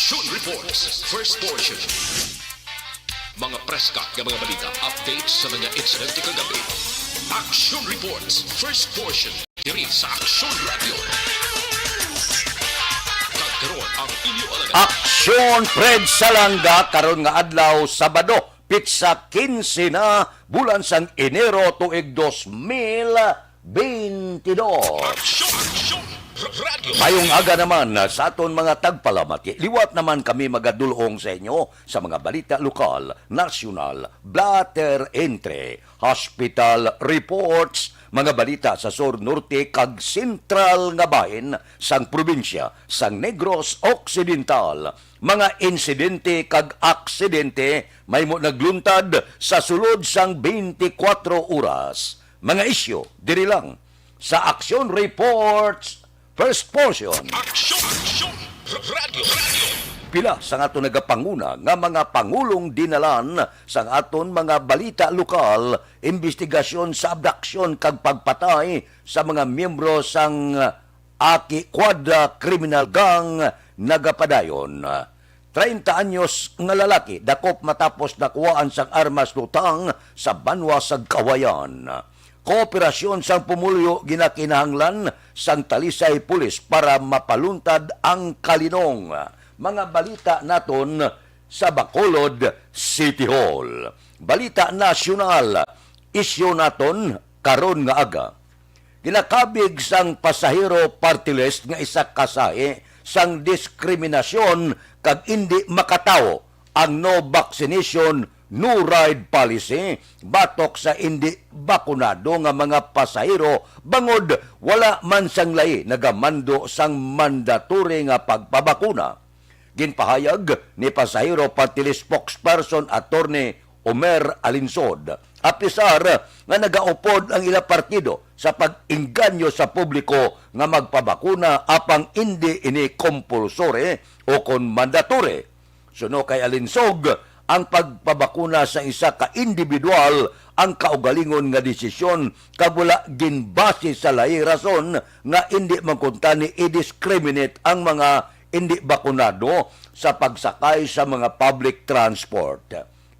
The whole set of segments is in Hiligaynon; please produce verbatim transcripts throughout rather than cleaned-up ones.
Action Reports, first portion. Mga preska nga mga balita, updates sa mga insidente kagabi. Action Reports, first portion. Diri sa Action Radio. Kag karon ang inyo alagad. Action Fred Salanga karon nga adlaw, Sabado, pitsa kinse na, bulan sang Enero, tuig dos mil bentidós. Action, action, radio. Mayong aga naman sa aton mga tagpalamati. Liwat naman kami magadulong sa inyo sa mga balita lokal, nasyonal, blotter entry, hospital reports, mga balita sa sur, norte, kag sentral nga bahin sang probinsya sang Negros Occidental, mga insidente kag aksidente mahimo nagluntad sa sulod sang twenty-four oras. Mga isyu diri lang sa Action Reports, first portion. Action, action, radio, radio. Pila sang aton nagapanguna nga mga pangulong dinalan sang aton mga balita lokal, imbestigasyon sa abduksyon kag pagpatay sa mga miyembro sang Aki Quadra Criminal Gang nagapadayon. Treinta anyos nga lalaki dakop matapos nakuhaan sang armas lutang sa banwa sa Kawayan. Kooperasyon sang pumuluyo ginakinahanglan sang Talisay Police para mapaluntad ang kalinong. Mga balita naton sa Bacolod City Hall. Balita nasyonal, isyu naton karon nga aga. Ginakabig sang Pasahero Party List nga isa ka sahi sang diskriminasyon kag indi makatawo ang no vaccination, no ride policy batok sa indi bakunado nga mga pasahero, bangod wala man sang layi nagamando sang mandatory nga pagpabakuna. Ginpahayag ni Pasahero Party List spokesperson Attorney Omer Alinsod, apisar nga nagaupod ang ila partido sa pag-engganyo sa publiko nga magpabakuna apang indi ini compulsory o kon mandatory. Suno kay Alinsog, ang pagpabakuna sa isa ka individual ang kaugalingon nga desisyon kag wala ginbase sa lahi rason nga indi man kuntani i-discriminate ang mga indi bakunado sa pagsakay sa mga public transport.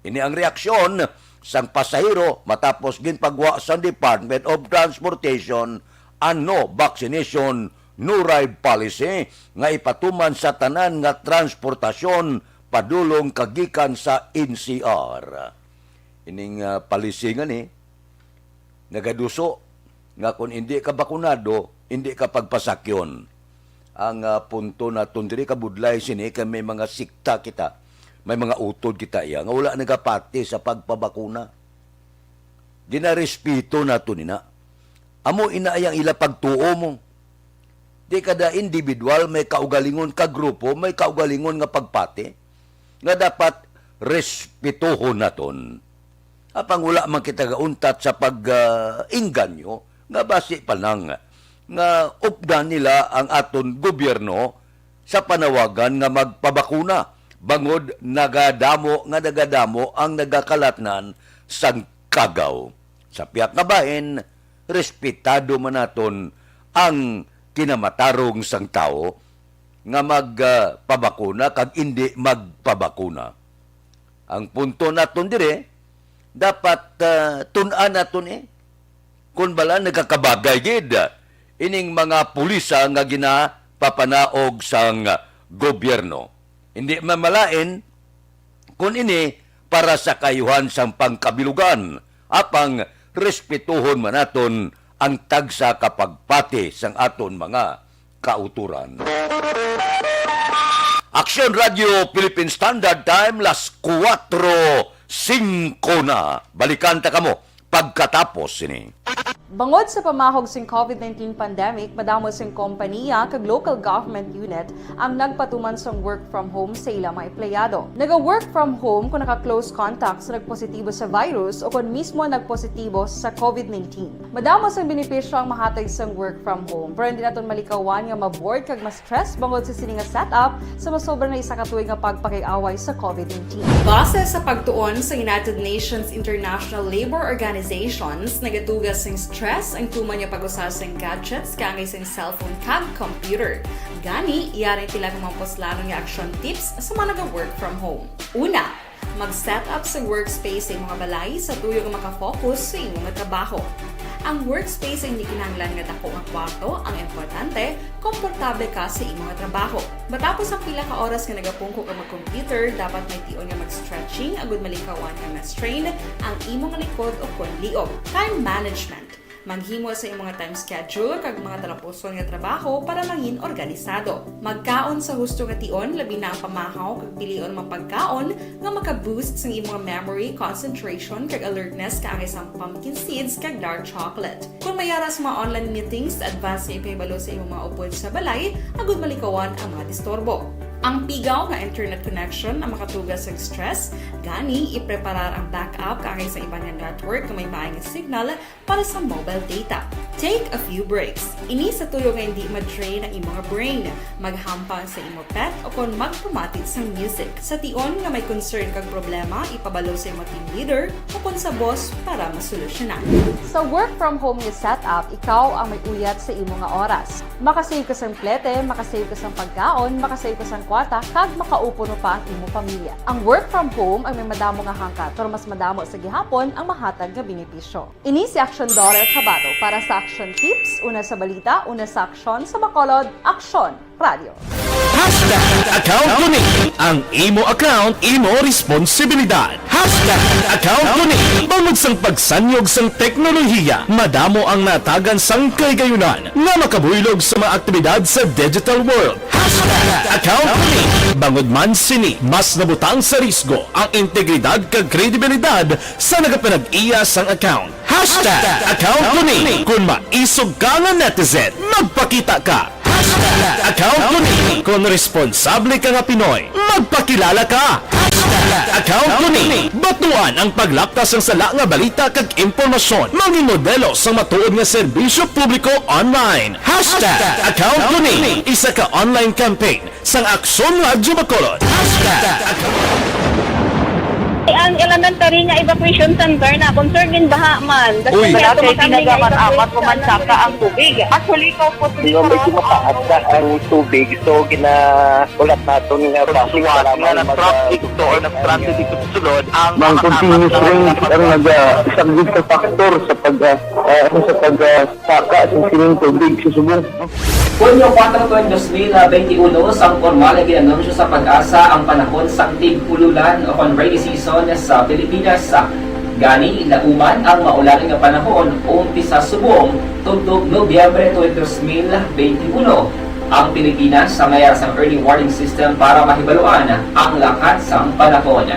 Ini ang reaksyon sang pasahero matapos ginpagwa sang Department of Transportation ang no vaccination, no ride policy nga ipatuman sa tanan nga transportasyon padulong kag gikan sa N C R. Ining, ah, policy nga ni nagaduso nga kung indi ka bakunado, indi ka pagpasakyon. Ang, ah, punto naton diri, kabudlay sini kay may mga sikta kita, may mga utod kita iya nga wala nagapati sa pagpabakuna. Ginarespeto naton ina. Amo ina ang ila pagtuo mo. Di kada individual may kaugalingon, ka grupo may kaugalingon nga pagpati nga dapat respetuhon naton. Apang wala man kita gauntat sa pag, ah, engganyo nga basi pa lang nga updan nila ang aton gobyerno sa panawagan nga magpabakuna, bangod nagadamo nga nagadamo ang nagakalatnan sang kagaw. Sa pihak nga bahin, respetado man naton ang kinamatarong sang tawo nga mag, ah, pabakuna kag indi magpabakuna. Ang punto naton diri, dapat, ah, tun-an naton, eh, kung bala nagakabagay gid ining mga pulisa nga ginapapanaog sang gobyerno. Hindi man malain kung ini para sa kaayuhan sang pangkabilugan, apang respetuhon man naton ang tagsa ka pagpati sang aton mga kauturan. Action Radio Philippine Standard Time, las kuwatro singko na. Balikan ta kamo pagkatapos sini. Bangod sa pamahog sing COVID nineteen pandemic, madamo sing kompaniya kag local government unit ang nagpatuman sang work from home sa ila mga empleyado. Naga-work from home kung naka-close contact sa nagpositibo sa virus o kung mismo nagpositibo sa COVID nineteen. Madamo sang benepisyo ang mahatag sang work from home, pero hindi naton malikawan nga ma-bored kag ma-stress bangod sa sini nga setup sa masobra na isa ka tuig nga pagpakig-away sa COVID nineteen. Base sa pagtuon sa United Nations International Labor Organizations, nagadugang sing stress ang tuman nga pag-usar sing gadgets kaangay sing cellphone kag computer. Gani, yari pila ka mga puslanon nga action tips sa mga naga-work from home. Una, mag-set up sa workspace sa imong balay sa tuyo nga makafocus sa imong trabaho. Ang workspace hindi kinahanglan nga dako nga kwarto ang importante, komportable ka sa imo nga trabaho. Matapos ang pila ka oras nga nagapungko ka mag-computer, dapat may tion nga mag-stretching agud malikawan nga ma-strain ang imo nga likod o kon liog. Time management. Maghimo sa imo nga time schedule kag mga talapuson nga trabaho para mangin organisado. Magkaon sa husto nga tion, labi na ang pamahaw kag pilion mga pagkaon nga maka-boost sang imo nga memory, concentration, kag alertness kaangay sang pumpkin seeds kag dark chocolate. Kon may ara sa mga online meetings, advance nga ipahibalo sa imong mga upod sa balay agud malikawan ang mga disturbo. Ang pigaw nga internet connection ang makatuga sa stress, gani ipreparar ang backup kaangay sa iban nga network nga may maay nga signal para sa mobile data. Take a few breaks. Ini sa tuyo nga hindi ma-drain ang imong brain. Maghampang sa imo pet o kon magpamati sang music. Sa tion nga may concern kag problema, ipabalo sa imo team leader o kon sa boss para masolusyonan. Sa work from home nga setup, ikaw ang may uyat sa imo nga oras. Makasave ka sang plete, makasave ka sang pagkaon, makasave ka sang kwarta, kag makaupod pa ang imo pamilya. Ang work from home ang may madamo nga hangkat, pero mas madamo sa gihapon ang mahatag nga benepisyo. Ini si Aksyon Dorer Cabato para sa Aksyon Tips, una sa balita, una sa aksyon, sa Bacolod, Aksyon Radio. Hashtag account ko ni. Ang imo account, imo responsibilidad. Hashtag account ko ni. Bangod sang pagsanyog sang teknolohiya, madamo ang natagan sang kahigayunan nga makabuylog sa mga aktibidad sa digital world. Hashtag account ko ni. Bangod man sini, mas nabutang sa risgo ang integridad kag kredibilidad sa nagapanag-iya sang account. Hashtag account ko ni. Kung maisog ka nga netizen, magpakita ka. Hashtag account ko ni. Kung responsable ka nga Pinoy, magpakilala ka. Hashtag account ko ni. Batuan ang paglapkas sang sala nga balita kag impormasyon. Mangin modelo sang matuod nga serbisyo publiko online. Hashtag account ko ni. Isa ka online campaign sang Aksyon Radyo Bacolod. Hashtag account Ang elementary nga evacuation center na concerned in baha man. Uy, wala kay pinagaman amat ko man saka ang tubig. Actually, ko po Di ba may kumakaat na ang tubig, so ginaulat naton nga Suwat nga na-stranded ito or na-stranded ito sa sulod ang Ang continuous rain ang nagasaglit sa factor sa pag uh, uh, sa pag uh, saka sa sining tubig sa subong. Hunyo kuwatro, dos mil benti uno, sang pormal nga gin-anunsyo sa PAGASA ang panahon sang tig-ululan o kon rainy season sa Pilipinas. Gani, nauman ang maulan nga panahon umpisa subong tubtob Nobyembre twenty, dos mil benti uno. Ang Pilipinas may ara sang early warning system para mahibaluan ang lakat sang panahon.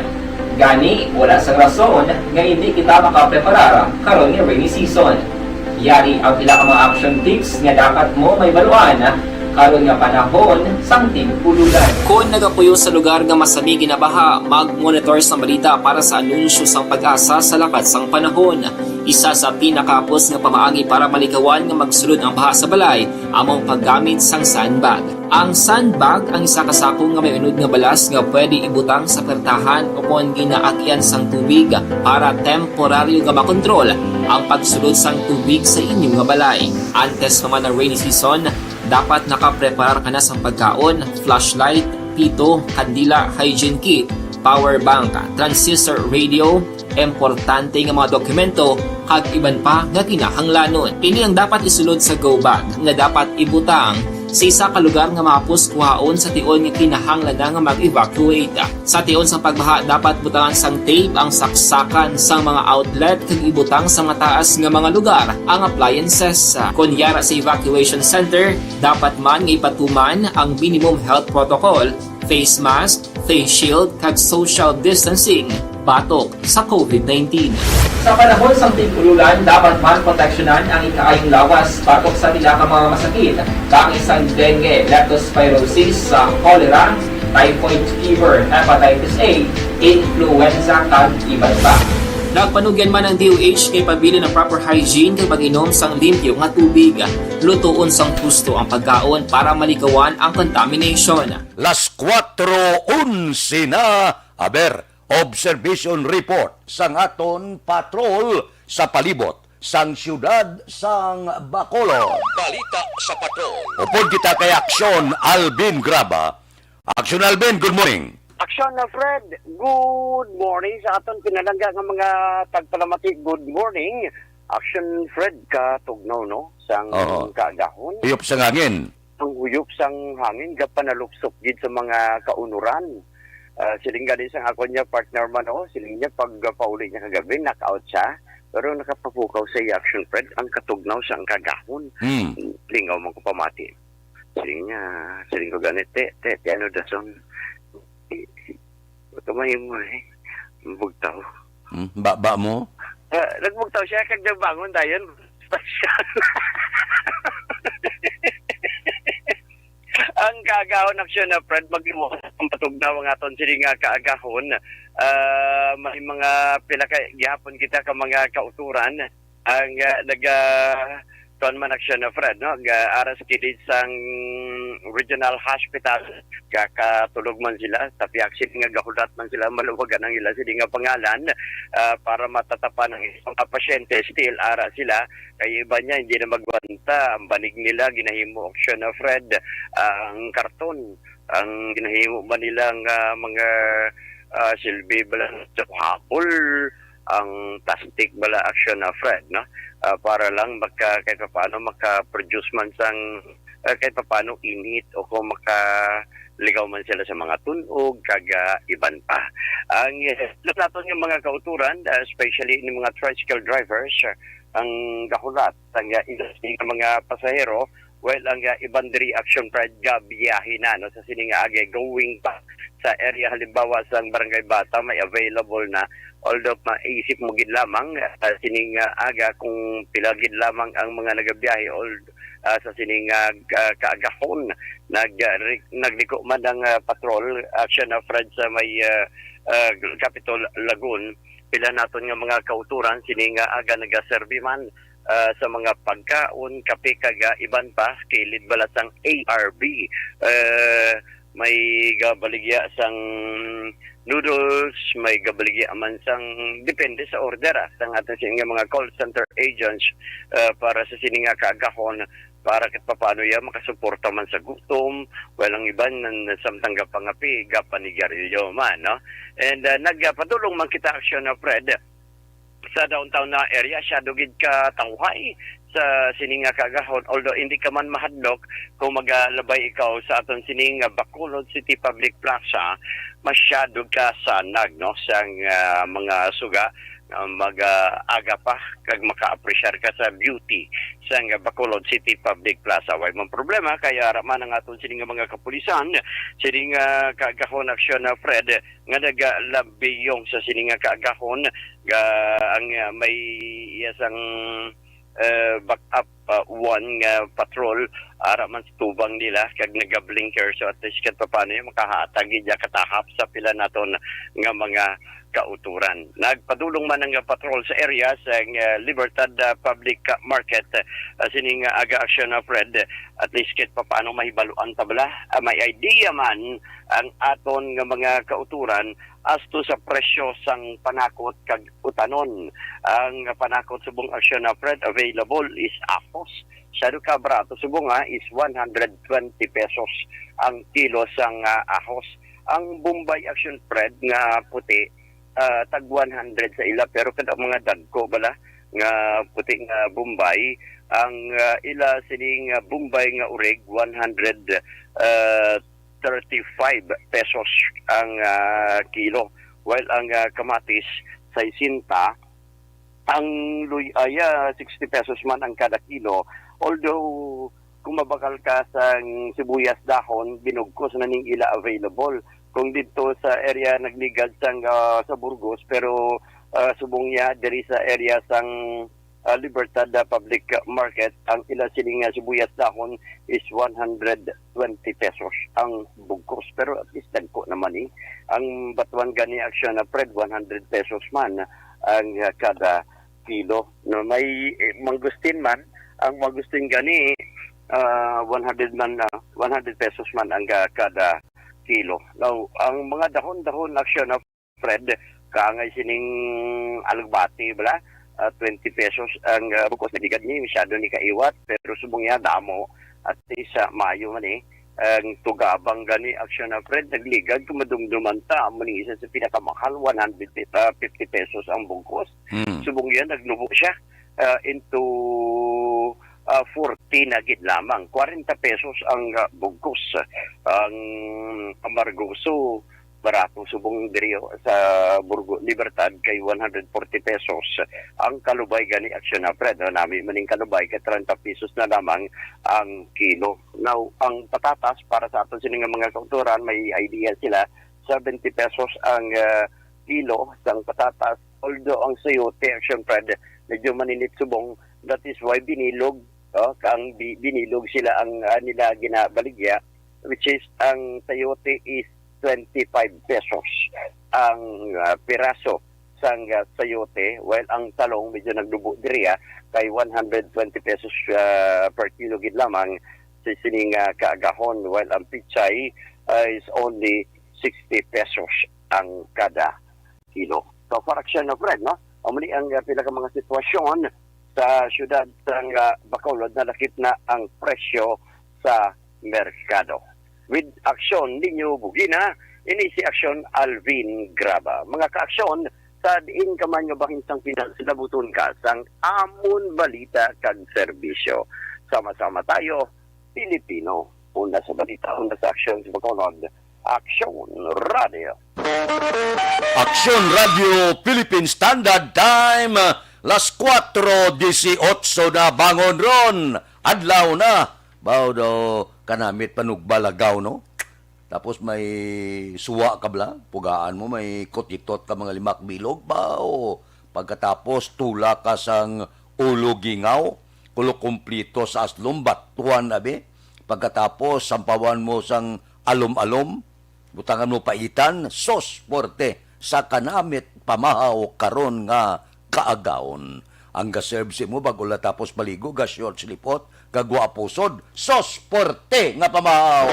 Gani, wala sang rason nga indi kita makapreparar karon nga rainy season. Yari ang pila ka mga action tips nga dapat mo mahibaluan karon nga panahon sang tig-ululan. Kon nagapuyo sa lugar nga masami ginabaha, mag-monitor sang balita para sa anunsyo sang PAGASA sa lakat sang panahon. Isa sa pinakahapos nga pamaagi para malikawan nga magsulod ang baha sa balay amo ang paggamit sang sandbag. Ang sandbag ang isa ka sako nga may unod nga balas nga pwede ibutang sa pertahan o kon ginaagyan sang tubig para temporaryo nga makontrol ang pagsulod sang tubig sa inyo nga balay. Antes pa man ang rainy season, dapat nakapreparar ka na sang pagkaon, flashlight, pito, kandila, hygiene kit, power bank, transistor radio, importante nga mga dokumento, kag iban pa nga kinahanglanon. Ini ang dapat isulod sa go bag nga dapat ibutang sa isa ka lugar nga mahapos kuhaon sa tion nga kinahanglan na nga mag-evacuate. Sa tion sang pagbaha, dapat butangan sang tape ang saksakan sang mga outlet kag ibutang sa mataas nga mga lugar ang appliances. Kon yara sa evacuation center, dapat man nga ipatuman ang minimum health protocol, face mask, face shield, kag social distancing batok sa COVID nineteen. Sa panahon sang tig-ululan, dapat man proteksyonan ang ikaayong lawas batok sa pila ka mga masakit, kaangay sang dengue, leptospirosis, sa cholera, typhoid fever, hepatitis A, influenza, kag iban pa. Nagpanugyan man ang D O H kay pabilin ang proper hygiene kag pag-inom sang limpyo nga tubig. Lutoon sang husto ang pagkaon para malikawan ang contamination. Las kuwatro onse na, aber, observation report sang aton patrol sa palibot sang siyudad sang Bacolod. Balita sa Patrol. Upod kita kay Aksyon Alvin Graba. Aksyon Alvin, good morning. Aksyon na Fred, good morning sa aton pinalangga nga mga tagpalamati. Good morning. Aksyon Fred, katugnaw, no, sang Oo. kaagahon. Iyop sa ngangin. Ang huyop sang hangin gapanaluksok gid sa mga kaunuran. Ah, siling gani sang akon niya partner man, oh, siling niya pag, ah, pauli niya kagabi, knockout siya. Pero nakapapukaw sa iya, Action Fred, ang katugnaw sang kagahon. Hmm. Lingaw man ko pamati. Siling niya, siling ko gani, "Te, te, te, ano dason? Ito mahimo eh. Bugtaw." Hmm? Ba, ba mo? Ah, nagbugtaw siya, kag nagbangon dayon. Ang kaagahon, Aksyon na Fred, magluwas ang patugnaw ang aton sini nga kaagahon. Ah, may mga pila ka gihapon kita ka mga kauturan ang, ah, nag, ah, kuwan man, Aksyon na Fred, no? Ga, ara sa kilid sang Regional Hospital, kakatulog man sila, tapi aksid nga gahulat man sila, maluwagan ang ila sini nga pangalan, ah, para matatapan ang ilang mga pasyente, still ara sila, kay iba niya, hindi na magwanta. Ang banig nila, ginahimo, Aksyon na Fred, ah, ang karton. Ang ginahimo ba nila nga mga, ah, silbi bala sa habol, ang plastic bala, Aksyon na Fred, no? Ah, para lang maka-, kahit papaano maka-produce man sang, ah, kahit papaano init o kung makaligaw man sila sa mga tunog, kag, ah, iban pa. Ang, eh, naton nga mga kauturan, ah, especially ni mga tricycle drivers, ah, ang gahulat sang, ah, industry nga mga pasahero, while ang, ah, iban diri, Action Fred, gabiyahe na, no, sa sini nga agi, going pa sa area, halimbawa, sa Barangay Bata, may available na. Although maisip mo gid lamang, ah, sining, ah, aga kung pila gid lamang ang mga nagabiyahe, all, ah, sa sining, ah, ka-, kaagahon. Nag, ah, ri-, nagliko man ang, ah, patrol, Action na Fred, sa may, ah, ah, Capitol Lagoon. Pila naton nga mga kauturan, sining, ah, aga nagaserbi man, ah, sa mga pagkaon, kape, kag, ah, iban pa, kilid bala sang A R B. Ah, may gabaligya sang noodles, may gabaligya man sang, depende sa order, ah, sang aton sini nga mga call center agents, ah, para sa sini nga kaagahon, para kahit papaano ya makasuporta man sa gutom, walang iban nan samtang gapangapi, gapanigarilyo man, no? And, ah, nagpadulong man kita, Action na Fred, sa downtown na area, siya dugid ka tawhay sa sini nga kaagahon. Although hindi ka man mahadlok kung magalabay ikaw sa aton sini nga Bacolod City Public Plaza, masyado ka sanag, no, sang, ah, mga suga nga mag, ah, aga pa kag maka-apresyar ka sa beauty sang Bacolod City Public Plaza. Way man problema, kaya ara man ang aton sini nga mga kapulisan, sini nga kaagahon, Action na Fred, nga nagalabiyong sa sini nga kaagahon, ga, ang, ah, may iya sang, eh, backup, ah, one nga patrol ara man sa tubang nila kag naga-blinker, so at least kahit papaano yung makahatag gid ya katahap sa pila naton nga mga kauturan. Nagpadulong man ang patrol sa area sa, ah, Libertad, ah, Public Market, ah, sining, ah, aga, Action na Fred, at least kahit papaano mahibaluan ta bala, ah, may idea man ang aton nga mga kauturan as to sa presyo sang panakot kag utanon. Ang panakot subong, Action na Fred, available is ahos. Siya do ka barato subong, ah, is one hundred twenty pesos ang kilo sang, ah, ahos. Ang Bombay, Action Fred, nga puti, ah, tag one hundred sa ila, pero kada mga dagko bala nga puti nga Bombay, ang, ah, ila sining, ah, Bombay nga urig, one hundred, ah, thirty-five pesos ang, ah, kilo, while ang, ah, kamatis, sesenta, ang luy-aya, sixty pesos man ang kada kilo. Although, kung mabakal ka sa sibuyas dahon, binugkos na ning ila available. Kung dito sa area nagligad sang, ah, sa Burgos, pero, ah, subong niya diri sa area sang, ah, Libertad, ah, Public Market, ang ila siling nga sibuyas dahon is one hundred twenty pesos ang bugkos. Pero at least dagko naman eh. Ang batuan gani, Action na Fred, one hundred pesos man ang, ah, kada kilo. No, may, eh, mangustin man, ang mangustin gani, ah, one hundred man, ah, one hundred pesos man ang, ah, kada kilo. Now, ang mga dahon-dahon, Action na Fred, kaangay sining alugbati bala, ah, twenty pesos ang, ah, bugkos. Nagligad ni, masyado ni kaiwat, pero subong niya, damo. At least, ah, maayo man, eh. Ang tugabang gani, Aksyon Alfred, nagligad kung madumduman ta, amo ni isa sa pinakamahal, one hundred fifty pesos ang bugkos. Hmm. Subong niya, nagnubo siya, ah, into, ah, forty na gid lamang. Kwarenta pesos ang, ah, bugkos. Ang amargoso, barato subong diri sa Burgo Libertad kay one hundred forty pesos. Ang kalubay gani, Aksyon Alfred, no? Nami maning kalubay kay treinta pesos na lamang ang kilo. Now, ang patatas, para sa aton sini nga mga kautoran, may idea sila, seventy pesos ang, ah, kilo sang patatas. Although ang sayote, Aksyon Alfred, medyo maninit subong, that is why binilog, oh, ang bi-, binilog sila ang, ah, nila ginabaligya, which is ang sayote is twenty-five pesos ang, ah, piraso sang, ah, sayote, while ang talong medyo nagdubo diri, ah, kay one hundred twenty pesos, ah, per kilo gid lamang sa sining, ah, kaagahon, while ang pichay, ah, is only sixty pesos ang kada kilo. So, for Aksyon Alfred, no? Amo ni ang, ah, pila ka mga sitwasyon sa siyudad sang, ah, Bacolod, nalakip na ang presyo sa merkado. With Aksyon Ninyo Bugina, ini si Aksyon Alvin Graba. Mga ka-Aksyon, sa diin ka man nga bahin sang Pinas, labuton ka sang amon balita kag serbisyo. Sama-sama tayo, Pilipino. Una sa balita, una sa aksyon sa Bacolod, Aksyon Radio. Aksyon Radio Philippine Standard Time, las kuwatro disiotso na, bangon ron. Adlaw na. Baw daw kanamit panugbalagaw, no? Tapos may suwa ka bala, pugaan mo, may kutitot ka mga limak bilog, baw. Pagkatapos, tula ka sang ulo gingaw, kulo kumplito sa aslom, batuan, abi. Pagkatapos, sampawan mo sang alom-alom, butangan mo paitan, sos, puwerte, sa kanamit pamahaw karon nga kaagahon. Ang ga-serve sa imo bag-o la tapos maligo, ga-short, silipot, gagwapo, sod, sos, puwerte nga pamahaw.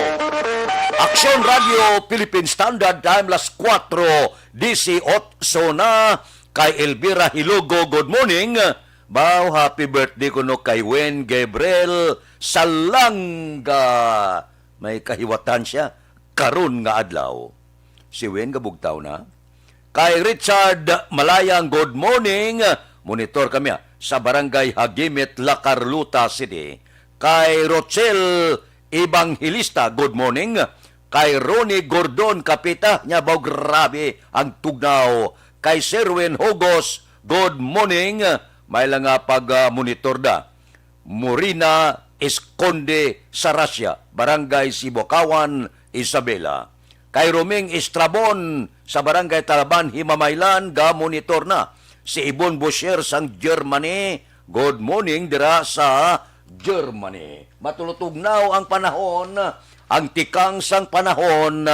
Aksyon Radio Philippine Standard Time, las kuwatro disiotso na. Kay Elvira Hilogo, good morning. Baw, happy birthday kuno kay Wen Gabriel Salanga. May kahiwatan siya karon nga adlaw. Si Wen gabugtaw na. Kay Richard Malayang, good morning. Monitor kami, ah, sa Barangay Hagimit, La Carlota City. Kay Rochelle Evangelista, good morning. Kay Ronnie Gordon Kapita, nya baw grabe ang tugnaw. Kay Serwin Hogos, good morning. May lang nga pag, ah, monitor da. Morina Esconde Sarasia, Barangay Sibukawan, Isabela. Kay Roming Estrabon sa Barangay Talaban, Himamaylan, ga-monitor na. Si Ibon Bosher sang Germany, good morning dira sa Germany. Matulutugnaw ang panahon, ang tikang sang panahon,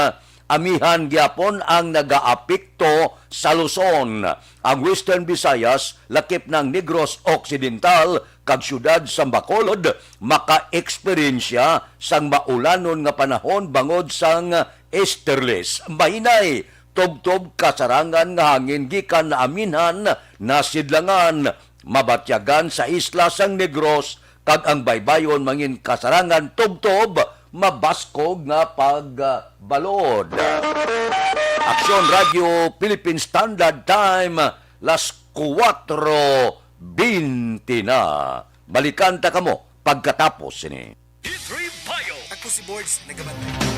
amihan gyapon ang nagaapekto sa Luzon, ang Western Visayas, lakip na ang Negros Occidental, kag siyudad sang Bacolod makaeksperyensya sang maulanon nga panahon bangod sang easterlies. Mahinay, tubtob kasarangan nga hangin gikan naaminhan, nasidlangan, mabatyagan sa isla sang Negros, kag ang baybayon mangin kasarangan tubtob mabaskog nga pagbalod. Aksyon Radio Philippine Standard Time, las kuwatro bente na. Balikan ta kamo pagkatapos sini. D three Bio. Ako si Bords, nagabantay.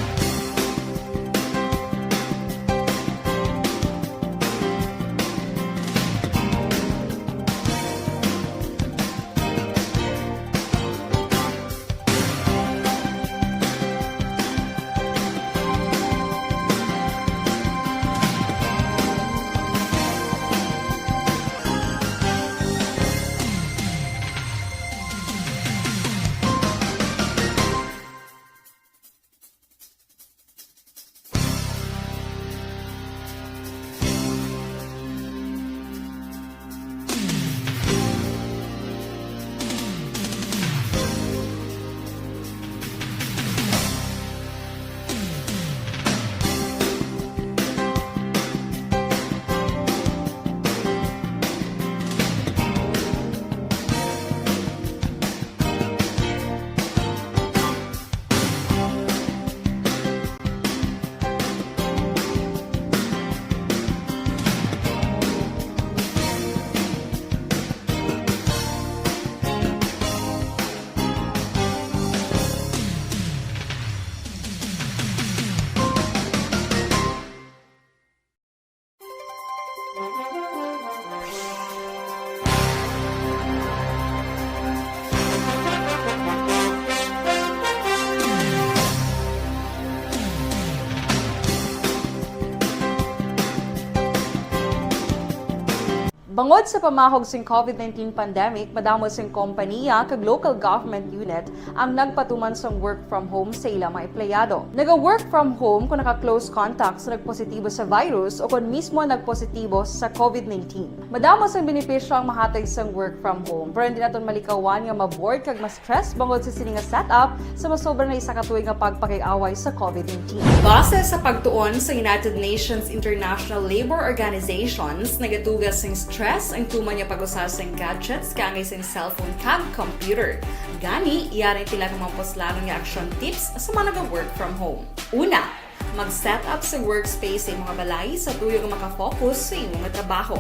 Bangod sa pamahog sing COVID nineteen pandemic, madamo sing kompaniya kag local government unit ang nagpatuman sang work from home sa ila mga empleyado. Naga-work from home kung naka-close contact sa nagpositibo sa virus o kon mismo nagpositibo sa COVID nineteen. Madamo sang benepisyo ang mahatag sang work from home, pero hindi naton malikawan nga ma-bored kag ma-stress bangod sa sini nga setup sa masobra na isa ka tuig nga pagpakig-away sa COVID nineteen. Base sa pagtuon sa United Nations International Labour Organizations, nagatuga sing stress ang tuman nga pag-usa sing gadgets kaangay sing cellphone kag computer. Gani, yari pila ka mga puslanon nga action tips sa mga naga-work from home. Una, mag-set up sa workspace sa imong balay sa tuyo nga makafocus sa imong trabaho.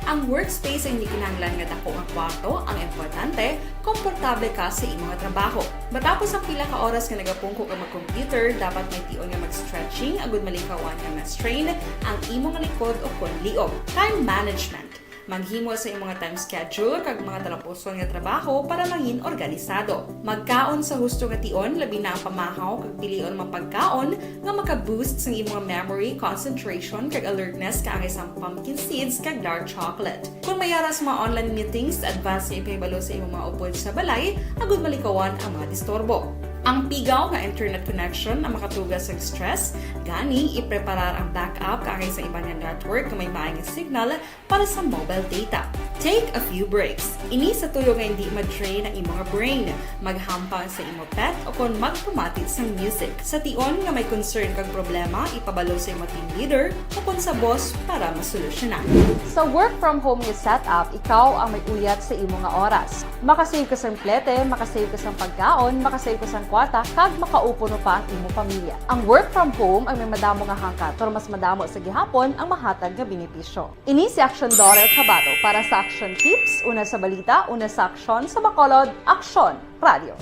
Ang workspace ay hindi kinahanglan nga dako nga kwarto, ang importante, komportable ka sa imong trabaho. Matapos ang pila ka oras nga nagapungko ka mag-computer, dapat may tion nga mag-stretching agud malikawan nga ma-strain ang imong likod o kon liog. Time management. Maghimo sa imong time schedule kag mga talapuson nga trabaho para mangin organisado. Magkaon sa husto nga tion, labi na ang pamahaw kag pilion mga pagkaon nga maka-boost sang imong memory, concentration, kag alertness kaangay sang pumpkin seeds kag dark chocolate. Kung may ara sa mga online meetings, advance nga ipahibalo sa imong mga upod sa balay agud malikawan ang mga disturbo. Ang pigaw nga internet connection ang makatuga sang stress, gani ipreparar ang backup kaangay sa iban nga network nga may maayong signal para sa mobile data. Take a few breaks. Ini sa tuyo nga hindi ma-drain ang imong brain. Maghampang sa imo pet o kon magpamati sang music. Sa tion nga may concern kag problema, ipabalo sa imo team leader o kon sa boss para masolusyonan. Sa work from home nga setup, ikaw ang may uyat sa imo nga oras. Makasave ka sang plete, makasave ka sang pagkaon, makasave ka sang kwarta, kag makaupo pa ang imo pamilya. Ang work from home ang may madamo nga hangkat, pero mas madamo sa gihapon ang mahatag nga benepisyo. Ini si Action Daryl Cabato para sa Action Tips, una sa balita, una sa aksyon, sa Bacolod, Aksyon Radio.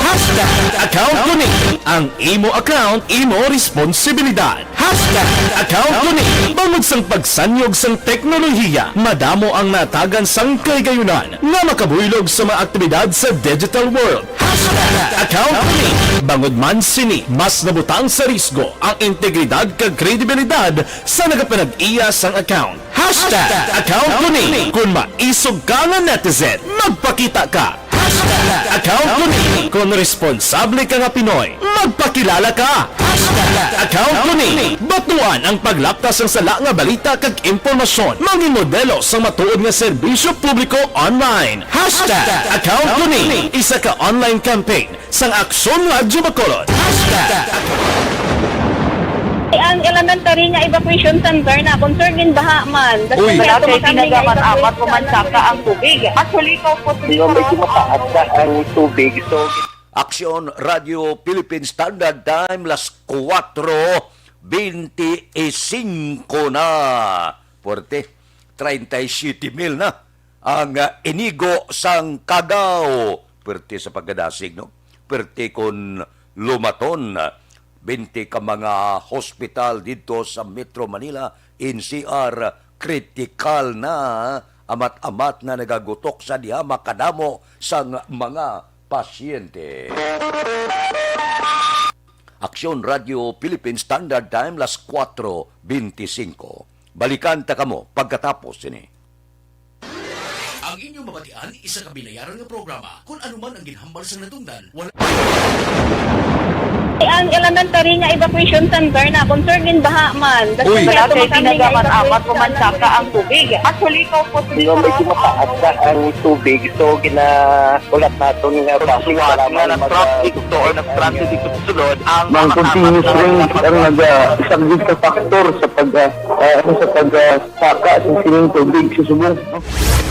Hashtag account ko ni. Ang imo account, imo responsibilidad. Hashtag account ko ni. Bangod sang pagsanyog sang teknolohiya, madamo ang natagan sang kahigayunan nga makabuylog sa mga aktibidad sa digital world. Hashtag account ko ni. Bangod man sini, mas nabutang sa risgo ang integridad kag kredibilidad sa nagapanag-iya sang account. Hashtag account ko ni. Kung maisog ka nga netizen, magpakita ka. Hashtag account ko ni. Kung responsable ka nga Pinoy, magpakilala ka. Hashtag account ko ni. Batuan ang paglapta sang sala nga balita kag impormasyon. Mangin modelo sang matuod nga serbisyo publiko online. Hashtag account ko ni. Isa ka online campaign sang Aksyon Radyo Bacolod. Hashtag. Ang elementary nga evacuation center na concern gin baha man. Uy. Wala kay ginagaman amat ko man saka ang tubig. Actually, ko po. Hindi mo medyo mataas na ang tubig. So, Aksyon Radio Philippine Standard Time, las kuwatro bente singko na. Puwerte, treinta y siete mil na ang, ah, inigo sang Cagao. Puwerte sa pagkadasig, no? Puwerte kon lumaton. Bente ka mga hospital didto sa Metro Manila, N C R, kritikal na, amat-amat na nagagutok sa diha makadamo sang mga pasyente. Aksyon Radio Philippine Standard Time, las kuwatro bente singko. Balikan ta kamo pagkatapos sini. Ang inyong mabatian, isa ka binayaran nga programa. Kung ano man ang ginhambal sang natungdan, wala. Ang elementary nga evacuation center na concern gin baha man. Uy. Wala kay ginagaman amat ko man saka ang tubig. Actually, ko po. Hindi mo medyo mataas na ang tubig. So, gina-, ulat naton nga basic nga para na-traffic to or na-stranded dito sa sulod ang mga continuous rain ang nagasaglit sa factor sa pag, ah, ah, ano, sa pag, ah, saka sa sining tubig sa subong.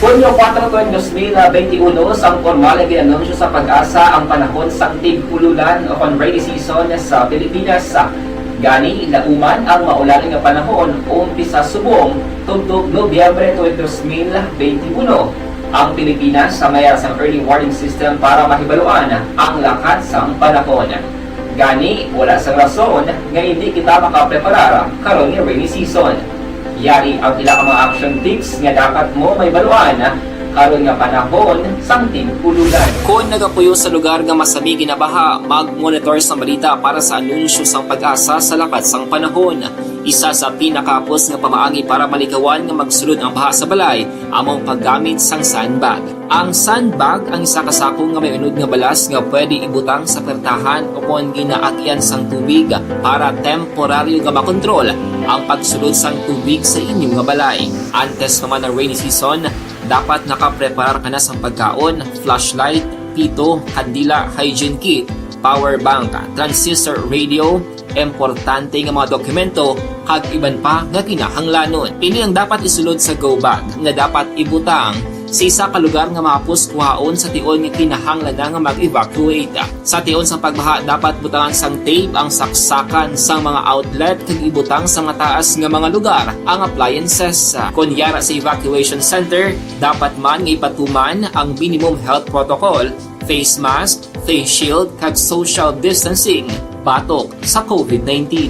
Hunyo kuwatro, twenty, dos mil benti uno, sang pormal nga gin-anunsyo sa PAGASA ang panahon sang tig-ululan o kon rainy season sa Pilipinas. Gani, lauman ang maulan nga panahon umpisa subong tubtob Nobyembre twenty, dos mil benti uno. Ang Pilipinas may ara sang early warning system para mahibaluan ang lakat sang panahon. Gani, wala sang rason nga hindi kita makapreparar karon nga rainy season. Yari ang pila ka mga action tips nga dapat mo mahibaluan Karon nga panahon sang tig-ululan. Kon nagapuyo sa lugar nga masami ginabaha, mag-monitor sang balita para sa anunsyo sang PAGASA sa lakat sang panahon. Isa sa pinakahapos nga pamaagi para malikawan nga magsulod ang baha sa balay amo ang paggamit sang sandbag. Ang sandbag ang isa ka sako nga may unod nga balas nga pwede ibutang sa pertahan o kon ginaagyan sang tubig para temporaryo nga makontrol ang pagsulod sang tubig sa inyo nga balay. Antes pa man ang rainy season, dapat nakapreparar ka na sang pagkaon, flashlight, pito, kandila, hygiene kit, power bank, transistor radio, importante nga mga dokumento, kag iban pa nga kinahanglanon. Ini ang dapat isulod sa go bag nga dapat ibutang sa isa ka lugar nga mahapos kuhaon sa tion nga kinahanglan na nga mag-evacuate. Sa tion sang pagbaha, dapat butangan sang tape ang saksakan sang mga outlet kag ibutang sa mataas nga mga lugar ang appliances. Kon yara sa evacuation center, dapat man nga ipatuman ang minimum health protocol, face mask, face shield, kag social distancing batok sa COVID nineteen.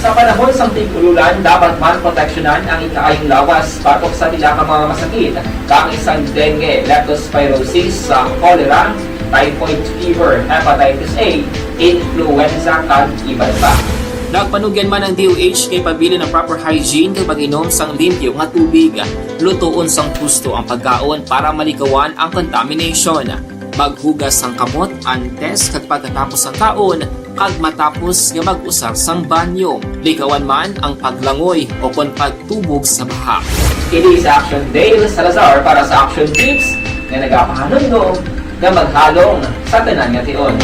Sa panahon sang tig-ululan, dapat man proteksyonan ang ikaayong lawas batok sa pila ka mga masakit, kaangay sang dengue, leptospirosis, sa cholera, typhoid fever, hepatitis A, influenza, kag iban pa. Nagpanugyan man ang D O H nga ipabilin ang proper hygiene kag mag-inom sang limpyo nga tubig. Lutoon sang husto ang pagkaon para malikawan ang contamination. Maghugas sang kamot antes kag pagkatapos sang kaon, kag matapos nga mag-usar sang banyo. Likawan man ang paglangoy o kon pagtubog sa baha. Kini si Action Dale Salazar para sa Action Tips nga nagapahanumdom nga maghalong sa tanan nga tion.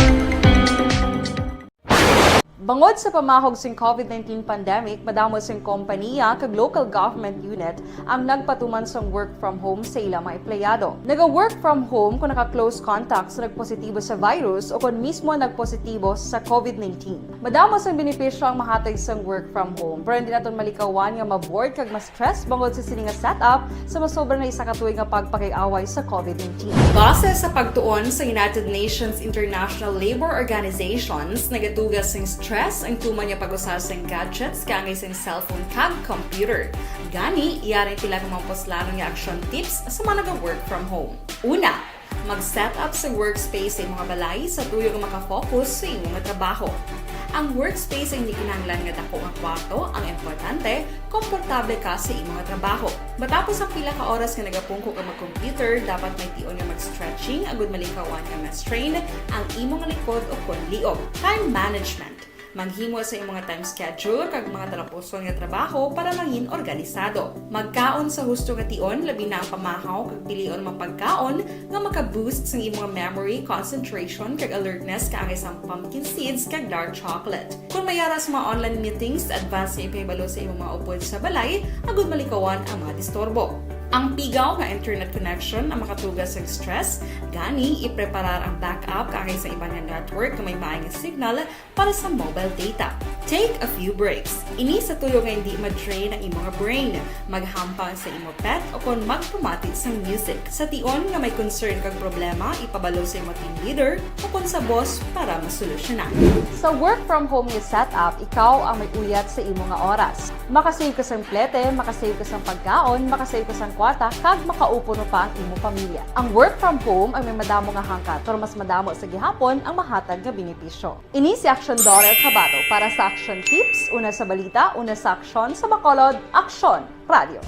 Bangod sa pamahog sing COVID nineteen pandemic, madamo sing kompaniya kag local government unit ang nagpatuman sang work from home sa ila mga empleyado. Naga-work from home kung naka-close contact sa nagpositibo sa virus o kon mismo nagpositibo sa COVID nineteen. Madamo sang benepisyo ang mahatag sang work from home, pero hindi naton malikawan nga ma-bored kag ma-stress bangod sa sini nga setup sa masobra na isa ka tuig nga pagpakig-away sa COVID nineteen. Base sa pagtuon sa United Nations International Labour Organizations, nagatuga sing stress ang tuman nga pag-usa sing gadgets kaangay sing cellphone kag computer. Gani, yari ang pila ka mga puslanon nga action tips sa mga naga-work from home. Una, mag-set up sa workspace sa imo nga balay sa tuyo nga makafocus sa imo nga trabaho. Ang workspace ay hindi kinahanglan nga dako nga kwarto, ang importante, komportable ka sa imo nga trabaho. Matapos ang pila ka oras nga nagapungko ka mag-computer, dapat may tion nga mag-stretching agud malikawan nga ma-strain ang imo nga likod o kon liog. Time management. Maghimo sa imo nga time schedule kag mga talapuson nga trabaho para mangin organisado. Magkaon sa husto nga tion, labi na ang pamahaw kag pilion ang mga pagkaon nga maka-boost sang imo nga memory, concentration, kag alertness kaangay sang pumpkin seeds kag dark chocolate. Kon may ara sa mga online meetings, advance nga ipahibalo sa imong mga upod sa balay agud malikawan ang mga disturbo. Ang pigaw nga internet connection ang makatuga sa stress, gani ipreparar ang backup kaangay sa iban nga network nga may maay nga signal para sa mobile data. Take a few breaks. Ini sa tuyo nga hindi ma-drain ang imo nga brain. Maghampang sa imo pet o kon magpamati sang music. Sa tion nga may concern kag problema, ipabalo sa imo team leader o kon sa boss para masolusyonan. Sa work from home nga setup, ikaw ang may uyat sa imo nga oras. Makasave ka sang plete, makasave ka sang pagkaon, makasave ka sang kwarta, kag makaupo pa ang imo pamilya. Ang work from home ay may madamo nga hangkat, pero mas madamo sa gihapon ang mahatag nga benepisyo. Ini si Aksyon Dorel Cabato para sa Aksyon Tips, una sa balita, una sa aksyon, sa Bacolod, Aksyon Radio.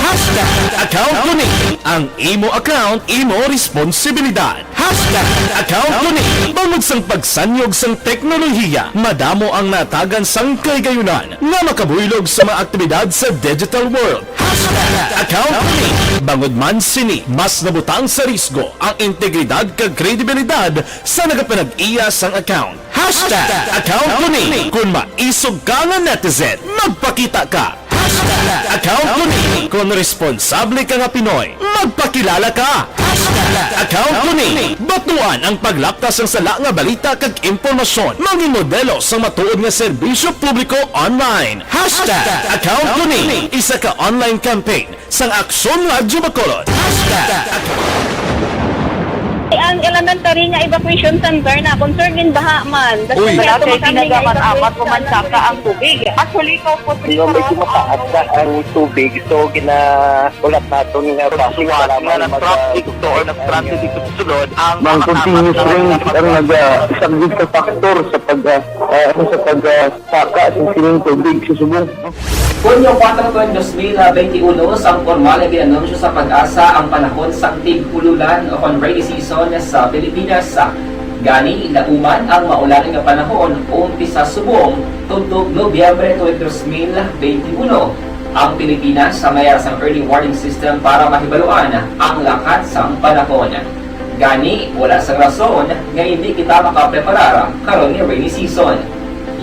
Hashtag account ko ni. Ang imo account, imo responsibilidad. Hashtag account ko ni. Bangod sang pagsanyog sang teknolohiya, madamo ang natagan sang kahigayunan nga makabuylog sa mga aktibidad sa digital world. Hashtag account ko ni. Bangod man sini, mas nabutang sa risgo ang integridad kag kredibilidad sa nagapanag-iya sang account. Hashtag account ko ni. Kung maisog ka nga netizen, magpakita ka. Hashtag account ko ni. Kung responsable ka nga Pinoy, magpakilala ka. Hashtag account ko ni. Batuan ang paglaptas sang sala nga balita kag impormasyon. Mangin modelo sang matuod nga serbisyo publiko online. Hashtag account ko ni. Isa ka online campaign sang Aksyon Radyo Bacolod. Hashtag Ang elementary nga evacuation center na concern in baha man. Uy. Wala kay tinaga man, apat ko man saka ang tubig. Actually, ko po. Medyo mataas na ang tubig, so gina-, ulat naton nga Kung suwat nga nag-traffic to or nag-traffic dito sa sulod, ang Mang continuous rain ang naga-, isa gid ka factor sa pag, ah, ah, ano, sa pag, ah, saka sa sining tubig sa subong. Hunyo kuwatro, dos mil benti uno, sang pormal nga gin-anunsyo sa PAGASA ang panahon sang tig-ululan o kon rainy season sa Pilipinas. Gani, nauman ang maulan nga panahon umpisa subong tubtob Nobyembre twenty, dos mil benti uno. Ang Pilipinas sa mayara sang early warning system para mahibaluan ang lakat sang panahon. Gani, wala sang rason nga hindi kita makapreparar karon nga rainy season.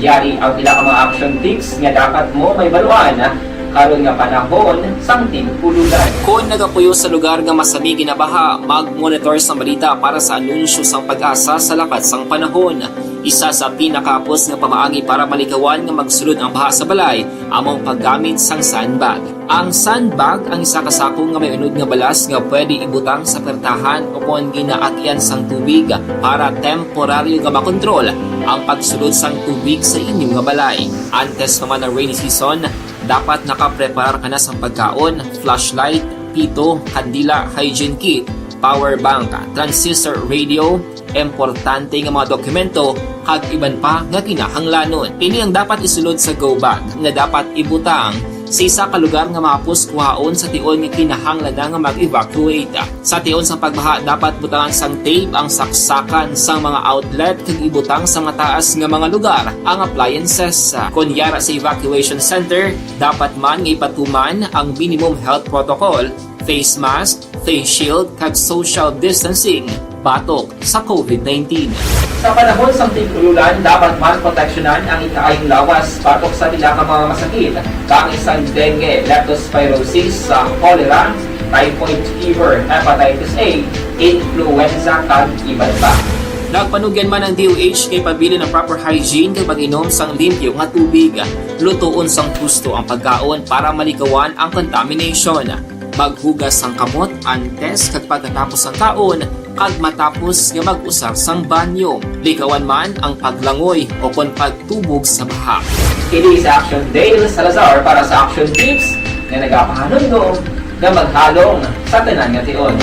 Yari ang pila ka mga action tips nga dapat mo mahibaluan karon nga panahon sang tig-ululan. Kon nagapuyo sa lugar nga masami ginabaha, mag-monitor sang balita para sa anunsyo sang PAGASA sa lakat sang panahon. Isa sa pinakahapos nga pamaagi para malikawan nga magsulod ang baha sa balay amo ang paggamit sang sandbag. Ang sandbag ang isa ka sako nga may unod nga balas nga pwede ibutang sa pertahan o kon ginaagyan sang tubig para temporaryo nga makontrol ang pagsulod sang tubig sa inyo nga balay. Antes pa man ang rainy season, dapat nakapreparar ka na sang pagkaon, flashlight, pito, kandila, hygiene kit, power bank, transistor radio, importante nga mga dokumento, kag iban pa nga kinahanglanon. Ini ang dapat isulod sa go bag nga dapat ibutang sa isa ka lugar nga mahapos kuhaon sa tion nga kinahanglan na nga mag-evacuate. Sa tion sang pagbaha, dapat butangan sang tape ang saksakan sang mga outlet kag ibutang sa mataas nga mga lugar ang appliances. Kon yara sa evacuation center, dapat man nga ipatuman ang minimum health protocol, face mask, face shield, kag social distancing batok sa covid nineteen. Sa panahon sang tig-ululan, dapat man proteksyonan ang ikaayong lawas batok sa pila ka mga masakit, kaangay sang dengue, leptospirosis, sa cholera, typhoid fever, hepatitis A, influenza, kag iban pa. Nagpanugyan man ang D O H kay pabilin ang proper hygiene kag pag-inom sang limpyo nga tubig. Lutoon sang husto ang pagkaon para malikawan ang contamination. Maghugas sang kamot antes kag pagkatapos sang kaon, kag matapos nga mag-usar sang banyo. Likawan man ang paglangoy o kon pagtubog sa baha. Kini si Action Dale Salazar para sa Action Tips nga nagapahanumdom nga maghalong sa tanan nga tion.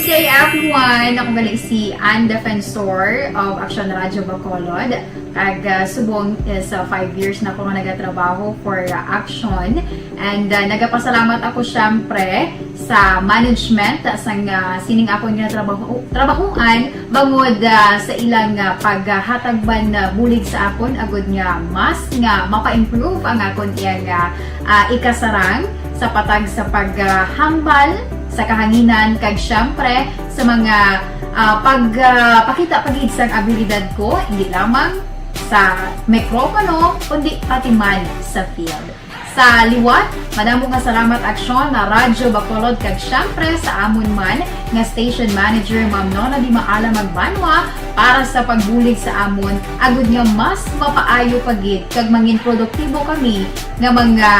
Good day, everyone! Ako gali si Ann Defensor of Action Radio Bacolod. Kag, ah, subong is, ah, five years na ako nga nagatrabaho for, ah, Action. And, ah, nagapasalamat ako, syempre, sa management, ah, sang, ah, sining akon nga trabaho, trabahuan, bangod, ah, sa ilang, ah, paghatag man, ah, bulig sa akon, agud nga mas nga mapa-improve ang akon iyang, ah, ah, ikasarang sa patag sa paghambal sa kahanginan, kag, syempre, sa mga, ah, pag, ah, pakita pa gid sang abilidad ko, hindi lamang sa mikropono, kundi pati man sa field. Sa liwat, madamo nga salamat, Aksyon, na Radyo Bacolod, kag, syempre, sa amon man nga station manager, Ma'am Nona Di Maala Magbanwa, para sa pagbulig sa amon, agud nga mas mapaayo pa gid kag mangin produktibo kami nga mga,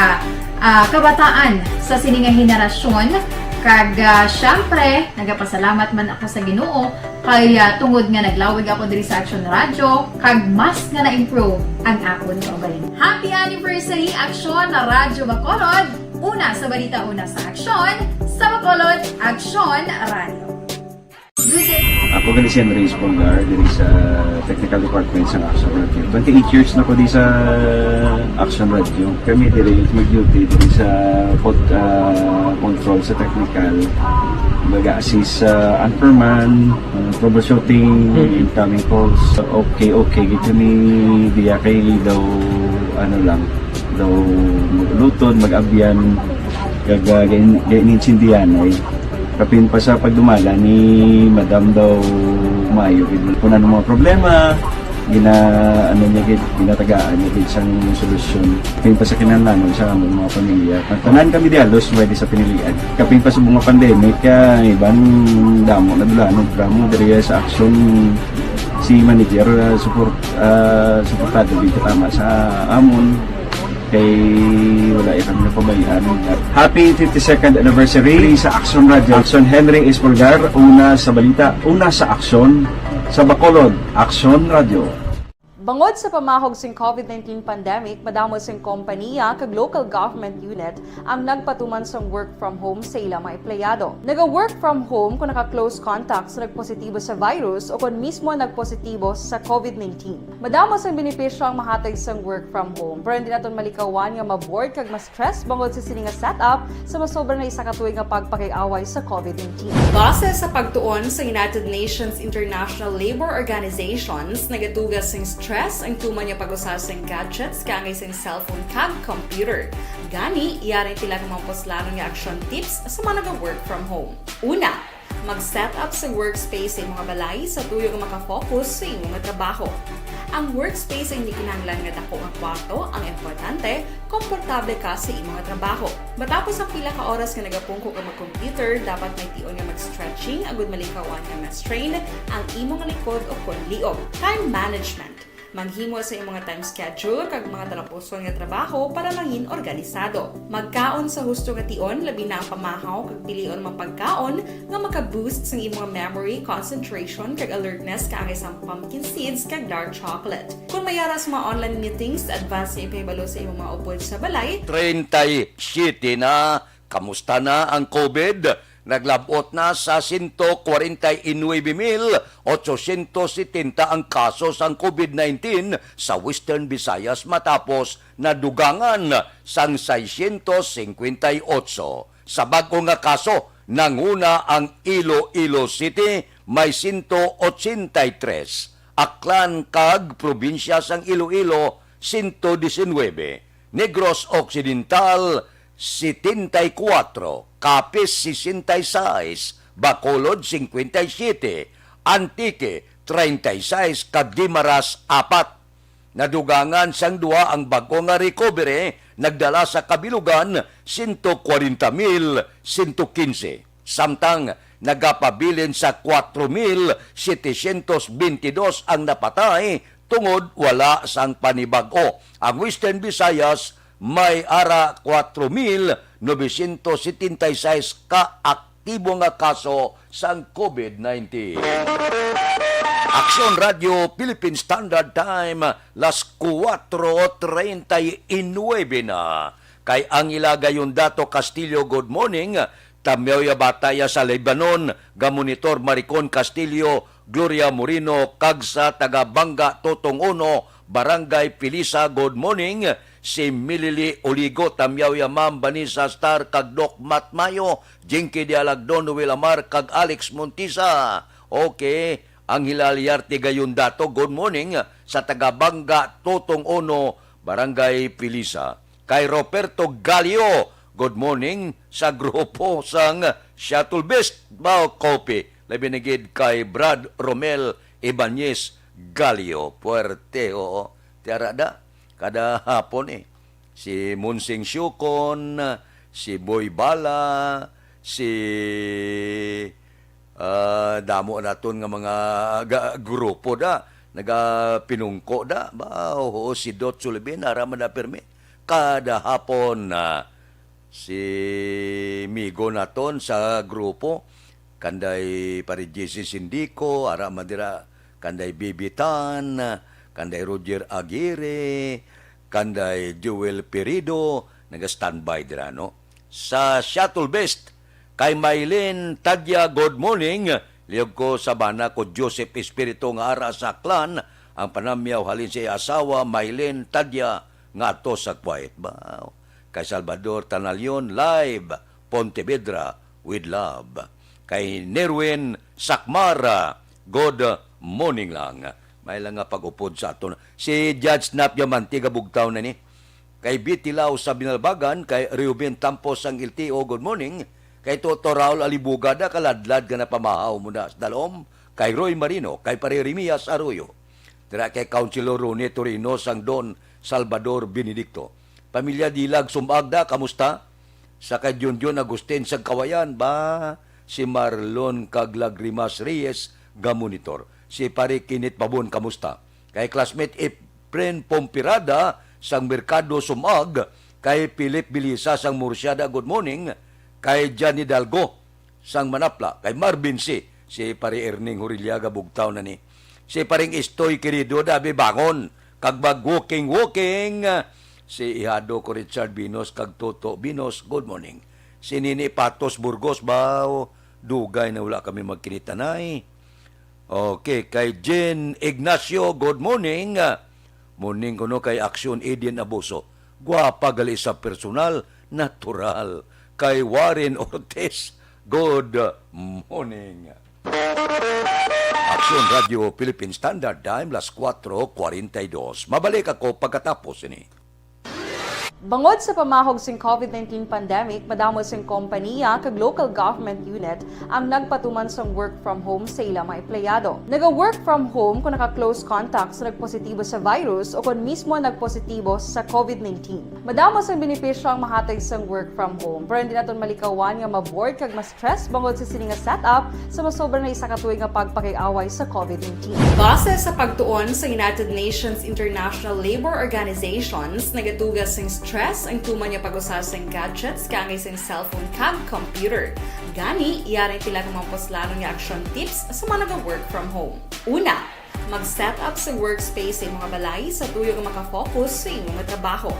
ah, kabataan sa sini nga henerasyon. Kag, ah, syempre, nagapasalamat man ako sa Ginoo kay, ah, tungod nga naglawig ako diri sa Action Radio, kag mas nga na-improve ang akon kaugalingon. Happy anniversary, Action Radyo Bacolod! Una sa balita, una sa aksyon, sa Bacolod, Action Radio. Good day. Ako gali si Andres Polgar, diri sa Technical Department sa Action Radio. Twenty-eight years na ko di sa Action Radio. Kami diri mag-duty diri sa pod-, ah, control sa technical. Mag-assist sa anchorman, ah, troubleshooting, incoming calls. Okay, okay, gid kami diya kay daw, ano lang, daw mag-ulutod, mag-abyan, kag, ah, gain-, gainintindihan ay. Kapin pa sa pagdumala ni Madam daw maayo gid. Kung ano mga problema, gina-, ano niya gid, ginatagaan niya gid sang solusyon. Kapin pa sa kinahanglanon sa among mga pamilya. Tanan kami di halos pwede sa pinilian. Kapin pa sa mga pandemic, ah, iban damo na dulanon, drama diri sa action si manager, ah, support, ah, suportado gid tama sa amon. Ay, wala yan ang napabayaan. Happy fifty-second anniversary sa Action Radio. Action Henry Espolgar, una sa balita, una sa aksyon, sa Bacolod, Action Radio. Bangod sa pamahog sing COVID nineteen pandemic, madamo sing kompaniya kag local government unit ang nagpatuman sang work from home sa ila mga empleyado. Naga-work from home kung naka-close contact sa nagpositibo sa virus o kon mismo nagpositibo sa COVID nineteen. Madamo sang benepisyo ang mahatag sang work from home, pero hindi naton malikawan nga ma-bored kag ma-stress bangod sa sini nga setup sa masobra na isa ka tuig nga pagpakig-away sa COVID nineteen. Base sa pagtuon sa United Nations International Labour Organizations, nagatuga sing stress ang tuman nga pag-usa sing gadgets kaangay sing cellphone kag computer. Gani, yari sila nga mga puslanon nga action tips sa mga naga-work from home. Una, mag-set up sa workspace sa imong balay sa tuyo nga makafocus sa imong trabaho. Ang workspace ay hindi kinahanglan nga dako nga kwarto, ang importante, komportable ka sa imong trabaho. Matapos ang pila ka oras nga nagapungko ka mag-computer, dapat may tion nga mag-stretching agud malikawan nga ma-strain ang imong likod o kon liog. Time management. Maghimo sa imong time schedule kag mga talapuson nga trabaho para mangin organisado. Magkaon sa husto nga tion, labi na ang pamahaw kag pilion mga pagkaon nga maka-boost sang imong memory, concentration kag alertness kaangay sang pumpkin seeds kag dark chocolate. Kung may ara sa mga online meetings, advance nga ipahibalo sa imong mga upod sa balay. Treinta y siete na. Kamusta na ang COVID? Naglab-ot na sa sento kwarenta y nuebe mil otsosyentos setenta ang kaso sang COVID nineteen sa Western Visayas matapos nadugangan sang seiscientos cincuenta y ocho. Sa bag-o nga kaso, nanguna ang Iloilo City, may sento ochenta y tres, Aklan kag probinsya sang Iloilo, sento disinwebe, Negros Occidental, setenta y kuwatro, Capiz, sesenta y seis, Bacolod, cincuenta y siete, Antique, treinta y seis, kag Guimaras, apat. Nadugangan sang duha ang bag-o nga recovery, nagdala sa kabilugan sento kwarenta mil sento kinse. Samtang nagapabilin sa kuwatro mil setecientos beintidos ang napatay tungod wala sang panibag-o. Ang Western Visayas may ara kuwatro mil novecientos setenta y seis ka aktibo nga kaso sang COVID nineteen. Aksyon Radio Philippine Standard Time, las kuwatro treinta y nuebe na. Kay Angela Gayondato Castillo, good morning. Tamyaw ya bata ya sa Lebanon, gamonitor Maricon Castillo, Gloria Moreno, kag sa taga Banga Totong Uno, Barangay Pilisa, good morning. Si Milili Oligo, tamyaw ya Ma'am Vanessa Star, kag Doc Matt Mayo, Jinky Dialagdon, Noel Amar, kag Alex Montisa. Okay, ang Hilaliarte Gayondato, good morning, sa taga Banga Totong Uno, Barangay Pilisa. Kay Roberto Galio, good morning sa grupo sang Shuttle Best, Bao Coffee. Labi na gid kay Brad Romel Ibanez Galio. Puwerte, oo. Tiara da, kada hapon eh. Si Monsing Siukon, si Boy Bala, si, ah, damo naton nga mga ga-, grupo da, nagapinungko da. Ba, oo, si Dot Sulibin, ara man da pirmi. Kada hapon, ah, si migo naton sa grupo, kanday Pare J C Sindico, ara man dira, kanday Bibitan, kanday Roger Aguirre, kanday Joel Perido, naga-standby dira, no? Sa Shuttle Best, kay Mylene Tadia, good morning. Liog ko sa bana ko Joseph Espiritu nga ara sa Aklan, ang panamyaw halin sa iya asawa, Mylene Tadia, nga ato sa quiet ba. Kay Salvador Tanalion, live, Pontevedra, with love. Kay Nerwin Sakmara, good morning lang. May lang nga pag-upod sa aton. Si Judge Nap Diamante, gabugtaw na ni. Kay Bitilaw sa Binalbagan, kay Reuben Tampos sang L T O, good morning. Kay Toto Raul Alibuga, da kaladlad nga napamahaw mo na sa dalom. Kay Roy Marino, kay Pare Remias Arroyo. Dira kay Councilor Ronnie Torino sang Don Salvador Benedicto. Pamilya Dilag Sumagda, kamusta? Sa kay Junjun Agustin sang Kawayan, ba? Si Marlon kag Lagrimas Reyes, gamonitor. Si Pare Kinit Babon, kamusta? Kay classmate Efren Pompirada sang Merkado Sumag, kay Philip Bilisa sang Murciada, good morning, kay Jan Hidalgo sang Manapla, kay Marvin C, si Pare Erning Horiliaga, bugtaw na ni. Si Paring Istoy Querido, dabi bangon, kag mag-walking-walking. Si Ihado ko Richard Binos kag Toto Binos, good morning. Si Nini Patos Burgos, baw, dugay na wala kami magkinitanay. Okay, kay Jen Ignacio, good morning. Morning kuno kay Aksyon Eden Abuso. Gwapa gali sa personal, natural. Kay Warren Ortiz, good morning. Aksyon Radio Philippine Standard Time, las cuatro cuarenta y dos. Mabalik ako pagkatapos ini. Bangod sa pamahog sing covid nineteen pandemic, madamo sing kompaniya kag local government unit ang nagpatuman sang work from home sa ila mga empleyado. Naga-work from home kon naka-close contact sa nagpositibo sa virus o kon mismo nagpositibo sa covid nineteen. Madamo sang benepisyo ang mahatag sang work from home, pero hindi naton malikawan nga ma-bored kag ma-stress bangod sa sini nga setup sa masobra na isa ka tuig nga pagpakig-away sa covid nineteen. Base sa pagtuon sa United Nations International Labour Organizations, nagatuga sing stress ang tuman nga pag-usa sing gadgets kaangay sing cellphone kag computer. Gani, yari pila ka mga puslanon nga action tips sa mga naga-work from home. Una, mag-set up sa workspace sa imong balay sa tuyo nga maka-focus sa imong trabaho.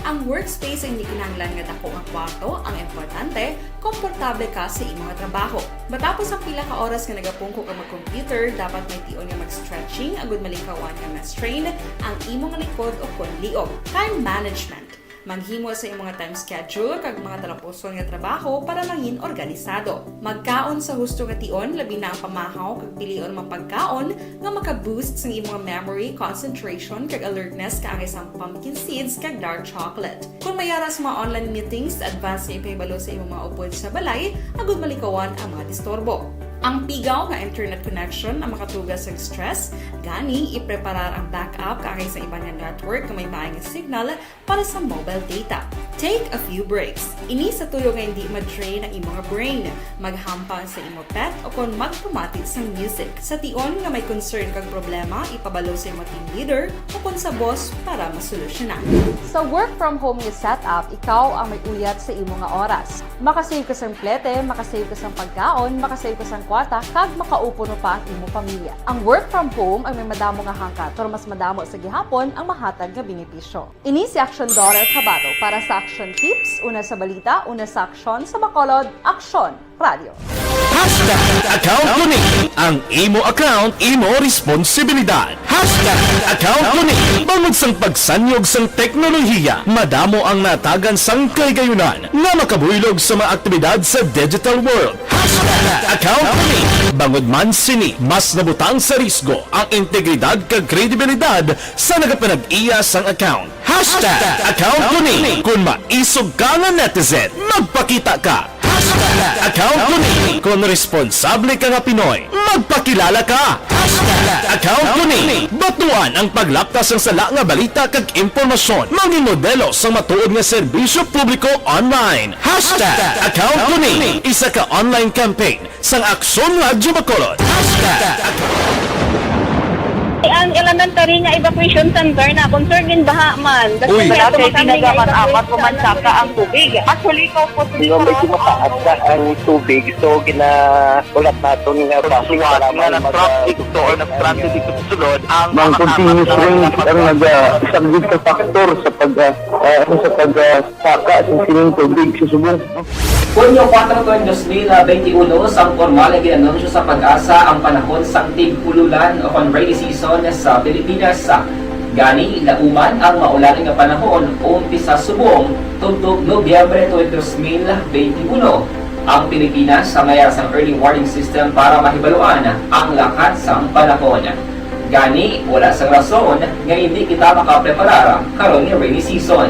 Ang workspace ang hindi kinahanglan nga dako nga kwarto, ang importante, komportable ka sa imong trabaho. Matapos ang pila ka oras nga nagapungko ka mag-computer, dapat may tion nga mag-stretching agud malikawan nga ma-strain ang imong likod o kon liog. Time management. Maghimo sa imong time schedule kag mga talapuson nga trabaho para mangin organisado. Magkaon sa husto nga tion, labi na ang pamahaw kag pilion mga pagkaon nga maka-boost sang imong memory, concentration, kag alertness kaangay sang pumpkin seeds kag dark chocolate. Kung may ara sa mga online meetings, advance nga ipahibalo sa imong mga upod sa balay agud malikawan ang mga disturbo. Ang pigaw nga internet connection ang makatuga sa stress, gani ipreparar ang backup kaangay sa iban nga network nga may maay nga signal para sa mobile data. Take a few breaks. Ini sa tuyo nga hindi ma-drain ang imong brain. Maghampang sa imo pet o kon magpamati sang music. Sa tion nga may concern kag problema, ipabalo sa imo team leader o kon sa boss para masolusyonan. Sa work from home nga setup, ikaw ang may uyat sa imo nga oras. Makasave ka sang plete, makasave ka sang pagkaon, makasave ka sang kwarta, kag makaupo pa ang imo pamilya. Ang work from home ang may madamo nga hangkat, pero mas madamo sa gihapon ang mahatag nga benepisyo. Ini si Aksyon Dorer Cabato para sa Aksyon Tips, una sa balita, una sa aksyon, sa Bacolod, Aksyon Radio. Hashtag account ko ni. Ang imo account, imo responsibilidad. Hashtag account ko ni. Bangod sang pagsanyog sang teknolohiya, madamo ang natagan sang kahigayunan nga makabuylog sa mga aktibidad sa digital world. Hashtag account ko ni. Bangod man sini, mas nabutang sa risgo ang integridad kag kredibilidad sa nagapanag-iya sang account. Hashtag account ko ni. Kung maisog ka nga netizen, magpakita ka. Hashtag account ko ni. Kung responsable ka nga Pinoy, magpakilala ka. Hashtag account ko ni. Batuan ang paglapta sang sala nga balita kag impormasyon. Mangin modelo sang matuod nga serbisyo publiko online. Hashtag account ko ni. Isa ka online campaign sang Aksyon Radyo Bacolod. Hashtag. Ang elementary nga evacuation center na concern din baha man. Uy. Wala kay ginagaman amat ko man saka ang tubig. Mas huli ko po. Hindi mo medyo mataas na ang tubig. So, ginakulat naton nga traffic. Suwat nga nag-traffic to or nag-traffic dito sa sulod ang mga continuous rain ang nag-, ah, isang big factor sa pag, ah, ah, ano, sa pag, ah, saka sa sining tubig sa subong. Hunyo kuwatro tuig dos mil benti uno, sang pormal nga gin-anunsyo sa PAGASA ang panahon sang tig-ululan o kon rainy season sa Pilipinas. Gani, lauman ang maulan nga panahon umpisa subong tubtob Nobyembre tuig dos mil benti uno. Ang Pilipinas may ara sang early warning system para mahibaluan ang lakat sang panahon. Gani, wala sang rason nga indi kita makapreparar karon nga rainy season.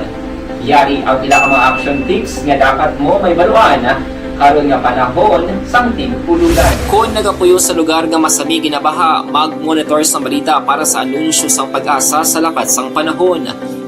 Yari ang pila ka mga action tips nga dapat mo mahibaluan karon nga panahon sang tig-ululan. Kon nagapuyo sa lugar nga masami ginabaha, mag-monitor sang balita para sa anunsyo sang PAGASA sa lakat sang panahon.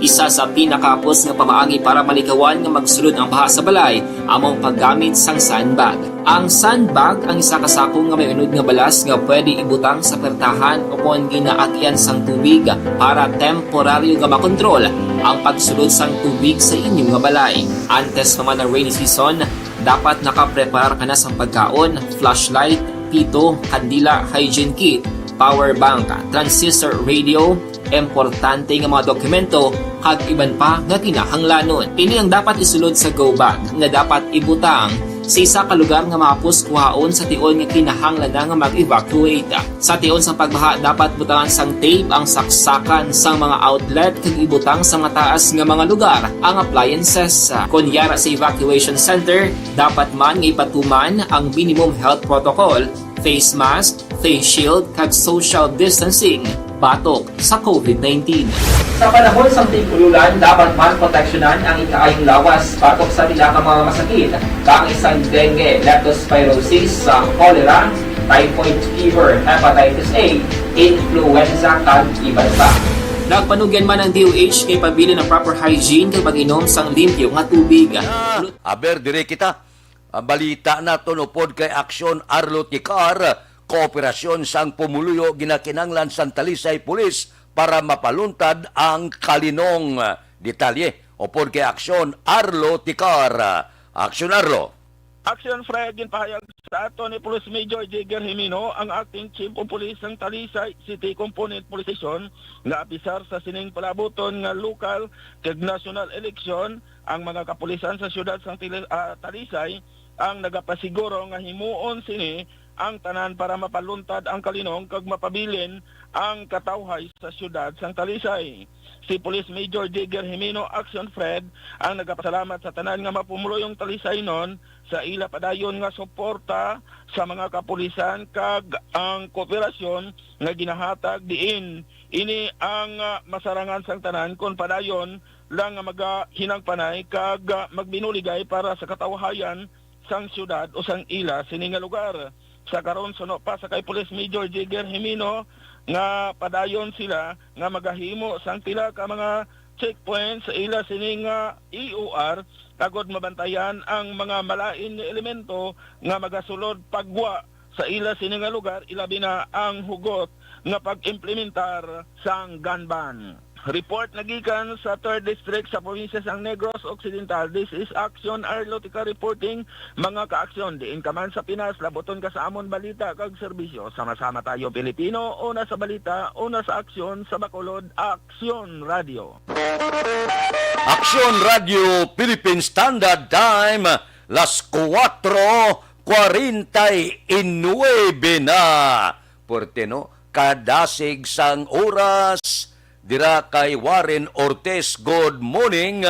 Isa sa pinakahapos nga pamaagi para malikawan nga magsulod ang baha sa balay amo ang paggamit sang sandbag. Ang sandbag ang isa ka sako nga may unod nga balas nga pwede ibutang sa pertahan o kon ginaagyan sang tubig para temporaryo nga makontrol ang pagsulod sang tubig sa inyo nga balay. Antes pa man ang rainy season, dapat nakapreparar ka na sang pagkaon, flashlight, pito, kandila, hygiene kit, power bank, transistor radio, importante nga mga dokumento, kag iban pa nga kinahanglanon. Ini ang dapat isulod sa go bag nga dapat ibutang sa isa ka lugar nga mahapos kuhaon sa tion nga kinahanglan na nga mag-evacuate. Sa tion sa pagbaha, dapat butangan sang tape ang saksakan sang mga outlet kag ibutang sa mataas nga mga lugar ang appliances. Kon yara sa evacuation center, dapat man nga ipatuman ang minimum health protocol, face mask, face shield, kag social distancing batok sa covid nineteen. Sa panahon sang tig-ululan, dapat man proteksyonan ang ikaayong lawas batok sa pila ka mga masakit, kaangay sang dengue, leptospirosis, sa cholera, typhoid fever, hepatitis A, influenza, kag iban pa. Nagpanugyan man ang D O H nga ipabilin ang proper hygiene kag pag-inom sang limpyo nga tubig. Aber, dire kita. Ang balita naton upod kay Aksyon Arlo Tikar, kooperasyon sang pumuluyo ginakinanglan sang Talisay Police para mapaluntad ang kalinong. Detalye upod kay Aksyon Arlo Tikar. Aksyon Arlo. Action Fred, ginpahayag sa aton ni Police Major Jigger Jimeno, ang acting chief of police sang Talisay City Component Police Station, nga apisar sa sining palabuton nga lokal kag national eleksyon, ang mga kapulisan sa siyudad sang Tili-, ah, Talisay ang nagapasiguro nga himuon sini ang tanan para mapaluntad ang kalinong kag mapabilin ang katawhay sa siyudad sang Talisay. Si Police Major Jigger Jimeno, Action Fred, ang nagapasalamat sa tanan nga mapumuluyong Talisaynon sa ila padayon nga suporta sa mga kapulisan kag ang kooperasyon nga ginahatag, diin ini ang, ah, masarangan sang tanan kon padayon lang nga magahinang panay kag, ah, magbinuligay para sa katawhayan sang siyudad o sang ila sini nga lugar. Sa karon, suno pa sa kay Police Major Jigger Jimeno nga padayon sila nga magahimo sang pila ka mga checkpoints sa ila sini nga E O R agod mabantayan ang mga malain nga elemento nga magasulod paggwa sa ila sini nga lugar, ilabi na ang hugot nga pag-implementar sang gun ban. Report nagikan sa Third District sa probinsya sang Negros Occidental. This is Action Arlotica reporting, mga ka-aksyon. Diin ka man sa Pinas, labuton ka sa amon balita kag serbisyo. Sama-sama tayo, Pilipino, una sa balita, una sa aksyon, sa Bacolod, Aksyon Radio. Aksyon Radio Philippine Standard Time, las kuwatro kwarenta y nuebe na. Puwerte, no? Kadasig sang oras, dira kay Warren Ortiz, good morning.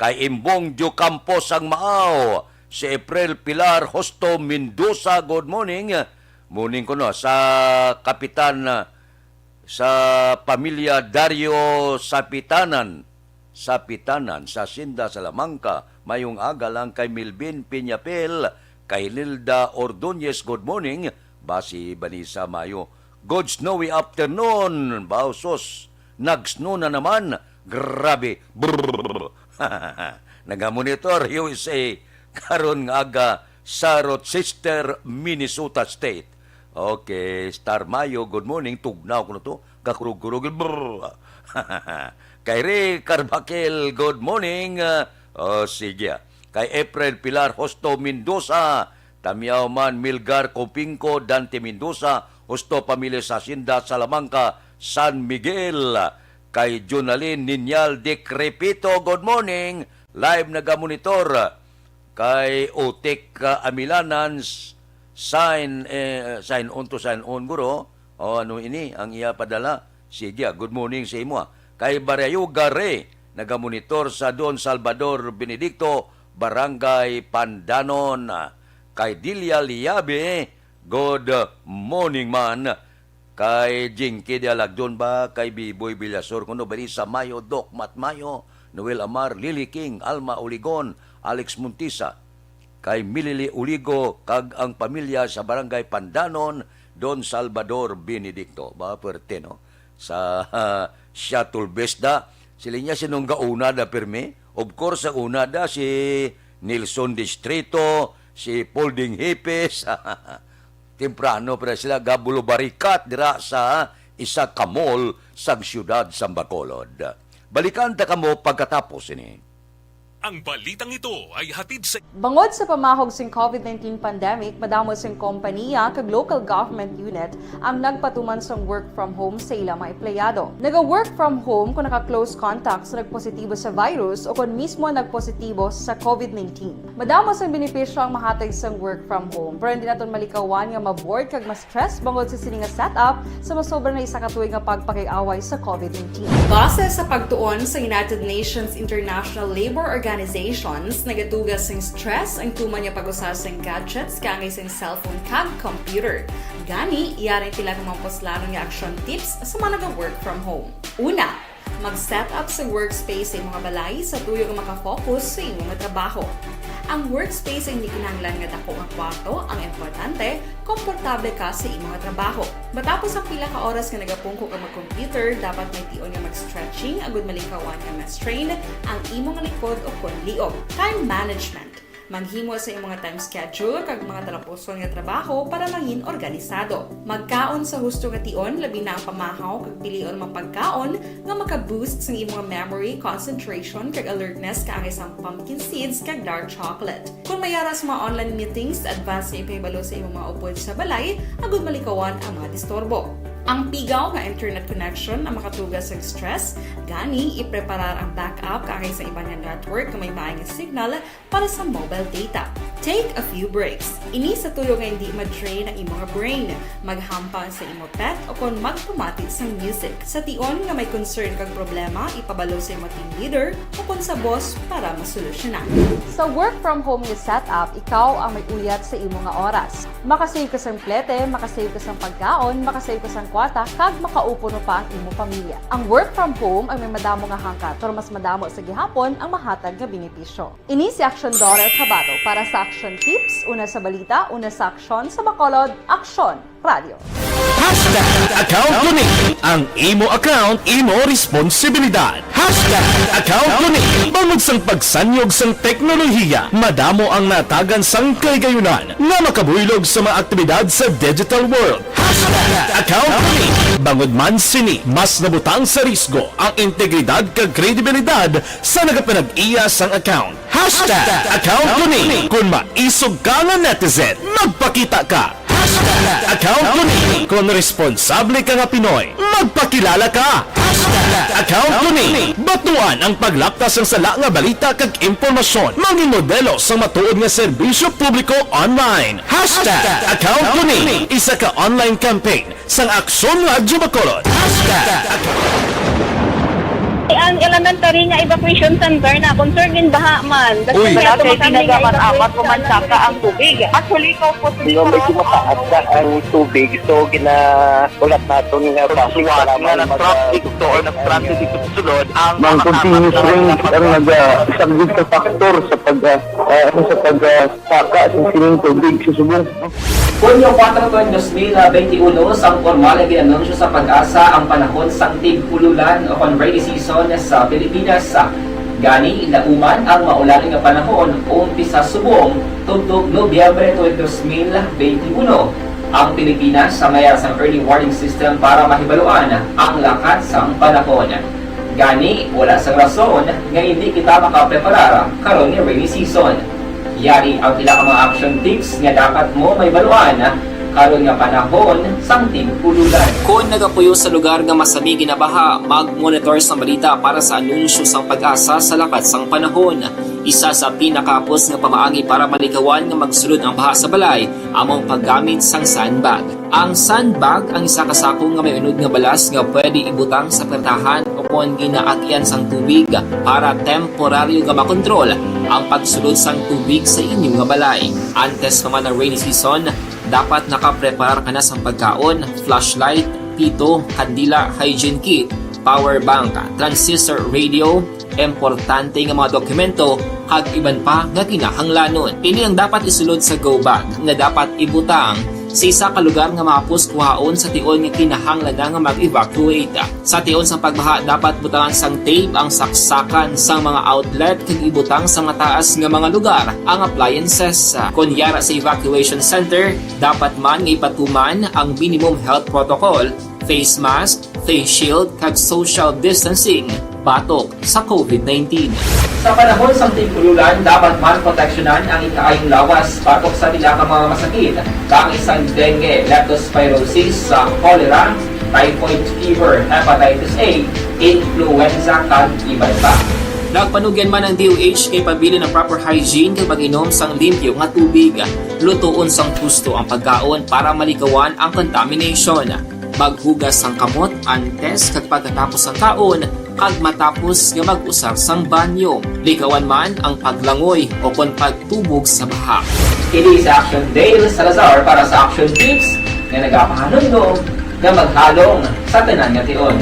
Kay Imbong Diocampo sang Maaw, si April Pilar Hosto Mendoza, good morning. Morning ko, no, sa Kapitan, sa pamilya Dario Sapitanan, Sapitanan, sa Hacienda Salamanca, mayong aga lang kay Milvin Piñapel, kay Lilda Ordonez, good morning, basi Vanessa Mayo. Good snowy afternoon, Bausos. Nag-snow na naman. Grabe. Brrr. Nagamonitor U S A karon nga aga sa Rochester, Minnesota State. Okay, Star Mayo, good morning. Tugnaw ko na to. Kakurog-kurog. Brrr. Kay Ray Carbaquil, good morning. Ah, oh, sige. Kay April Pilar Hosto Mendoza, Tamiyaw man, Milgar Copingco, Dante Mendoza, Hosto pamilya sa Hacienda Salamanca, San Miguel. Kay Jonalyn Niñal Decrepito, good morning. Live nagamonitor. Kay Otik, ah, Amilanan, s-, sign, eh, sign on to sign on, guro. O, ano ini ang iya padala? Sige, ah, good morning sa imo, ah. Kay Barayuga Re, nagamonitor sa Don Salvador Benedicto, Barangay Pandanon. Kay Delia Liabe, good morning man. Kay Jinky de Alagdon ba, kay Biboy Villasor, kuno Vanessa Mayo, Doc Matt Mayo, Noel Amar, Lily King, Alma Oligon, Alex Montisa, kay Milili Uligo, kag ang pamilya sa Barangay Pandanon, Don Salvador Benedicto. Ba, puwerte, no? Sa, ah, shuttle bus da, Sila niya sinong gauna da pirmi? Of course, ang una da si Nelson Distrito, si Polding Hipes. Temprano pa sila gabulubarikat dira sa isa ka mall sang siyudad sang Bacolod. Balikan ta kamo pagkatapos ini. Ang balitang ito ay hatid sa Bangod sa pamahog sing COVID nineteen pandemic, madamo sing kompaniya kag local government unit ang nagpatuman sang work from home sa ila mga empleyado. Naga-work from home kon naka-close contact sa nagpositibo sa virus o kon mismo nagpositibo sa COVID nineteen. Madamo sang benepisyo ang mahatag sang work from home, pero hindi naton malikawan nga ma-bored kag ma-stress bangod sa sini nga setup sa masobra na isa ka tuig nga pagpakig-away sa COVID nineteen. Base sa pagtuon sa United Nations International Labour Organizations, nagatuga sing stress ang tuman nga pag-usa sing gadgets kaangay sing cellphone kag computer. Gani, yari ang pila ka mga puslanon nga action tips sa mga naga-work from home. Una, mag-set up sa workspace sa imong balay sa tuyo nga makafocus sa imong trabaho. Ang workspace ay hindi kinahanglan nga dako nga kwarto ang importante, komportable ka sa imong trabaho. Matapos ang pila ka oras nga nagapungko ka mag-computer, dapat may tion nga mag-stretching agud malikawan nga ma-strain ang imong likod o kon liog. Time management. Maghimo sa imong time schedule kag mga talapuson nga trabaho para mangin organisado. Magkaon sa husto nga tion, labi na ang pamahaw kag pilion mga pagkaon nga maka-boost sang imong memory, concentration, kag alertness kaangay sang pumpkin seeds kag dark chocolate. Kung may ara sa mga online meetings, advance nga ipahibalo sa imong mga upod sa balay agud malikawan ang mga disturbo. Ang pigaw nga internet connection ang makatuga sa stress, gani ipreparar ang backup kaangay sa iban nga network nga may maay nga signal para sa mobile data. Take a few breaks. Ini sa tuyo nga hindi ma-drain ang imong brain. Maghampang sa imo pet o kon magpamati sang music. Sa tion nga may concern kag problema, ipabalo sa imo team leader o kon sa boss para masolusyonan. Sa work from home nga setup, ikaw ang may uyat sa imo nga oras. Makasave ka sang plete, makasave ka sang pagkaon, makasave ka sang kwarta, kag makaupo no pa ang imo pamilya. Ang work from home ang may madamo nga hangkat, pero mas madamo sa gihapon ang mahatag nga benepisyo. Ini si Action Dorer Cabato para sa Action Tips, una sa balita, una sa aksyon, sa Bacolod, Aksyon Radio. Hashtag account ko ni. Ang imo account, imo responsibilidad. Hashtag account ko ni. Bangod sang pagsanyog sang teknolohiya, madamo ang natagan sang kahigayonan nga makabuylog sa mga aktibidad sa digital world. Hashtag account ko ni. Bangod man sini, mas nabutang sa risgo ang integridad kag kredibilidad sa nagapanag-iya sang account. Hashtag account ko ni. Kung maisog ka nga netizen, magpakita ka. Hashtag account ko ni. Kung responsable ka nga Pinoy, magpakilala ka. Hashtag account ko ni. Batuan ang paglapkas sang sala nga balita kag impormasyon. Mangin modelo sang matuod nga serbisyo publiko online. Hashtag account ko ni. Isa ka online campaign sang Aksyon Radyo Bacolod. Hashtag. Ang elementary nga evacuation center na concern gid baha man. Uy. Wala kay tinaga man apat ko man saka ang tubig. Actually, ko po Yung medyo mataas na ang tubig, so ginaulat naton nga traffic para na mag- nag-traffic to or nag-traffic dito sa sulod, ang Mang continuous rain ang nag-, ah, isang big factor sa pag, ah, ah, sa pag, ah, saka sa sining tubig sa subong. Hunyo kuwatro, dos mil benti uno, sang pormal nga gin-anunsyo sa PAGASA ang panahon sang tig-ululan o kon rainy season sa Pilipinas. Gani, lauman ang maulan nga panahon, umpisa subong tubtob Nobyembre tuig dos mil benti uno. Ang Pilipinas sa mayar sang early warning system para mahibaluan ang lakat sang panahon. Gani, wala sang rason nga indi kita makapreparar karon nga rainy season. Yari ang pila ka mga action tips nga dapat mo mahibaluan karon nga panahon sang tig-ululan. Kon nagapuyo sa lugar nga masami ginabaha, mag-monitor sang balita para sa anunsyo sang PAGASA sa lakat sang panahon. Isa sa pinakahapos nga pamaagi para malikawan nga magsulod ang baha sa balay amo ang paggamit sang sandbag. Ang sandbag ang isa ka sako nga may unod nga balas nga pwede ibutang sa pertahan o kon ginaagian sang tubig para temporaryo nga makontrol ang pagsulod sang tubig sa inyo nga balay. Antes pa man ang rainy season, dapat nakapreparar ka na sang pagkaon, flashlight, pito, kandila, hygiene kit, power bank, transistor radio, importante nga mga dokumento, kag iban pa nga kinahanglanon. Ini ang dapat isulod sa go bag nga dapat ibutang sa isa ka lugar nga mahapos kuhaon sa tion nga kinahanglan na nga mag-evacuate. Sa tion sang pagbaha, dapat butangan sang tape ang saksakan sang mga outlet kag ibutang sa mataas nga mga lugar ang appliances. Kon yara sa evacuation center, dapat man nga ipatuman ang minimum health protocol, face mask, face shield, kag social distancing batok sa COVID nineteen. Sa panahon sang tig-ululan, dapat man proteksyonan ang ikaayong lawas batok sa pila ka mga masakit, kaangay sang dengue, leptospirosis, sa cholera, typhoid fever, hepatitis A, influenza, kag iban pa. Nagpanugyan man ang D O H nga ipabilin ang proper hygiene kag pag-inom sang limpyo nga tubig. Lutoon sang husto ang pagkaon para malikawan ang contamination. Maghugas sang kamot antes kag pagkatapos sang kaon, kag matapos nga mag-usar sang banyo. Likawan man ang paglangoy o kon pagtubog sa baha. Kini si Action Dale Salazar para sa Action Tips nga nagapahanumdom nga maghalong sa tanan nga tion.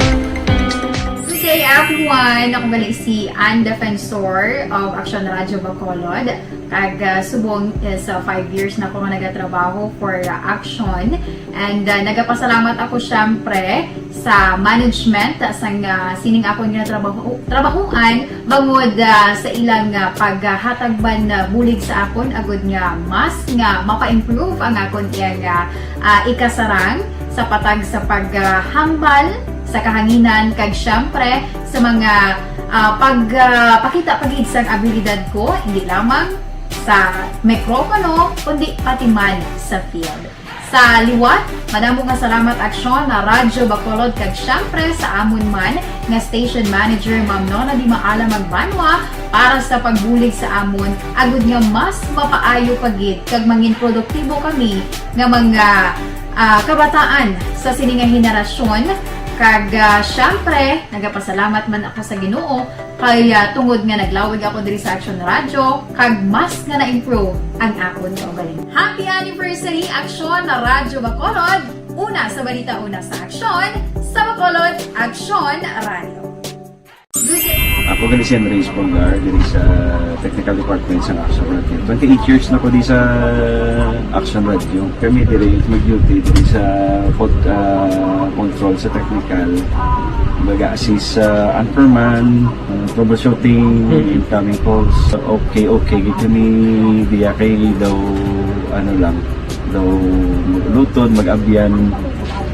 Good day, everyone! Ako gali si Ann Defensor of Action Radio Bacolod. Kag, ah, subong is, ah, five years na ko nga nagatrabaho for, ah, Action. And, ah, nagapasalamat ako, syempre, sa management, ah, sang, ah, sining akon nga trabaho, trabahuan, bangod, ah, sa ilang, ah, paghatag man, ah, bulig sa akon, agud nga mas nga mapa-improve ang akon iyang, ah, ah, ikasarang sa patag sa paghambal sa kahanginan, kag, syempre, sa mga, ah, pag, ah, pakita pa gid sang abilidad ko, hindi lamang sa mikropono, kundi pati man sa field. Sa liwat, madamo nga salamat, Action Radyo Bacolod, kag syempre sa amon man nga station manager, Ma'am Nona Di Maala Magbanwa, para sa pagbulig sa amon, agud nga mas mapaayo pa gid kag mangin produktibo kami nga mga, ah, kabataan sa sini nga henerasyon. Kag, ah, syempre, nagapasalamat man ako sa Ginoo kay, ah, tungod nga naglawig ako diri sa Action Radyo, kag mas nga na-improve ang akon kaugalingon. Happy anniversary, Action Radyo Bacolod! Una sa balita, una sa aksyon, sa Bacolod, Action Radyo. Ako gali si Henry Espolgar, diri sa Technical Department sa Action Radio. Twenty-eight years na ko di sa Action Radio. Kami diri mag-duty diri sa pod-, ah, control sa technical. Mag-assist sa anchorman, ah, troubleshooting, incoming calls. Okay, okay. Gid kami diya kay daw, ano lang, daw mag-ulutod, mag-abyan,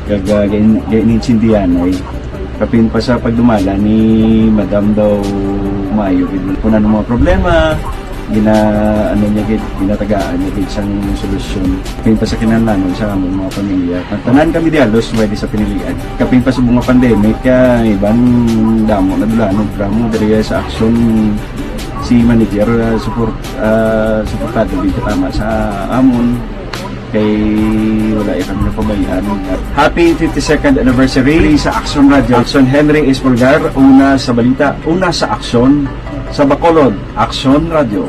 kag, ah, gain-, gain-insindihan ay. Kapin pa sa pagdumala ni Madam daw maayo gid. Kung ano mga problema, gina-, ano niya gid, ginatagaan niya gid sang solusyon. Kapin pa sa kinahanglanon sa among mga pamilya. Ang tanan kami di halos pwede sa pinilian. Kapin pa sa mga pandemic, ah, iban damo na dulanog, damo diri sa Action si manager, ah, support, ah, suportado gid katama sa amon. Kay wala iya kami napabayaan. Happy fifty-second anniversary sa Action Radio. Action Henry Espolgar, una sa balita, una sa aksyon, sa Bacolod, Action Radio.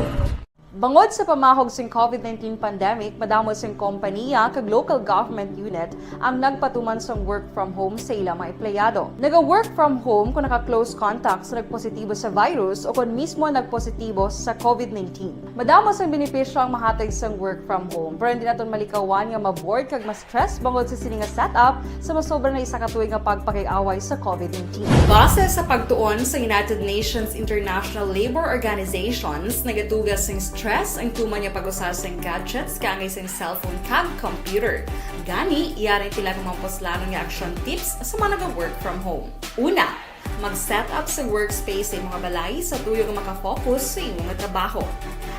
Bangod sa pamahog sing COVID nineteen pandemic, madamo sing kompaniya kag local government unit ang nagpatuman sang work from home sa ila mga empleyado. Naga-work from home kung naka-close contact sa nagpositibo sa virus o kung mismo nagpositibo sa COVID nineteen. Madamo sang benepisyo ang mahatag sang work from home, pero hindi naton malikawan nga ma-bored kag ma-stress bangod sa sini nga setup sa masobra na isa ka tuig nga pagpakig-away sa COVID nineteen. Base sa pagtuon sa United Nations International Labor Organizations, nagatuga sing stress ang tuman nga pag-usa sing gadgets kaangay sing cellphone kag computer. Gani, yari pila ka mga puslanon nga action tips sa mga naga-work from home. Una, mag-set up sa workspace sa imong balay sa tuyo nga maka-focus sa imo nga trabaho.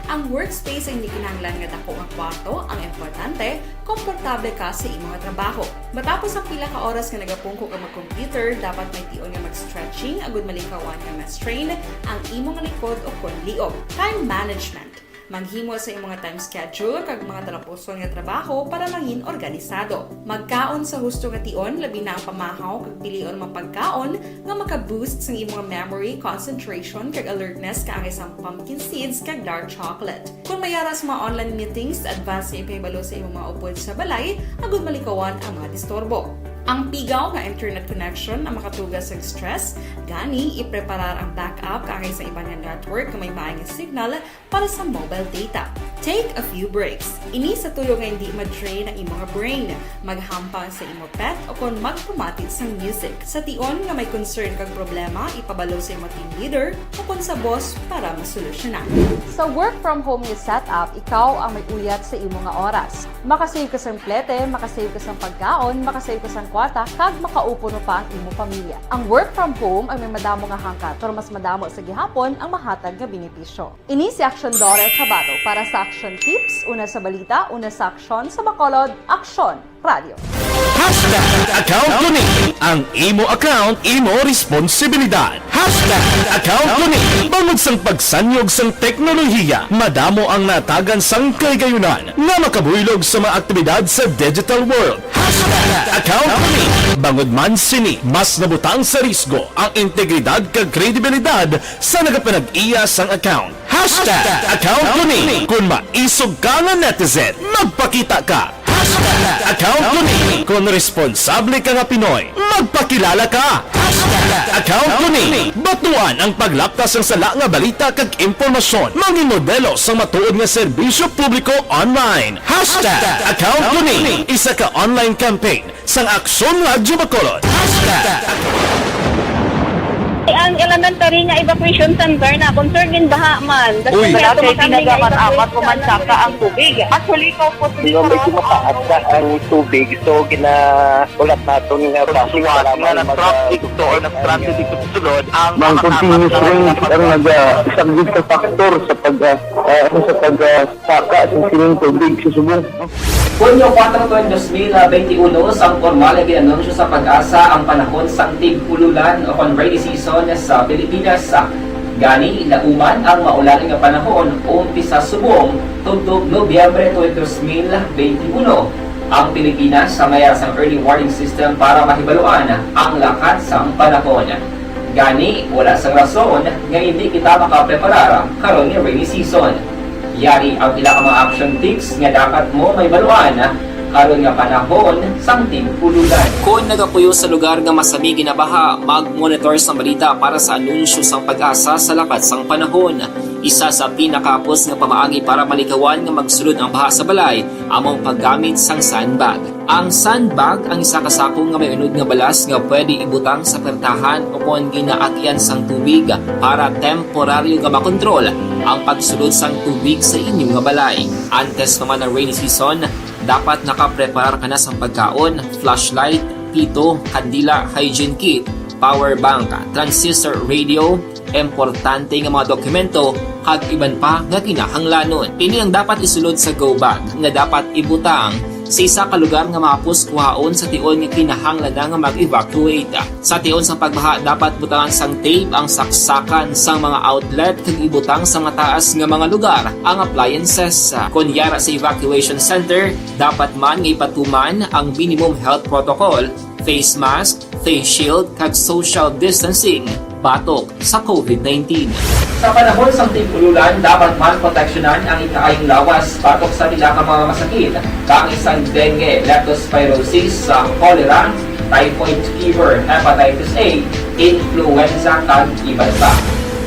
Ang workspace ay hindi kinahanglan nga dako nga kwarto, ang importante, komportable ka sa imo nga trabaho. Matapos ang pila ka oras nga nagapungko ka mag-computer, dapat may tion nga mag-stretching agud malikawan nga ma-strain ang imo nga likod o kon liog. Time management. Maghimo sa imong time schedule kag mga talapuson nga trabaho para mangin organisado. Magkaon sa husto nga tion, labi na ang pamahaw kag pilion mga pagkaon nga maka-boost sang imong memory, concentration, kag alertness, kaangay sang pumpkin seeds kag dark chocolate. Kung may ara sa mga online meetings, advance nga ipahibalo sa imong mga upod sa balay agud malikawan ang mga disturbo. Ang pigaw nga internet connection ang makatuga sa stress, gani ipreparar ang backup kaangay sa iban nga network nga may maay nga signal para sa mobile data. Take a few breaks. Ini sa tuyo nga hindi ma-drain ang imo nga brain, maghampang sa imo pet o kon magpamati sang music. Sa tion nga may concern kag problema, ipabalo sa imo team leader o kon sa boss para masolusyonan. Sa work from home nga setup, ikaw ang may uyat sa imo nga oras. Makasave ka sang plete, makasave ka sang pagkaon, makasave ka sang kwarta, kag makaupo pa ang imo pamilya. Ang work from home ang may madamo nga hangkat, pero mas madamo sa gihapon ang mahatag nga benepisyo. Ini si Aksyon Dorel Cabato para sa Aksyon Tips, una sa balita, una sa aksyon, sa Bacolod, Aksyon Radio. Hashtag account ko ni. Ang imo account, imo responsibilidad. Hashtag account ko ni. Bangod sang pagsanyog sang teknolohiya, madamo ang natagan sang kahigayonan nga makabuylog sa mga aktibidad sa digital world. Hashtag account ko ni. Bangod man sini, mas nabutang sa risgo ang integridad kag kredibilidad sa nagapanag-iya sang account. Hashtag account ko ni. Kon maisog ka nga netizen, magpakita ka. Hashtag account ko ni. Kon responsable ka nga Pinoy, magpakilala ka. Hashtag account ko ni. Batuan ang paglapkas sang sala nga balita kag impormasyon. Maging modelo sang matuod nga serbisyo publiko online. Hashtag account ko ni. Isa ka online campaign sang Aksyon Radyo Bacolod. Hashtag Ang elementary nga evacuation center na concern gin baha man. Uy, Daghan wala nato kay makami nga pinagamat-amat evacuation ko man center. Saka ang tubig. Actually, ko po Yung medyo mataas na ang tubig, so ginaulat naton nga Pagsuwat nga nag-traffic to or nag-transit dito sa sulod ang Bang continuous rain ang nagasaglit sa faktor sa pag ah, ah, ano, sa pag ah, saka sa sining tubig sa subong. Hunyo kuwatro, dos mil benti uno, sang pormal nga ginanunsyo sa PAGASA ang panahon sang tig-ululan o kon rainy season sa Pilipinas. Gani, lauman ang maulan nga panahon umpisa subong tubtob Nobyembre twenty twenty-one. Ang Pilipinas sa mayar sang early warning system para mahibaluan ang lakat sang panahon. Gani, wala sang rason nga indi kita makapreparar karon nga rainy season. Yari ang pila ka mga action tips nga dapat mo mahibaluan karon nga panahon sang tig-ululan. Kon nagapuyo sa lugar nga masami ginabaha, mag-monitor sang balita para sa anunsyo sang PAGASA sa lakat sang panahon. Isa sa pinakahapos nga pamaagi para malikawan nga magsulod ang baha sa balay amo ang paggamit sang sandbag. Ang sandbag ang isa ka sako nga may unod nga balas nga pwede ibutang sa pertahan o kon ginaagyan sang tubig para temporaryo nga makontrol ang pagsulod sang tubig sa inyo nga balay. Antes pa man ang rainy season, dapat nakapreparar ka na sang pagkaon, flashlight, pito, kandila, hygiene kit, power bank, transistor radio, importante nga mga dokumento, kag iban pa nga kinahanglanon. Ini ang dapat isulod sa go bag nga dapat ibutang sa isa ka lugar nga mahapos kuhaon sa tion nga kinahanglan na nga mag-evacuate. Sa tion sang pagbaha, dapat butangan sang tape ang saksakan sang mga outlet kag ibutang sa mataas nga mga lugar ang appliances. Kon yara sa evacuation center, dapat man nga ipatuman ang minimum health protocol, face mask, face shield, kag social distancing batok sa COVID nineteen. Sa panahon sang tig-ululan, dapat man proteksyonan ang ikaayong lawas batok sa pila ka mga masakit, kaangay sang dengue, leptospirosis, sa cholera, typhoid fever, hepatitis A, influenza, kag iban pa.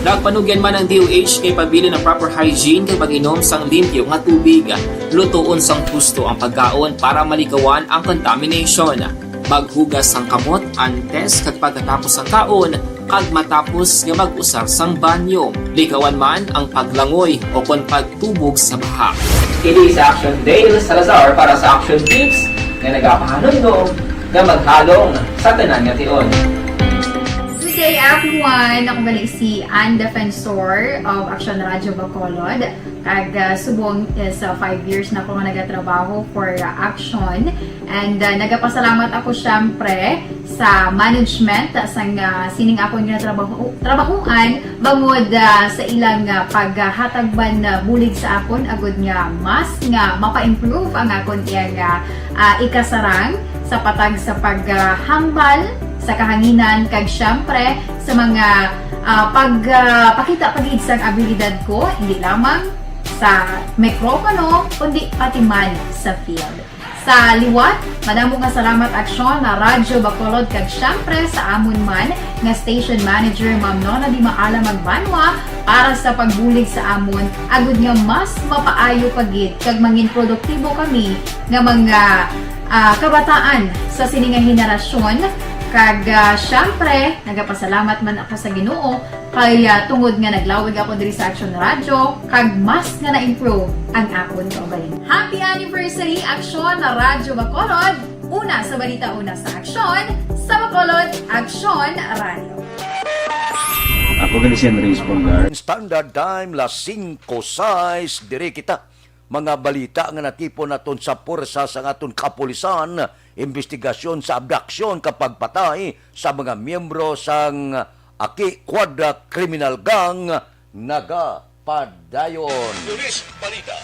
Nagpanugyan man ang D O H nga ipabilin ang proper hygiene kag pag-inom sang limpyo nga tubig. Lutoon sang husto ang pagkaon para malikawan ang contamination. Maghugas sang kamot antes kag pagkatapos sang kaon kag matapos nga mag-usar sang banyo. Likawan man ang paglangoy o kon pagtubog sa baha. Kini si Action Dale Salazar para sa Action Tips nga nagapahanumdom nga maghalong sa tanan nga tion. Good day, everyone! Ako gali si Ann Defensor of Action Radyo Bacolod. Kag ah, subong is ah, five years na ako nga nagatrabaho for ah, Action. And ah, nagapasalamat ako syempre sa management sang ah, sining akon nga trabaho, trabahoan bangod ah, sa ilang ah, paghatag man ah, bulig sa akon agud nga mas nga mapa-improve ang akon iyang ah, ah, ikasarang sa patag sa paghambal sa kahanginan kag syempre sa mga ah, pagpakita pa gid sang abilidad ko, hindi lamang sa mikropono kundi pati man sa field. Sa liwat, madamo nga salamat, Aksyon, na Radyo Bacolod, kag siyempre sa amon man nga station manager, Ma'am Nona Di Maala Magbanwa, para sa pagbulig sa amon, agud nga mas mapaayo pa gid kag mangin produktibo kami nga mga, ah, kabataan sa sini nga henerasyon. Kag, ah, siyempre, nagapasalamat man ako sa Ginoo kay, ah, tungod nga naglawig ako diri sa Aksyon Radyo, kag mas nga na-improve ang akon kaugalingon. Happy anniversary, Aksyon Radyo Bacolod! Una sa balita, una sa aksyon, sa Bacolod, Aksyon Radyo. Ako gani si Andres Pulgar. Standard Time, las singko sais, diri kita. Mga balita nga natipon naton sa puwersa sang aton kapulisan, imbestigasyon sa abduksyon kag pagpatay sa mga miyembro sang Aki Quadra Criminal Gang nagapadayon. Pulis Balita.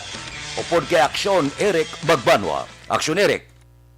Upod kay Aksyon, Eric Magbanwa. Aksyon, Eric.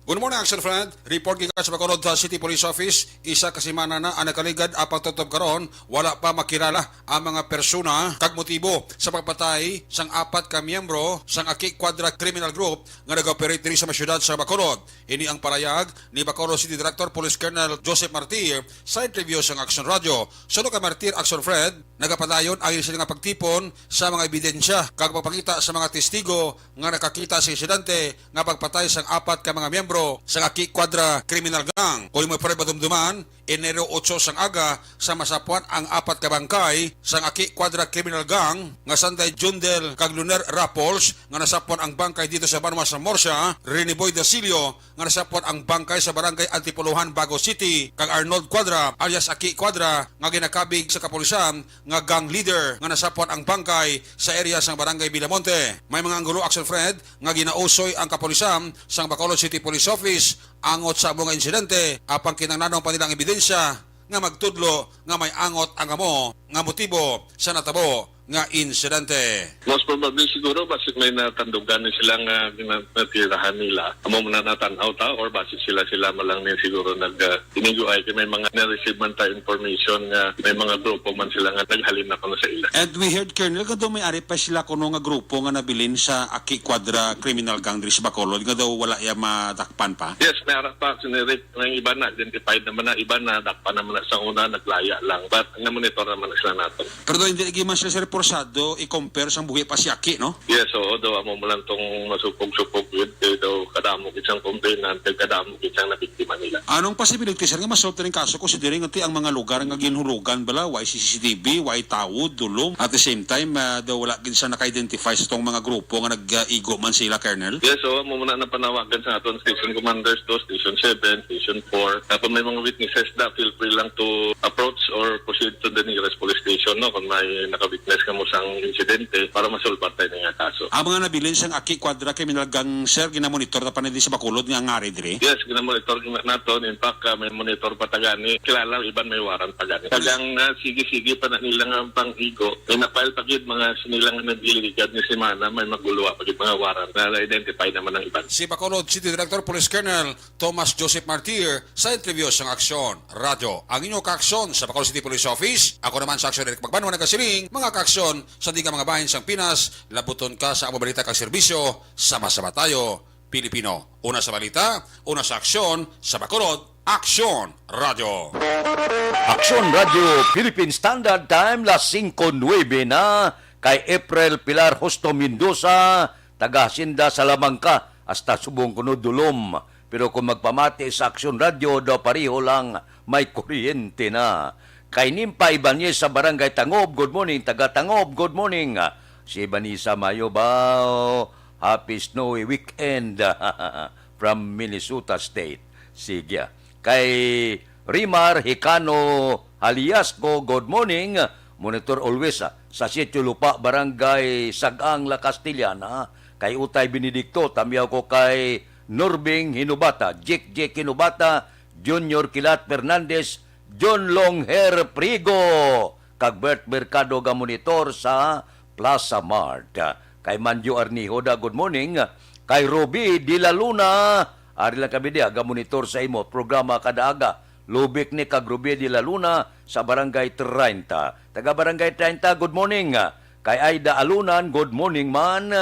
Good morning, Action Friend. Report gikan sa Bacolod City Police Office. Isa ka semana na ang nakaligad ang pagtutob karon. Wala pa makilala ang mga persona kag motibo sa pagpatay sang apat ka miyembro sang Aki Quadra Criminal Group nga nag-operate diri sa mga syudad sa Bacolod. Ini ang parayag ni Bacolod City Director Police Colonel Joseph Martir sa interview sang Action Radio. Suno kay Martir, Action Friend, nagapadayon ang sila nga pagtipon sa mga ebidensya kag pagpakita sa mga testigo nga nakakita sa insidente nga pagpatay sang apat ka mga miyembro sang Aki Quadra Criminal Gang. Kung imo pwede madumduman, Enero otso sang aga sa masapuan ang apat ka bangkay sang Aki Quadra Criminal Gang nga sanday Jundel kag Luner Rapols nga nasapuan ang bangkay dito sa Banwa sa Murcia, Rene Boy Dasilio nga nasapuan ang bangkay sa Barangay Antipolohan, Bago City, kag Arnold Quadra alias Aki Quadra nga ginakabig sa kapulisan nga gang leader nga nasapuan ang bangkay sa area sang Barangay Villamonte. May mga anggulo, Action Friend, nga ginausoy ang kapulisan sang Bacolod City Police Office angot sa amo nga insidente, apang kinahanglanon pa nila ang ebidensya nga magtudlo nga may angot ang amo nga motibo sa natabo nga insidente. Most probably siguro, basi may natandugan ni sila nga gina-, natirahan nila. Amo man na natan-aw ta, or basi sila-sila man lang ni siguro nag, ah, tiniguay, kay may mga na-receive man ta information nga may mga grupo man sila nga naghalin na kuno sa ila. And we heard, Colonel, nga daw may ari pa sila kuno nga grupo nga nabilin sa Aki Quadra Criminal Gang diri sa Bacolod, nga daw wala ya madakpan pa. Yes, may ara pa, Sir Eric. Ang iba na, identified naman na, iba na, dakpan naman na sa una, naglaya lang. But na-monitor naman na sila natin. Pero daw hindi lagi man sila, sir, porsado i-compare sang buhi pa si Aki, no? Yes, oo, daw amo mo lang tong masupog-supog yun. Kaya daw kadamo gid sang complainant, kay kadamo gid sang nabiktima nila. Anong possibility, sir, nga ma-solve rin kaso kung si diri nga ti ang mga lugar nga ginhulugan bala, way C C T V, way tawod, dulom? At the same time, ah, daw wala gid sa naka-identify sa tong mga grupo nga nag-igo man sila, Colonel? Yes, oo, amo muna napanawagan sa aton station commanders to, station seven, station four. Kung may mga witnesses na, feel free lang to approach or proceed to the nearest police station, no? Kung may naka-witness ka mo sang insidente, para masulbatan tayo nga kaso. Ang mga nabilin sang Aki Quadra Criminal Gang, sir, ginamonitor na pa na di sa Bacolod nga ngari diri? Yes, ginamonitor na naton. In fact, ah, may monitor pa ta gani. Kilala, iban may warrant pa gani. Tagang, ah, sige-sige pa na nila nga pang-igo. May na-file pa gid mga sinilang nga nagligad ni semana, may maguluwa pa gid mga warrant na na-identify naman ang iban. Si Bacolod City Director Police Colonel Thomas Joseph Martir sa interview sang Aksyon Radyo. Ang inyo kaaksyon sa Bacolod City Police Office, ako naman sa Aksyon Eric Magbanwa nagasiling, mga kaaksyon sa di nga mga bahin sang Pinas, labuton ka sa amo balita kag serbisyo, sama-sama tayo, Pilipino. Una sa balita, una sa aksyon, sa Bacolod, Aksyon Radyo. Aksyon Radyo, Philippine Standard Time, las singko nuebe na, kay April Pilar Justo Mendoza, taga Hacienda Salamanca, hasta subong kuno dulom. Pero kung magpamati sa Aksyon Radyo, daw pareho lang may kuryente na. Kay Nimpa Ibanez sa Barangay Tangob, good morning. Taga Tangob, good morning. Si Vanessa Mayo ba? Happy snowy weekend from Minnesota State. Sige. Kay Rimar Hicano Haliasco, good morning. Monitor always, ah, sa Sitio Lupa, Barangay Sagang, La Castellana. Kay Utay Benedicto, tamiyaw ko kay Norbing Hinubata, Jik Jik Hinubata, Junior Kilat Fernandez, John Long Hair Prigo, kag Bert Mercado nga monitor sa Plaza Mart. Kay Manjo Arnihoda, good morning. Kay Ruby de la Luna, ari lang kami diha, ga-monitor sa imo programa kada aga. Lubik ni kag Ruby de la Luna sa Barangay treinta. Taga Barangay treinta, good morning. Kay Aida Alunan, good morning man.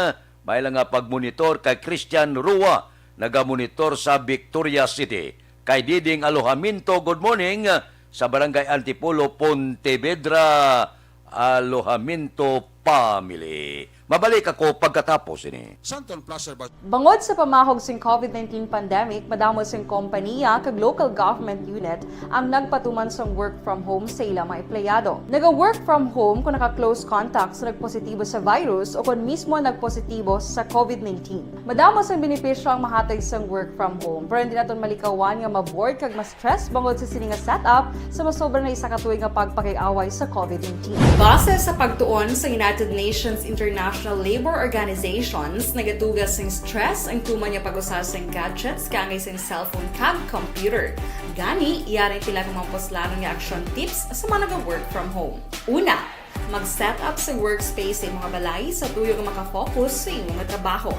May lang nga pagmonitor kay Christian Rua, Nagamonitor sa Victoria City. Kay Diding Alojamiento, good morning, sa Barangay Antipolo, Pontevedra, Alojamiento Family. Mabalik ako pagkatapos ini. Santon Placer ba? Bangod sa pamahog sing covid nineteen pandemic, madamo sing kompaniya kag local government unit ang nagpatuman sang work from home sa ila mga empleyado. Naga-work from home kung naka-close contact sa nagpositibo sa virus o kung mismo nagpositibo sa covid nineteen. Madamo sang benepisyo ang mahatag sang work from home, pero hindi naton malikawan nga ma-bored kag ma-stress bangod sa sini nga setup sa masobra na isa ka tuig nga pagpakig-away sa covid nineteen. Base sa pagtuon sa United Nations International Labor Organizations, nagatuga sing stress ang tuman nga pag-usa sing gadgets kaangay sing cellphone kag computer. Gani, yari pila ka mga puslanon nga action tips sa mga naga-work from home. Una, mag-set up sa workspace sa imong balay sa tuyo nga makafocus sa imong trabaho.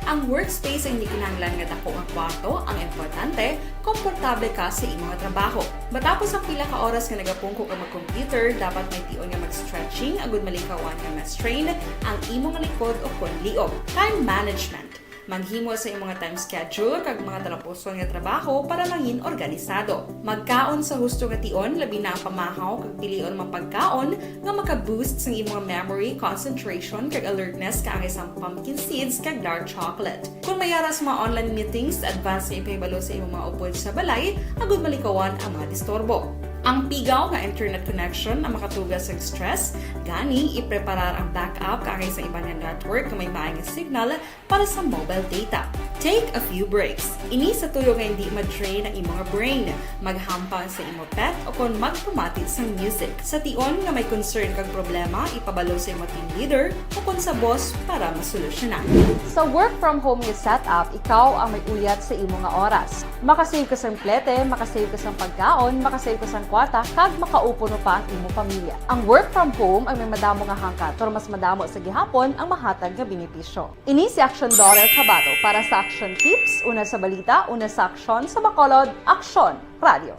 Ang workspace ay hindi kinahanglan nga dako nga kwarto, ang importante, komportable ka sa imong trabaho. Matapos ang pila ka oras nga nagapungko ka mag-computer, dapat may tion nga mag-stretching agud malikawan nga ma-strain ang imong likod o kon liog. Time management. Maghimo sa imong time schedule kag mga talapuson nga trabaho para mangin organisado. Magkaon sa husto nga tion, labi na ang pamahaw kag pilion mga pagkaon nga maka-boost sang imong memory, concentration, kag alertness kaangay sang pumpkin seeds kag dark chocolate. Kung may ara sa mga online meetings, advance nga ipahibalo sa imong mga upod sa balay agud malikawan ang mga disturbo. Ang pigaw nga internet connection ang makatuga sang stress, gani ipreparar ang backup kaangay sa iban nga network nga may maay nga signal para sa mobile data. Take a few breaks. Ini sa tuyo nga hindi ma-drain ang imong brain. Maghampang sa imo pet o kon magpamati sang music. Sa tion nga may concern kag problema, ipabalo sa imo team leader o kon sa boss para masolusyonan. Sa work from home nga setup, ikaw ang may uyat sa imo nga oras. Makasave ka sang plete, makasave ka sang pagkaon, makasave ka sang kwarta, kag makaupod pa ang imo pamilya. Ang work from home ang may madamo nga hangkat, pero mas madamo sa gihapon ang mahatag nga benepisyo. Ini si Aksyon Dorel Cabato para sa Aksyon Tips, una sa balita, una sa aksyon, sa Bacolod, Aksyon Radio.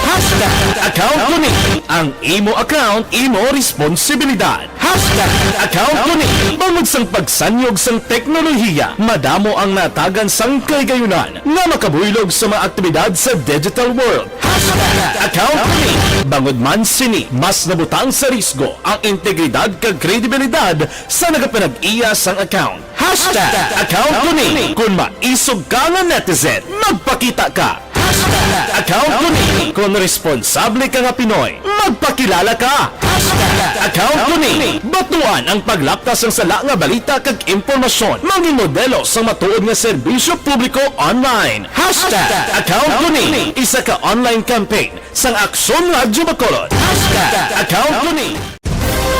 Hashtag account ko ni. Ang imo account, imo responsibilidad. Hashtag account ko ni. Bangod sang pagsanyog sang teknolohiya, madamo ang natagan sang kahigayunan nga makabuylog sa mga aktibidad sa digital world. Hashtag account ko ni. Bangod man sini, mas nabutang sa risgo ang integridad kag kredibilidad sa nagapanag-iya sang account. Hashtag account ko ni. Kung maisog ka nga netizen, magpakita ka. Hashtag account ko ni. Kung responsable ka nga Pinoy, magpakilala ka. Hashtag account ko ni. Batuan ang paglapkas sang sala nga balita kag impormasyon. Mangin modelo sang matuod nga serbisyo publiko online. Hashtag account ko ni. Isa ka online campaign sang Aksyon Radyo Bacolod. Hashtag account ko ni.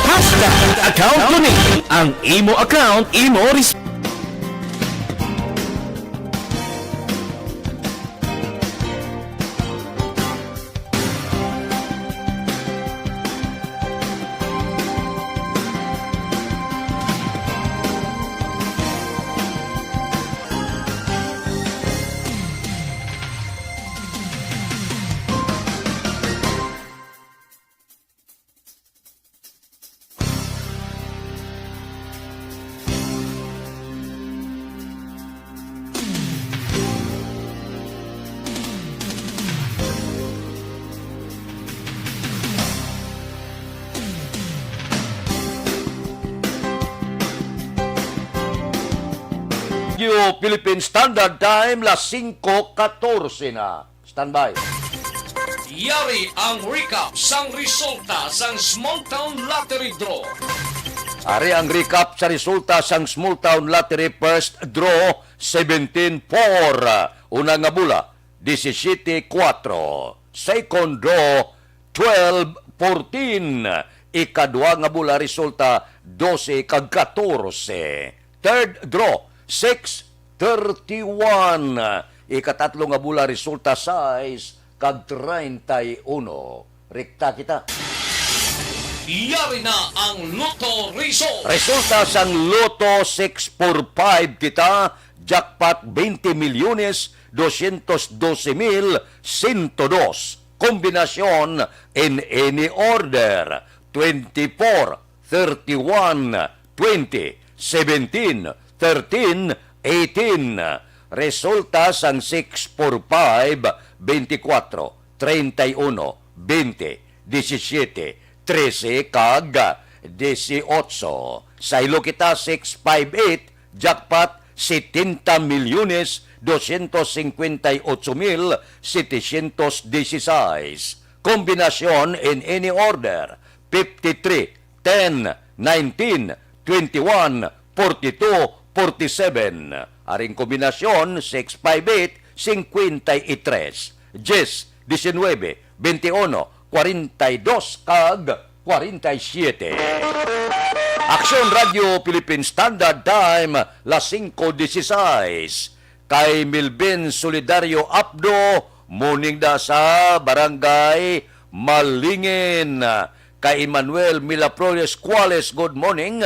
Hashtag account ko ni. Ang imo account, imo res- Philippine Standard Time, las singko katorse na. Standby. Yari ang recap sang resulta sang Small Town Lottery Draw. Ari ang recap sa resulta sang Small Town Lottery First Draw, seventeen four. Una nga bola, disisiyete kuwatro. Second draw, twelve fourteen. Ikadwa nga bola resulta, dose kag katorse. Third draw, six thirty-one. Ikatatlo nga bola resulta, sais kag treinta y uno. Rekta kita. Yari na ang Lotto Result. Resulta sang Lotto six four five kita, jackpot twenty milyones doscientos doce mil ciento dos. Kombinasyon in any order, twenty-four, thirty-one, twenty, seventeen, thirteen, eighteen. Resulta sang six four five, twenty-four, treinta y uno, veinte, diecisiete, trese, kag dieciocho. Saylo kita, six five eight, jackpot, setenta milyones doscientos cincuenta y ocho mil setecientos dieciséis. Kombinasyon in any order, fifty-three, ten, nineteen, twenty-one, forty-two, forty-seven. Aring kombinasyon, six five eight, cincuenta y tres, diez, diecinuebe, veintiuno, cuarenta y dos, kag cuarenta y siete. Aksyon Radio Philippine Standard Time, las cinco dieciséis. Kay Milvin Solidario Apdo, morning da sa Barangay Malingin. Kay Emmanuel Miraflores Cuales, good morning.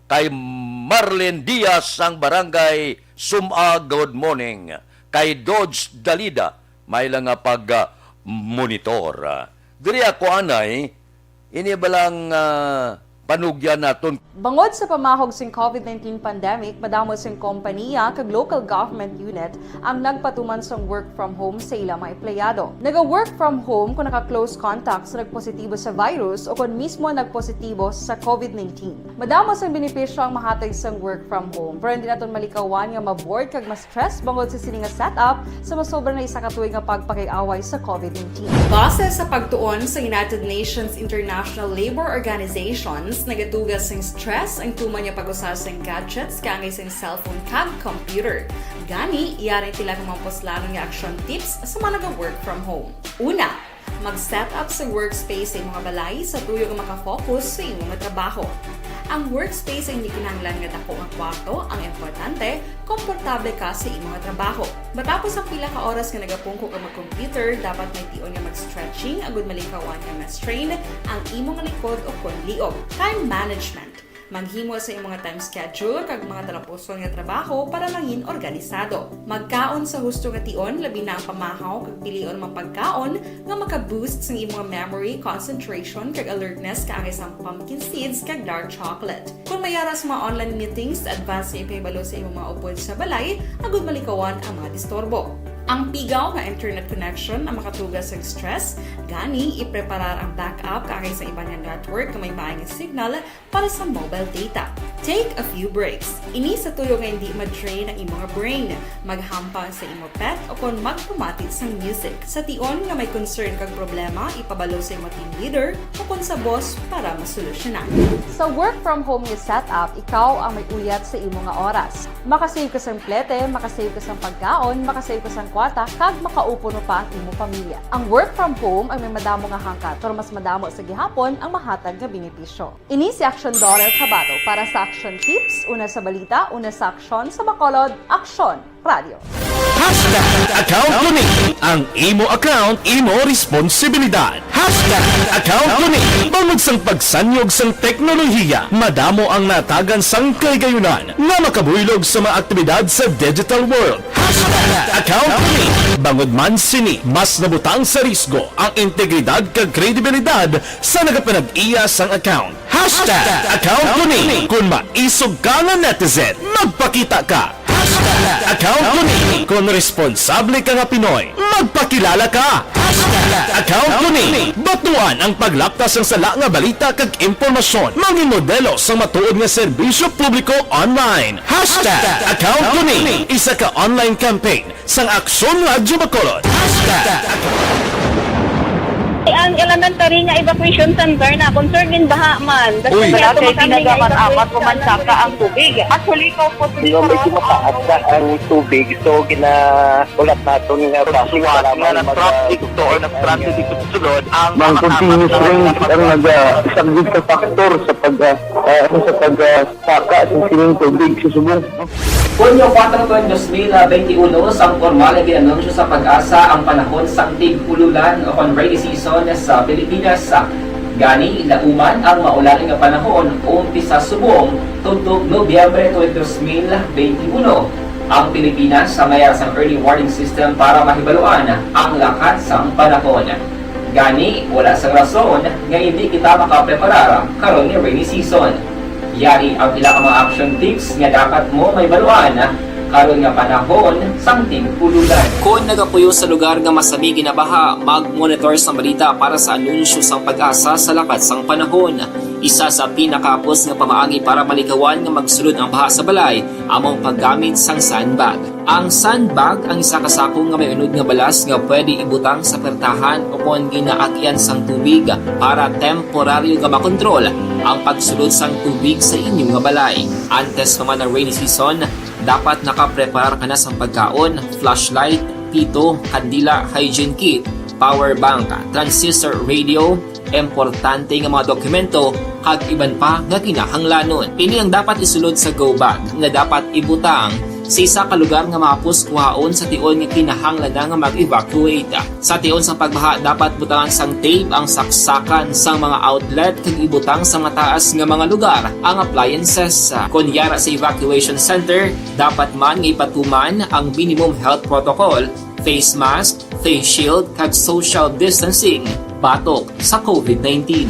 Kay Marlene Diaz sang Barangay Sum-a, good morning. Kay Dodge Dalida, may lang nga pag, ah, monitor. Diri ako anay, ini ba lang, ah, panugyan naton? Bangod sa pamahog sing covid nineteen pandemic, madamo sing kompaniya kag local government unit ang nagpatuman sang work from home sa ila mga empleyado. Naga-work from home kon naka-close contact sa nagpositibo sa virus o kon mismo nagpositibo sa covid nineteen. Madamo sang benepisyo ang mahatag sang work from home, pero hindi naton malikawan nga ma-bored kag ma-stress bangod sa sini nga setup sa masobra na isa ka tuig nga pagpakig-away sa covid nineteen. Base sa pagtuon sa United Nations International Labour Organizations, nagatuga sing stress ang tuman nga pag-usa sing gadgets kaangay sing cellphone kag computer. Gani, yari ang pila ka mga puslanon nga action tips sa mga naga-work from home. Una, mag-set up sa workspace sa imong balay sa tuyo nga makafocus sa imong trabaho. Ang workspace ay hindi kinahanglan nga dako nga kwarto ang importante, komportable ka sa imong trabaho. Matapos ang pila ka oras nga nagapungko ka mag-computer, dapat may tion nga mag-stretching agud malikawan nga ma-strain ang imong likod o kon liog. Time management. Maghimo sa imong time schedule kag mga talapuson nga trabaho para mangin organisado. Magkaon sa husto nga tion, labi na ang pamahaw kag pilion mga pagkaon nga maka-boost sang imong memory, concentration, kag alertness kaangay sang pumpkin seeds kag dark chocolate. Kon may ara sa mga online meetings, advance nga ipahibalo sa imong mga upod sa balay agud malikawan ang mga disturbo. Ang pigaw nga internet connection ang makatuga sang stress, gani ipreparar ang backup kaangay sa iban nga network nga may maayo nga signal para sa mobile data. Take a few breaks. Ini sa tuyo nga hindi ma-drain ang imong brain. Maghampang sa imong pet o kon magpamati sang music. Sa tion nga may concern kag problema, ipabalo sa imong team leader o kon sa boss para masolusyonan. Sa work from home nga setup, ikaw ang may uyat sa imo nga oras. Makasave ka sang plete, makasave ka sang pagkaon, makasave ka sang kwarta, kag makaupod pa ang imo pamilya. Ang work from home ang may madamo nga hangkat, pero mas madamo sa gihapon ang mahatag nga benepisyo. Ini si Action Daughter Tabato para sa Action Tips, una sa balita, una sa aksyon, sa Bacolod, Aksyon Radio. Hashtag account ko ni. Ang imo account, imo responsibilidad. Hashtag account ko ni. Bangod sang pagsanyog sang teknolohiya, madamo ang natagan sang kahigayunan nga makabuylog sa mga aktibidad sa digital world. Hashtag account ko ni. Bangod man sini, mas nabutang sa risgo ang integridad kag kredibilidad sa nagapanag-iya sang account. Hashtag account ko ni. Kung maisog ka nga netizen, magpakita ka. Hashtag account ko ni. Kung responsable ka nga Pinoy, magpakilala ka. Hashtag account ko ni. Batuan ang paglapta sang sala nga balita kag impormasyon. Mangin modelo sang matuod nga serbisyo publiko online. Hashtag account ko ni. Isa ka online campaign sang Aksyon Radyo Bacolod. Hashtag. Ang elementary nga evacuation center na concerned in baha man. Uy, wala kay tinaga man amat o mansaka ang tubig. Actually, ko po, medyo mataas na ang tubig. So, ginaulat naton nga basi para na mag- na-traffic to or na-stranded dito sa sulod ang mga continuous rain ang nagasaglit sa factor sa pag, ah, ah, sa pag, ah, saka sa sining tubig sa subong. Hunyo kuwatro, dos mil benti uno, sang pormal nga gin-anunsyo sa PAGASA ang panahon sang tig-ululan o kon rainy season sa Pilipinas. Gani, lauman ang maulan nga panahon, umpisa subong tubtob Nobyembre tuig dos mil benti uno. Ang Pilipinas may ara sang early warning system para mahibaluan ang lakat sang panahon. Gani, wala sang rason nga indi kita makapreparar karon nga rainy season. Yari ang pila ka mga action tips nga dapat mo mahibaluan Karon nga panahon sang tig-ululan. Kon nagapuyo sa lugar nga masami ginabaha, mag-monitor sang balita para sa anunsyo sang PAGASA sa lakat sang panahon. Isa sa pinakahapos nga pamaagi para malikawan nga magsulod ang baha sa balay amo ang paggamit sang sandbag. Ang sandbag ang isa ka sako nga may unod nga balas nga pwede ibutang sa pertahan o kon ginaagyan sang tubig para temporaryo nga makontrol ang pagsulod sang tubig sa inyo nga balay. Antes pa man ang rainy season, dapat nakapreparar ka na sang pagkaon, flashlight, pito, kandila, hygiene kit, power bank, transistor radio, importante nga mga dokumento, kag iban pa nga kinahanglanon. Ini ang dapat isulod sa go bag nga dapat ibutang sa isa ka lugar nga mahapos kuhaon sa tion nga kinahanglan na nga mag-evacuate. Sa tion sang pagbaha, dapat butangan sang tape ang saksakan sang mga outlet kag ibutang sa mataas nga mga lugar ang appliances. Kon yara sa evacuation center, dapat man nga ipatuman ang minimum health protocol, face mask, face shield, kag social distancing batok sa covid nineteen.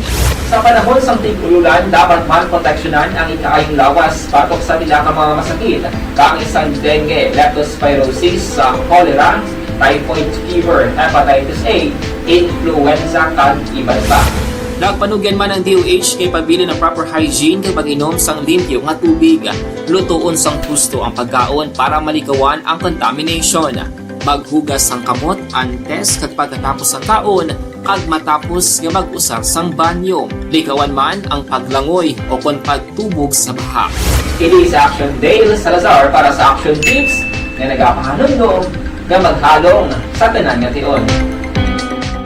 Sa panahon sang tig-ululan, dapat man proteksyonan ang ikaayong lawas batok sa pila ka mga masakit, kaangay sang dengue, leptospirosis, sa cholera, typhoid fever, hepatitis A, influenza, kag iban pa. Nagpanugyan man ang D O H nga ipabilin ang proper hygiene kag pag-inom sang limpyo nga tubig. Lutoon sang husto ang pagkaon para malikawan ang contamination. Maghugas sang kamot antes kag pagkatapos sang kaon kag matapos nga mag-usar sang banyo. Likawan man ang paglangoy o kon pagtubog sa baha. Kini si Action Dale Salazar para sa Action Tips nga nagapahanumdom nga maghalong sa tanan nga tion.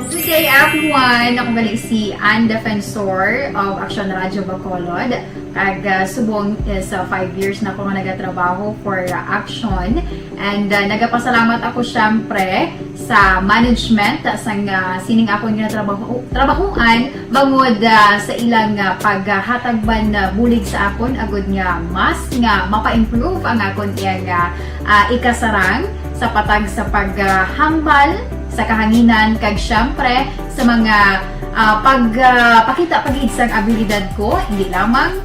Good day, everyone! Ako gali si Ann Defensor of Action Radio Bacolod. Kag, ah, subong is, ah, five years na ako nga nagatrabaho for, ah, Action. And, ah, nagapasalamat ako, syempre, sa management sang, ah, sining akon nga trabaho, trabahuan bangod, ah, sa ilang, ah, paghatag man, ah, bulig sa akon agud nga mas nga mapa-improve ang akon iyang, ah, ah, ikasarang sa patag sa paghambal sa kahanginan kag, syempre, sa mga, ah, pag, ah, pakita pa gid sang abilidad ko, hindi lamang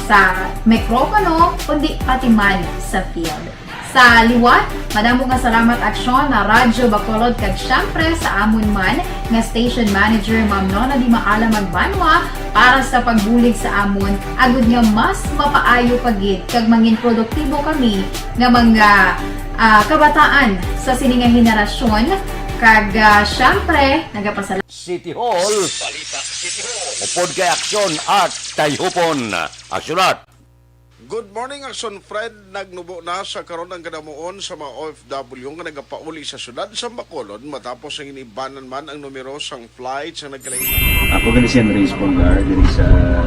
sa mikropono, kundi pati man sa field. Sa liwat, madamo nga salamat, Aksyon, na Radyo Bacolod, kag syempre sa amon man nga station manager, Ma'am Nona Di Maala Magbanwa, para sa pagbulig sa amon, agud nga mas mapaayo pa gid kag mangin produktibo kami nga mga, ah, kabataan sa sini nga henerasyon. Kag, ah, syempre, nagapasalamat. City Hall. Balita City Hall. Upod kay Aksyon at Tayhupon. Aksyon at. Good morning, Aksyon Fred. Nagnubo na sa karon ang kadamuon sa mga O F W nga nagapauli sa siyudad sa Bacolod matapos nga gin-ibanan man ang numero sang flights nga nagkalain. Ako gani si Andres Polgar, diri sa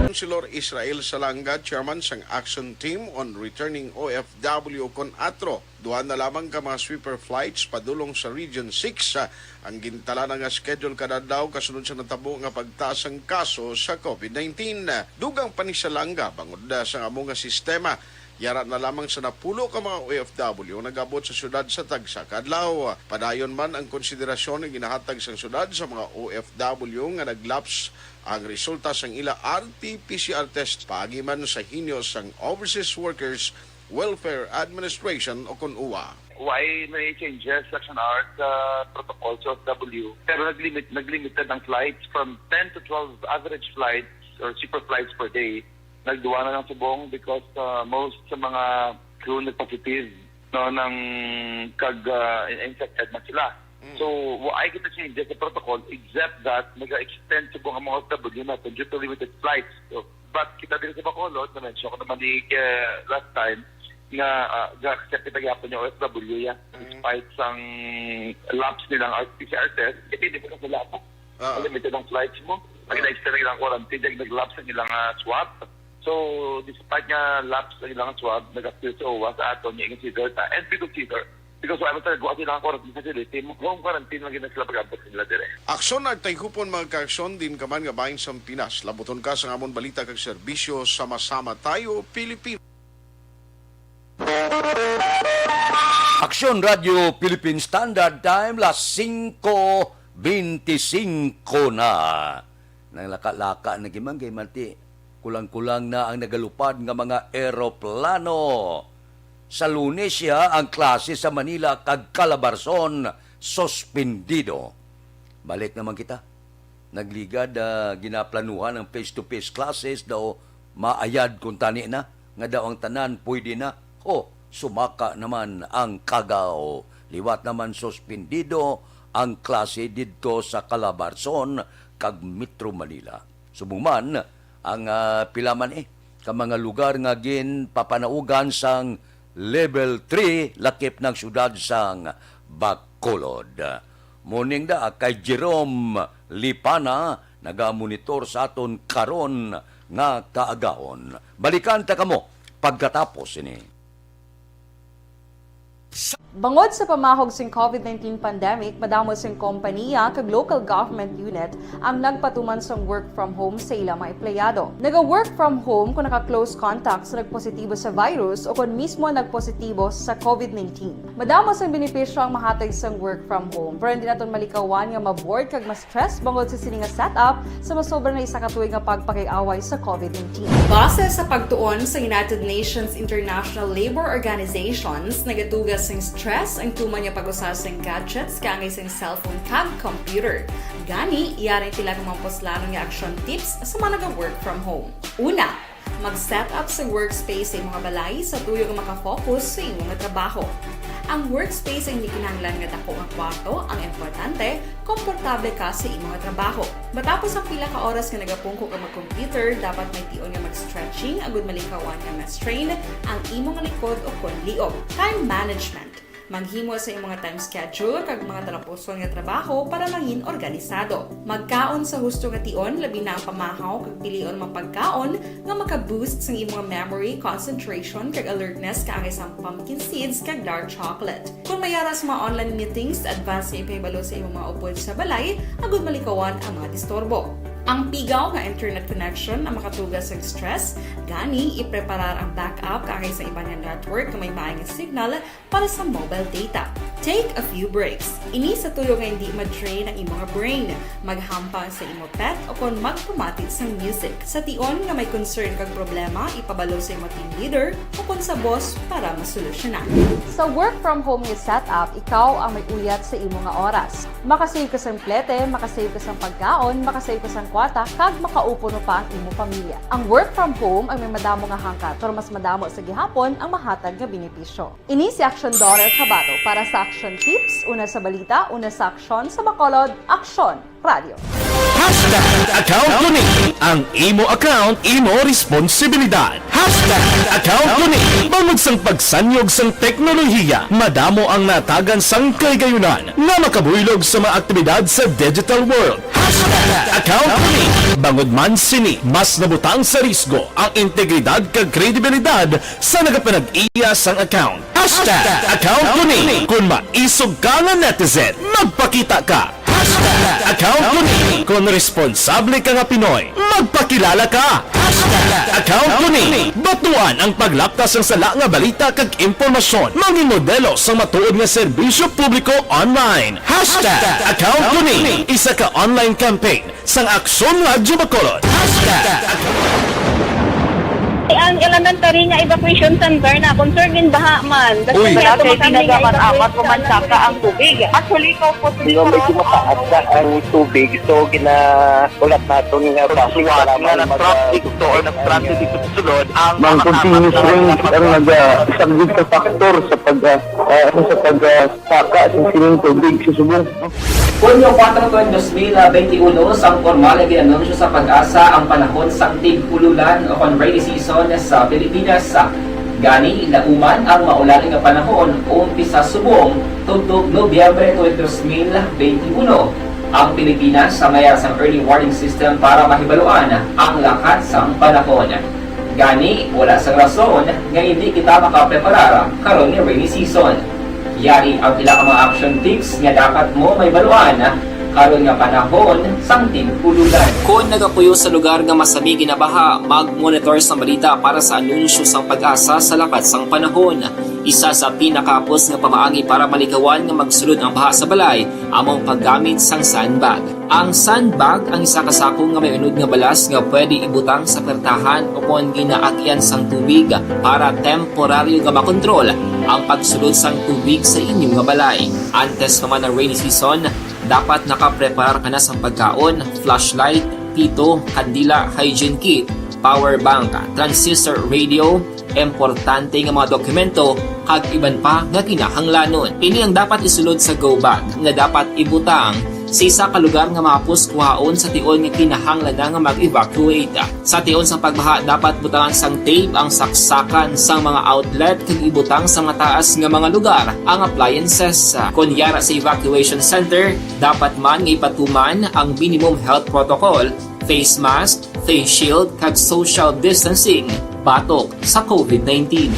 Councilor Israel Salanga, chairman sang Action Team on Returning O F W kon atro. Duha na lamang ka mga sweeper flights padulong sa Region six, ah, ang gintalana nga schedule kada adlaw kasunod sa natabo nga pagtaas sang kaso sa covid nineteen. Dugang pa ni Salanga bangod, ah, sa amo nga sistema. Yara na lamang sa napulo ka mga O F W ang nag-abot sa siyudad sa tagsa ka adlaw. Padayon man ang konsiderasyon nga ginahatag sang siyudad sa mga O F W nga nag-lapse ang resulta sang ila R T P C R test paagi man sa hinyo sang Overseas Workers Welfare Administration o kon uwa. Why may changes sa Action Art sa protocol sa O F W? Pero naglimit, naglimited ang flights from ten to twelve average flights or cheaper flights per day. Nagduwa na lang subong because, uh, most sa mga crew nag-positive, no, nang kag, uh, in-, infected na sila. Mm. So, wa-, ay kita changes sa protocol, except that nag-extend subong ang mga O F W natin due to limited flights. So, but kita diri sa Bacolod, na-mention ko naman ni, uh, last time, nga, uh, ga-accept kita gyapon yung O F W, ya. Mm. Despite sang lapse nilang R T P C R test, hindi mo na sila ako. Ah. Ang limited ang flights mo. Ah. Pag na-extend ang ilang quarantine, dahil nag-lapse ang ilang, ah, swab. So, despite nga lapse ang ilang swab, nag-appeal sa uwa sa aton, nga i-consider ta. And we consider. Because wala man talaga ang ilang quarantine facility mo. Home quarantine lang yun ang sila pag-abot nila dire. Aksyon at Tayhupon, mga kaaksyon, din ka man nga bahin sa Pinas. Labuton ka sa amon balita kag serbisyo, sama-sama tayo, Pilipinas. Aksyon Radio Philippine Standard Time, las singko bente singko na. Nanglaka-laka na giman kay manti, kulang-kulang na ang nagalupad nga mga eroplano. Sa Lunes siya ang klase sa Manila kag Calabarzon suspendido. Balik naman kita. Nagligad, ah, ginaplanuhan ang face-to-face classes daw maayad kung tani na, nga daw ang tanan pwede na. Oh, sumaka naman ang Cagao. Liwat naman suspendido ang klase didto sa Calabarzon kag Metro Manila. Subong man, ang, ah, pila man, eh, ka mga lugar nga ginpapanaugan sang Level three lakip ng siyudad sang Bacolod. Morning da kay Jerome Lipana, nagamonitor sa aton karon nga kaagahon. Balikan ta kamo pagkatapos ini. Bangod sa pamahog sing COVID nineteen pandemic, madamo sing kompaniya kag local government unit ang nagpatuman sang work from home sa ila mga empleyado. Naga-work from home kon naka-close contact sa nagpositibo sa virus o kon mismo nagpositibo sa COVID nineteen. Madamo sang benepisyo ang mahatag sang work from home, pero hindi naton malikawan nga ma-bored kag ma-stress bangod sa sini nga setup sa masobra na isa ka tuig nga pagpakiaway sa COVID nineteen. Base sa pagtuon sa United Nations International Labor Organizations, nagatuga sing stress ang tuman nga pag-usa sing gadgets kaangay sing cellphone kag computer. Gani, yari ang pila ka mga puslanon nga action tips sa mga naga-work from home. Una, mag-set up sa workspace sa imo nga balay sa tuyo nga makafocus sa imo nga trabaho. Ang workspace ang hindi kinahanglan nga dako nga kwarto, ang importante, komportable ka sa imo nga trabaho. Matapos ang pila ka oras nga nagapungko ka mag-computer, dapat may tion nga mag-stretching agud malikawan nga ma-strain ang imo nga likod o kon liog. Time management. Maghimo sa imo nga time schedule kag mga talapuson nga trabaho para mangin organisado. Magkaon sa husto nga tion, labi na ang pamahaw kag pilion mga pagkaon nga maka-boost sang imo nga memory, concentration, kag alertness kaangay sang pumpkin seeds kag dark chocolate. Kung may ara sa mga online meetings, advance nga ipahibalo sa imo mga upod sa balay agud malikawan ang mga disturbo. Ang pigaw nga internet connection ang makatuga sang stress, gani ipreparar ang backup kaangay sa iban nga network nga may maay nga signal para sa mobile data. Take a few breaks. Ini sa tuyo nga hindi ma-drain ang imo nga brain. Maghampang sa imo pet o kon magpamati sang music. Sa tion nga may concern kag problema, ipabalo sa imo team leader o kon sa boss para masolusyonan. Sa work from home nga setup, ikaw ang may uyat sa imo nga oras. Makasave ka sang plete, makasave ka sang pagkaon, makasave ka sang kwarta, kag makaupo no pa ang imo pamilya. Ang work from home ang may madamo nga hangkat, pero mas madamo sa gihapon ang mahatag nga benepisyo. Ini si Action Daughter Kabato para sa Action Tips, una sa balita, una sa aksyon, sa Bacolod, Aksyon Radio. Hashtag account ko ni. Ang imo account, imo responsibilidad. Hashtag account ko ni. Bangod sang pagsanyog sang teknolohiya, madamo ang natagan sang kahigayonan nga makabuylog sa mga aktibidad sa digital world. Hashtag account ko ni. Bangod man sini, mas nabutang sa risgo ang integridad kag kredibilidad sa nagapanag-iya sang account. Hashtag account ko ni. Kung maisog ka nga netizen, magpakita ka. Hashtag account ko ni. Kung responsable ka nga Pinoy, magpakilala ka. Hashtag account ko ni. Batuan ang paglapta sang sala nga balita kag impormasyon. Mangin modelo sang matuod nga serbisyo publiko online. Hashtag account ko ni. Isa ka online campaign sang Aksyon Radyo Bacolod. Hashtag Ang elementary nga evacuation center na concern in baha man. Uy. Wala kay ginagamit amat kumansaka ang tubig. Actually, ikaw po sa Medyo mataas na ang tubig, so ginaulat naton nga basi para nga mag- traffic to or nag-transit dito sa sulod ang Mang continuous rain ang nagasaglit sa factor sa pag ah, ah, ano, sa pag ah, Saka sa sining tubig sa subong. Hunyo kuwatro tuig dos mil benti uno, sang pormal nga gin-anunsyo sa PAGASA ang panahon sang tig-ululan o kon rainy season sa Pilipinas. Gani, lauman ang maulan nga panahon umpisa subong tubtob Nobyembre tuig dos mil benti uno. Ang Pilipinas may ara sang early warning system para mahibaluan ang lakat sang panahon. Gani, wala sang rason nga indi kita makapreparar karon nga rainy season. Yari ang pila ka mga action tips nga dapat mo mahibaluan karon nga panahon sang tig-ululan. Kon nagapuyo sa lugar nga masami ginabaha, mag-monitor sang balita para sa anunsyo sang PAGASA sa lakat sang panahon. Isa sa pinakahapos nga pamaagi para malikawan nga magsulod ang baha sa balay amo ang paggamit sang sandbag. Ang sandbag ang isa ka sako nga may unod nga balas nga pwede ibutang sa pertahan o kon ginaagyan sang tubig para temporaryo nga makontrol ang pagsulod sang tubig sa inyo nga balay. Antes pa man ang rainy season, dapat nakapreparar ka na sang pagkaon, flashlight, pito, kandila, hygiene kit, power bank, transistor radio, importante nga mga dokumento, kag iban pa nga kinahanglanon. Ini ang dapat isulod sa go bag nga dapat ibutang sa isa ka lugar nga mahapos kuhaon sa tion nga kinahanglan na nga mag-evacuate. Sa tion sang pagbaha, dapat butangan sang tape ang saksakan sang mga outlet kag ibutang sa mataas nga mga lugar ang appliances. Kon yara sa evacuation center, dapat man nga ipatuman ang minimum health protocol, face mask, face shield, kag social distancing batok sa covid nineteen.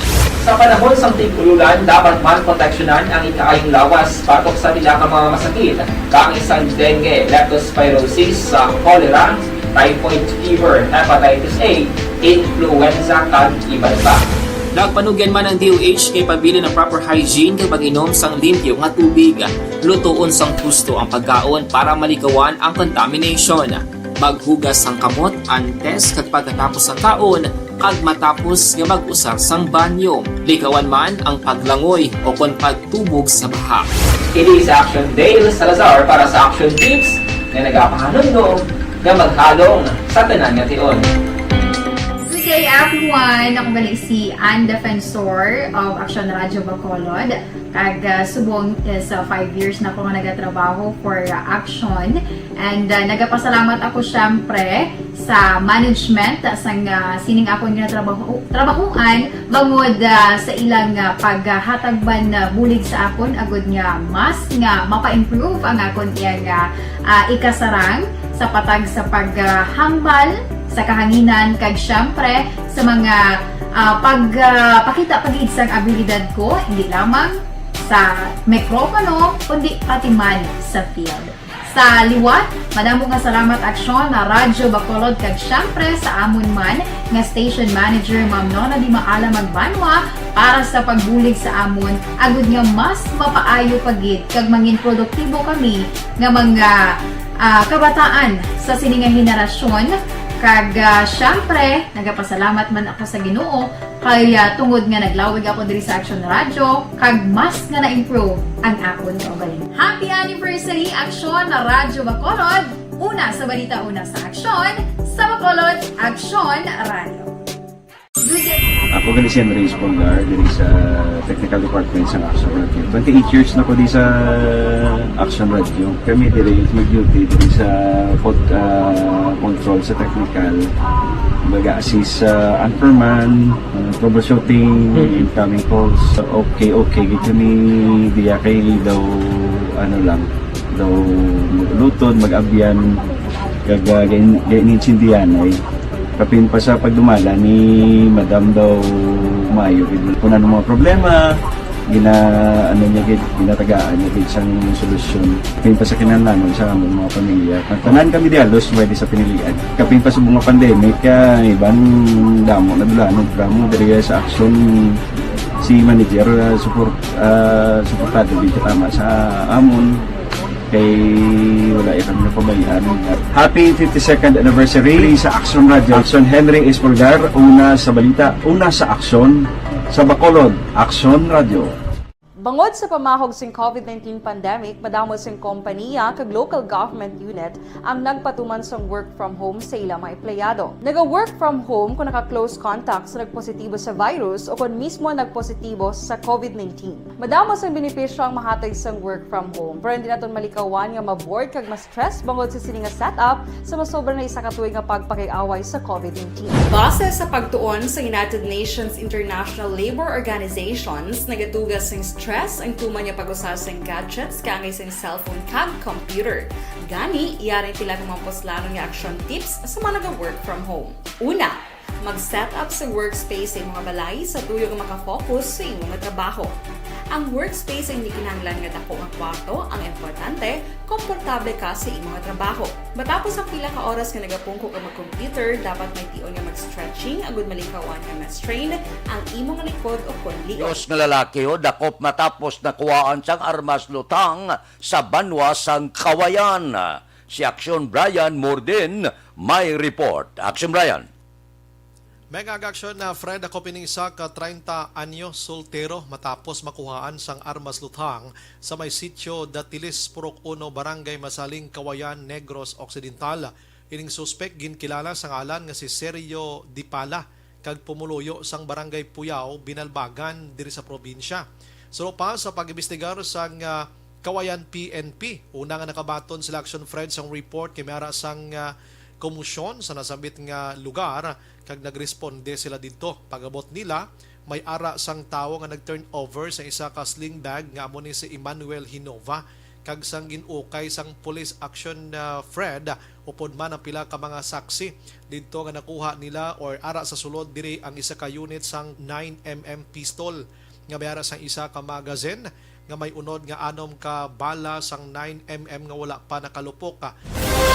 Sa panahon sang tig-ululan, dapat man proteksyonan ang ikaayong lawas batok sa pila ka mga masakit, kaangay sang dengue, leptospirosis, sa cholera, typhoid fever, hepatitis A, influenza, kag iban pa. Nagpanugyan man ang D O H kay pabilin ang proper hygiene kag pag-inom sang limpyo nga tubig. Lutoon sang husto ang pagkaon para malikawan ang contamination. Maghugas sang kamot antes kag pagkatapos sang kaon, kag matapos nga mag-usar sang banyo. Likawan man ang paglangoy o kon pagtubog sa baha. Ini si Action Dale Salazar para sa Action Tips nga nagapahanumdom nga maghalong sa tanan nga tion. Good day, everyone! Ako gali si Ann Defensor of Action Radio Bacolod. Kag, ah, subong is, ah, five years na ko nga nagatrabaho for, ah, Action. And, ah, nagapasalamat ako, syempre, sa management, ah, sang, ah, sining akon nga trabaho, trabahuan, bangod, ah, sa ilang, ah, paghatag man, ah, bulig sa akon, agud nga mas nga mapa-improve ang akon iyang, ah, ah, ikasarang sa patag sa paghambal sa kahanginan, kag, syempre, sa mga, ah, pag, ah, pakita pa gid sang abilidad ko, hindi lamang sa mikropono, kundi pati man sa field. Sa liwat, madamo nga salamat, Aksyon, na Radyo Bacolod, kag syempre sa amon man nga station manager, Ma'am Nona Di Maala Magbanwa, para sa pagbulig sa amon, agud nga mas mapaayo pa gid kag mangin produktibo kami nga mga, ah, kabataan sa sini nga henerasyon. Kag, ah, syempre, nagapasalamat man ako sa Ginoo kay, ah, tungod nga naglawig ako diri sa Action Radio, kag mas nga na-improve ang akon kaugalingon. Happy anniversary, Action Radyo Bacolod! Una sa balita, una sa aksyon, sa Bacolod, Action Radio. Good day. Ako gali si Henry Espolgar, diri sa Technical Department sa Action Radio. Twenty-eight years na ko di sa Action Radio. Kami diri nag-duty diri sa pod-, ah, control sa technical. Mag-assist sa anchorman, ah, troubleshooting, Mm-hmm. incoming calls. Okay, okay, gid kami diya kay daw, ano lang, daw lutod, mag-abyan, kag, ah, gain-, gain-, insindihan ay. Kapin pa sa pagdumala ni Madam daw maayo gid. Kung ano mga problema, gina-, ano niya gid, ginatagaan niya gid sang solusyon. Kapin pa sa kinahanglanon sa among mga pamilya. Ang tanan kami di halos pwede sa pinilian. Kapin pa sa mga pandemic, ah, iban damo na dulanog, damo diri sa aksyon si manager, ah, support, ah, suportado gid katama sa amon. Kay wala ya kami napabayaan. Happy fifty-second anniversary sa Action Radio. Action Henry Espolgar, una sa balita, una sa aksyon, sa Bacolod, Action Radio. Bangod sa pamahog sing covid nineteen pandemic, madamo sing kompaniya kag local government unit ang nagpatuman sang work from home sa ila mga empleyado. Naga-work from home kung naka-close contact sa nagpositibo sa virus o kon mismo nagpositibo sa covid nineteen. Madamo sang benepisyo ang mahatag sang work from home, pero hindi naton malikawan nga ma-bored kag ma-stress bangod sa sini nga setup sa masobra na isa ka tuig nga pagpakig-away sa covid nineteen. Base sa pagtuon sa United Nations International Labor Organizations, nagatuga sing stress ang tuman nga pag-usa sing gadgets kaangay sing cellphone kag computer. Gani, yari ang pila ka mga puslanon nga action tips sa mga naga-work from home. Una, mag-set up sa workspace sa imo nga balay sa tuyo nga makafocus sa imo nga trabaho. Ang workspace ay hindi kinahanglan nga dako nga kwarto, ang importante, komportable ka sa imo nga trabaho. Matapos ang pila ka oras nga nagapungko ka mag-computer, dapat may tion nga mag-stretching agud malikawan nga ma-strain ang imo nga likod o kon liog. Dios nga lalaki, o, dakop matapos nakuhaan sang armas lutang sa banwa sang Kawayan. Si Aksyon Brian Morden may report. Aksyon Brian. May nga aksyon na Fred, ako pining isa ka treinta anyo soltero matapos makuhaan sang armas luthang sa may sitio Datilis, Purok Uno, Barangay Masaling, Kawayan, Negros Occidental. Ining suspek ginkilala sa ngalan nga si Sergio Dipala kag pumuluyo sang Barangay Puyao, Binalbagan, diri sa probinsya. Suno pa sa pag-imbestigar sang, ah, Kawayan P N P, una nga nakabaton sila Action Fred sang report kay may ara sang, ah, komosyon sa nasambit nga lugar kag nagresponde sila didto. Pag-abot nila, may ara sang tawo nga nag-turn over sa isa ka sling bag nga amo ni si Emmanuel Hinova, kag sang gin-ukay sang Police Action, ah, Fred, upod man ang pila ka mga saksi didto nga nakuha nila or ara sa sulod diri ang isa ka unit sang nine M M pistol nga may ara sang isa ka magazine nga may unod nga anom ka bala sang nine M M nga wala pa nakalupok.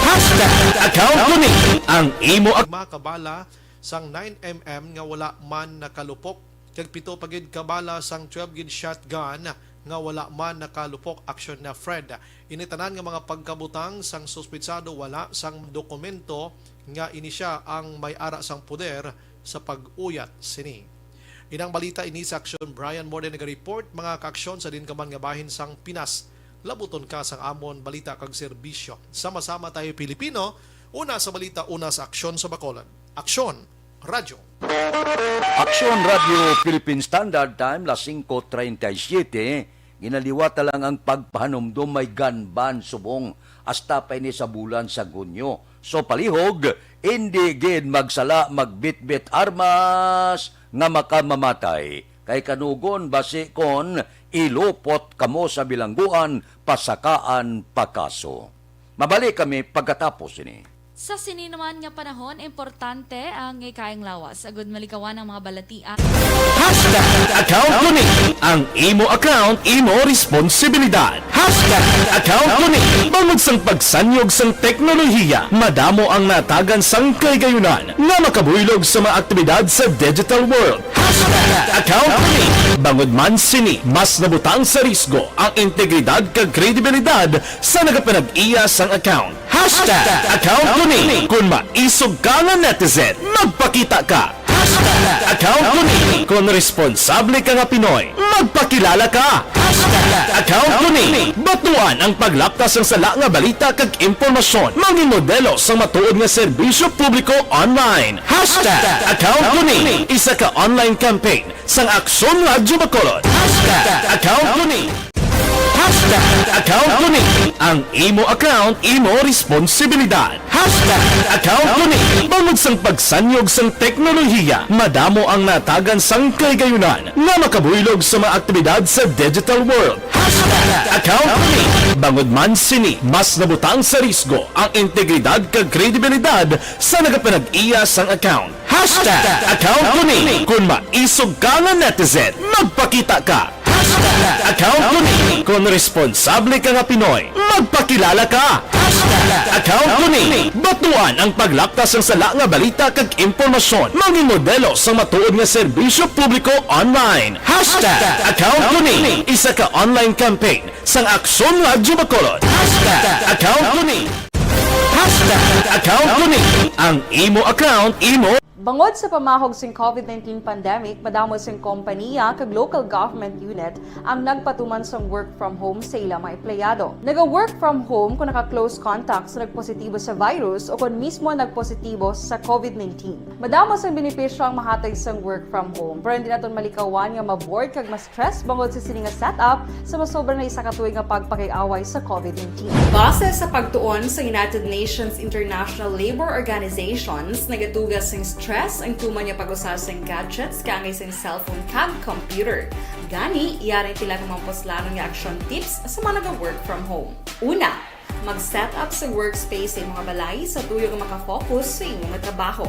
Hashtag account ko ni ang imo ak- Lima ka bala sang nine M M nga wala man nakalupok, kag pito pa gid ka bala sang twelve gauge shotgun nga wala man nakalupok. Action na Fred. Ini tanan nga mga pagkabutang sang suspitsado wala sang dokumento nga ini sia ang may ara sang poder sa pag-uyat sini. Inang balita ini sa Aksyon Brian Morden naga-report, mga kaaksyon sa din ka man nga bahin sang Pinas. Labuton ka sang amon balita kag serbisyo. Sama-sama tayo Pilipino, una sa balita, una sa aksyon sa Bacolod. Aksyon, Radyo. Aksyon Radyo Philippine Standard Time, las singko treinta y siete, ginaliwat na lang ang pagpahanumdom may gun ban subong hasta pa ini sa bulan sa Hunyo. So palihog, indi gid magsala magbitbit armas nga makamamatay, kay kanugon basi kon ilupot kamo sa bilangguan, pasakaan pa kaso. Mabalik kami pagkatapos sini. Sa sini naman nga panahon, importante ang ikayang lawas. Agud malikawan ang mga balatian. Hashtag account ko ni. Ang imo account, imo responsibilidad. Hashtag account ko ni. Bangod sang pagsanyog sang teknolohiya, madamo ang natagan sang kahigayonan nga makabuylog sa mga aktibidad sa digital world. Hashtag account ko ni. Bangod man sini, mas nabutang sa risgo ang integridad kag kredibilidad sa nagapanag-iya sang account. Hashtag account ko ni. Kung maisog ka nga netizen, magpakita ka. Hashtag account ko ni. Kung responsable ka nga Pinoy, magpakilala ka. Hashtag account ko ni. Batuan ang paglapkas sang sala nga balita kag impormasyon. Mangin modelo sang matuod nga serbisyo publiko online. Hashtag account ko ni. Isa ka online campaign sang Aksyon Radyo Bacolod. Hashtag account ko ni. Hashtag account ko ni. Ang imo account, imo responsibilidad. Hashtag account ko ni. Bangod sang pagsanyog sang teknolohiya, madamo ang natagan sang kahigayonan nga makabuylog sa mga aktibidad sa digital world. Hashtag account ko ni. Bangod man sini, mas nabutang sa risgo ang integridad kag kredibilidad sa nagapanag-iya sang account. Hashtag account ko ni. Kung maisog ka nga netizen, magpakita ka. Hashtag account ko ni. Kung responsable ka nga Pinoy, magpakilala ka. Hashtag account ko ni. Batuan ang paglapkas sang sala nga balita kag impormasyon. Mangin modelo sang matuod nga serbisyo publiko online. Hashtag account ko ni. Isa ka online campaign sang Aksyon Radyo Bacolod. Hashtag account ko ni. Hashtag account ko ni. Ang imo account, imo. Bangod sa pamahog sing covid nineteen pandemic, madamo sing kompaniya kag local government unit ang nagpatuman sang work from home sa ila mga empleyado. Naga-work from home kung naka-close contact sa nagpositibo sa virus o kon mismo nagpositibo sa covid nineteen. Madamo sang benepisyo ang mahatag sang work from home, pero hindi naton malikawan nga ma-bored kag ma-stress bangod sa sini nga setup sa masobra na isa ka tuig nga pagpakig-away sa covid nineteen. Base sa pagtuon sa United Nations International Labour Organizations, nagatuga sing stress ang tuman nga pag-usa sing gadgets kaangay sing cellphone kag computer. Gani, yari ang pila ka mga puslanon nga action tips sa mga naga-work from home. Una, mag-set up sa workspace sa imong balay sa tuyo nga makafocus sa imo nga trabaho.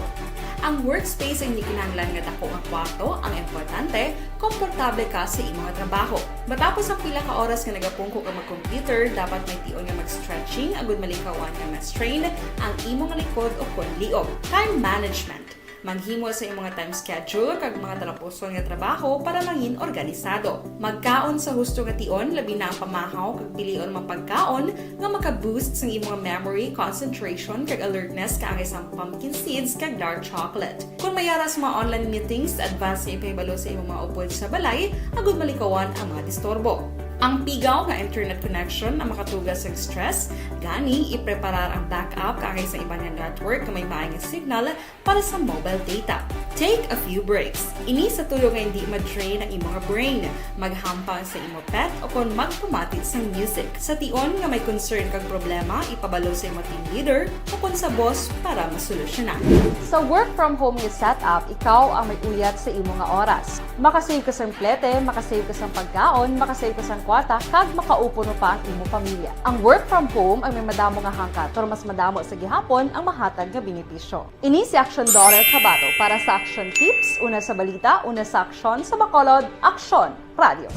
Ang workspace ang hindi kinahanglan nga dako nga kwarto, ang importante, komportable ka sa imo nga trabaho. Matapos ang pila ka oras nga nagapungko ka mag-computer, dapat may tion nga mag-stretching agud malikawan nga ma-strain ang imo nga likod o kon liog. Time management. Maghimo sa imong time schedule kag mga talapuson nga trabaho para mangin organisado. Magkaon sa husto nga tion, labi na ang pamahaw kag pilion mga pagkaon nga maka-boost sang imong memory, concentration, kag alertness kaangay sang pumpkin seeds kag dark chocolate. Kung may ara sa mga online meetings, advance nga ipahibalo sa imong mga upod sa balay agud malikawan ang mga disturbo. Ang pigaw nga internet connection ang makatuga sa stress, gani ipreparar ang backup kaangay sa iban nga network nga may maay nga signal para sa mobile data. Take a few breaks. Ini sa tuyo nga hindi ma-drain ang imong brain. Maghampang sa imo pet o kon magpamati sang music. Sa tion nga may concern kag problema, ipabalo sa imo team leader o kon sa boss para masolusyonan. Sa work from home nga setup, ikaw ang may uyat sa imo nga oras. Makasave ka sang plete, makasave ka sang pagkaon, makasave ka sang kwarta, kag makaupuno pa ang imo pamilya. Ang work from home ang may madamo nga hangkat, pero mas madamo sa gihapon ang mahatag nga benepisyo. Ini si Action Daughter Kabato para sa Action Tips, una sa balita, una sa aksyon, sa Bacolod, Aksyon Radio.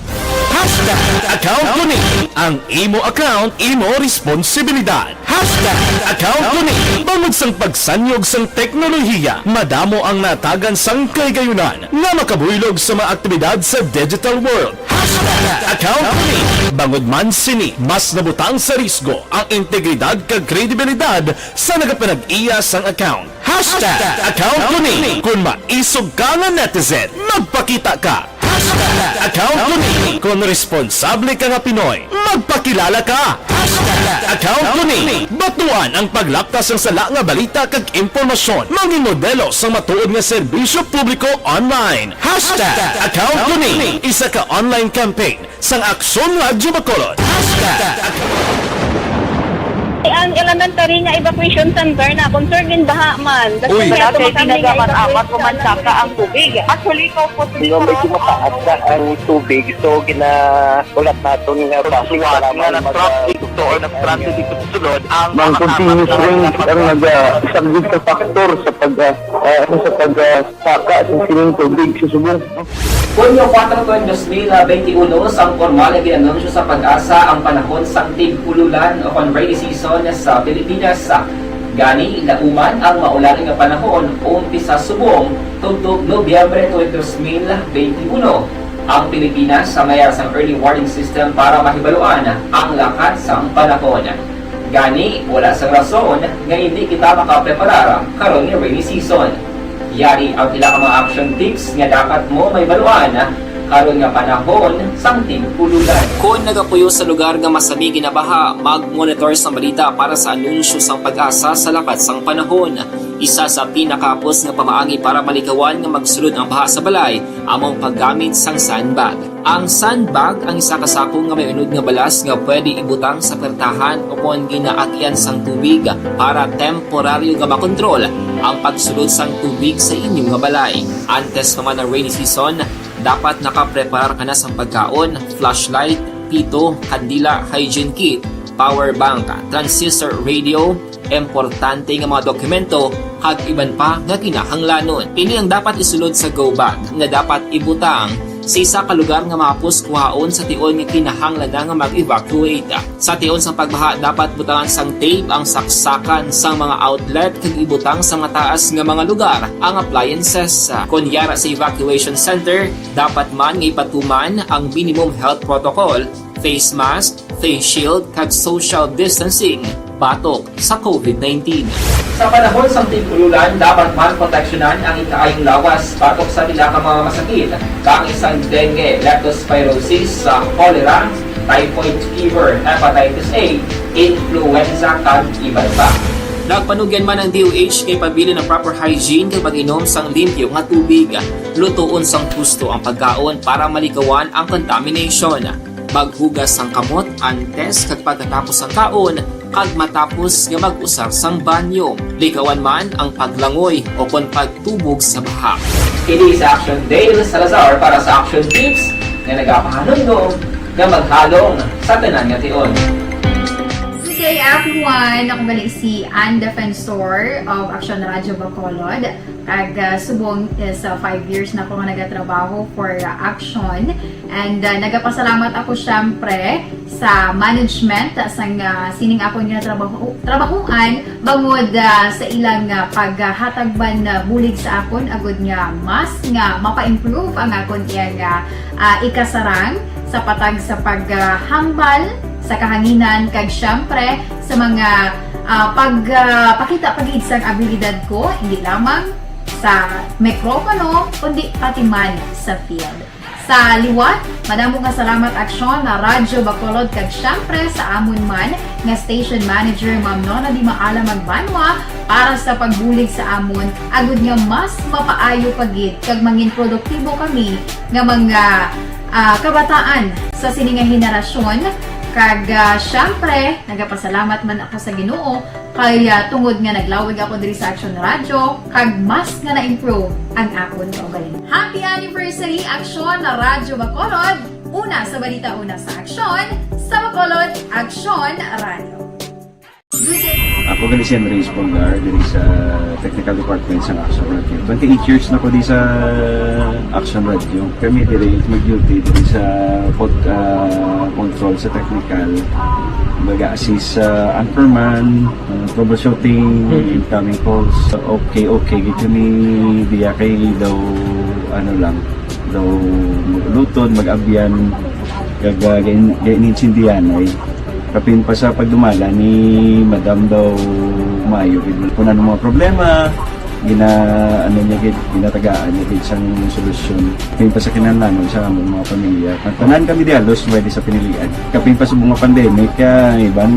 Hashtag account ko ni. Ang imo account, imo responsibilidad. Hashtag account ko ni. Bangod sang pagsanyog sang teknolohiya, madamo ang natagan sang kahigayonan nga makabuylog sa mga aktibidad sa digital world. Hashtag account ko ni. Bangod man sini, mas nabutang sa risgo ang integridad kag kredibilidad sa nagapanag-iya sang account. Hashtag account ko ni. Kung maisog ka nga netizen, magpakita ka. Hashtag account ko ni. Kung responsable ka nga Pinoy, magpakilala ka. Hashtag account ko ni. Batuan ang paglapkas sang sala nga balita kag impormasyon. Mangin modelo sang matuod nga serbisyo publiko online. Hashtag account ko ni. Isa ka online campaign sang Aksyon Radyo Bacolod. Hashtag Ang elementary nga evacuation center na concerned din baha man. Uy, Malapit na nga man amat kumansaka ang tubig. Actually, ikaw po Nga medyo mataas na ang tubig, so ginaulat naton nga basi Suwat nga nag-traffic to or nag-transit dito sa sulod ang Mang continuous rain ang nagasaglit sa factor sa pag uh, uh, sa pag uh, Saka sa sining tubig sa subong. Hunyo kuwatro, dos mil benti uno, sang pormal nga gin-anunsyo sa PAGASA ang panahon sang tig-ululan o kon rainy season sa Pilipinas. Gani, lauman ang maulan nga panahon, umpisa subong tubtob Nobyembre tuwing dos mil benti uno. Ang Pilipinas sa mayar sang early warning system para mahibaluan ang lakat sang panahon. Gani, wala sang rason nga indi kita makapreparar karon nga rainy season. Yari ang pila ka mga action tips nga dapat mo mahibaluan karon nga panahon sang tig-ululan. Kon nagapuyo sa lugar nga masami ginabaha, mag-monitor sang balita para sa anunsyo sang PAGASA sa lakat sang panahon. Isa sa pinakahapos nga pamaagi para malikawan nga magsulod ang baha sa balay amo ang paggamit sang sandbag. Ang sandbag ang isa ka sako nga may unod nga balas nga pwede ibutang sa pertahan o kon ginaagyan sang tubig para temporaryo nga makontrol ang pagsulod sang tubig sa inyo nga balay. Antes pa man ang rainy season, dapat nakapreparar ka na sang pagkaon, flashlight, pito, kandila, hygiene kit, power bank, transistor radio, importante nga mga dokumento, kag iban pa nga kinahanglanon. Ini ang dapat isulod sa go bag nga dapat ibutang sa isa ka lugar nga mahapos kuhaon sa tion nga kinahanglan na nga mag-evacuate. Sa tion sang pagbaha, dapat butangan sang tape ang saksakan sang mga outlet kag ibutang sa mataas nga mga lugar ang appliances. Kon yara sa evacuation center, dapat man nga ipatuman ang minimum health protocol, face mask, face shield, kag social distancing batok sa COVID nineteen. Sa panahon sang tig-ululan, dapat man proteksyonan ang ikaayong lawas batok sa pila ka mga masakit, kaangay sang dengue, leptospirosis, sa cholera, typhoid fever, hepatitis A, influenza, kag iban pa. Nagpanugyan man ang D O H nga ipabilin ang proper hygiene kag pag-inom sang limpyo nga tubig. Lutoon sang husto ang pagkaon para malikawan ang contamination. Maghugas sang kamot antes kag pagkatapos sang kaon kag matapos nga mag-usar sang banyo. Likawan man ang paglangoy o kon pagtubog sa baha. Kini si Action Dale Salazar para sa Action Tips nga nagapahanumdom nga maghalong sa tanan nga tion. Hey everyone! Ako gali si Ann Defensor of Action Radio Bacolod. Kag, ah, subong is, ah, five years na ko nga nagatrabaho for, ah, Action. And, ah, nagapasalamat ako syempre sa management sang, ah, sining akon nga trabaho, trabahuan bangod, ah, sa ilang, ah, paghatag man, ah, bulig sa akon agud nga mas nga mapa-improve ang akon iyang, ah, ah, ikasarang sa patag sa paghambal sa kahanginan kag syempre sa mga, ah, pag, ah, pakita pa gid sang abilidad ko, hindi lamang sa mikropono, kundi pati man sa field. Sa liwat, madamo nga salamat Aksyon na Radyo Bacolod kag syempre sa amon man nga station manager, Ma'am Nona Di Maala Magbanwa, para sa pagbulig sa amon, agud nga mas mapaayo pa gid kag mangin produktibo kami nga mga, ah, kabataan sa sini nga henerasyon. Kag, ah, syempre, nagapasalamat man ako sa Ginoo kay, ah, tungod nga naglawig ako diri sa Action Radio, kag mas nga na-improve ang akon kaugalingon. Happy anniversary, Action Radio Bacolod! Una sa balita, una sa aksyon, sa Bacolod, Action Radio. Good day. Ako gali si Henry Espolgar, diri sa Technical Department sa Action Radio. Twenty-eight years na ko di sa Action Radio. Kami diri mag-duty diri sa pod-, ah, control sa technical. Mag-assist sa anchorman, ah, troubleshooting, Mhm. incoming calls. Okay, okay, gid kami diya kay daw, ano lang, daw mag-ulutod, mag-abyan, kag, ah, gain-, gainintindihan ay. Kapin pa sa pagdumala ni Madam daw maayo gid. Kung ano mga problema, gina-, ano niya gid, ginatagaan niya gid sang solusyon. Kapin pa sa kinahanglanon sa among mga pamilya. Ang tanan kami di halos pwede sa pinilian. Kapin pa sa mga pandemic, ah, iban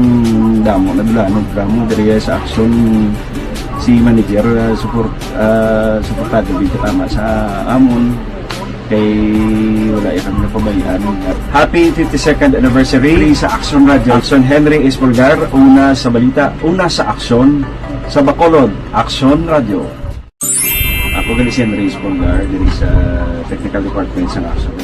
damo na dulanon kamo diri sa Action si manager, ah, support, ah, suportado gid tama sa amon. Kay wala ya kami napabayaan. Happy fifty-second anniversary sa Action Radio. Action Henry Espolgar, una sa balita, una sa aksyon, sa Bacolod, Action Radio. Ako gali si Henry Espolgar, diri sa Technical Department sa Action.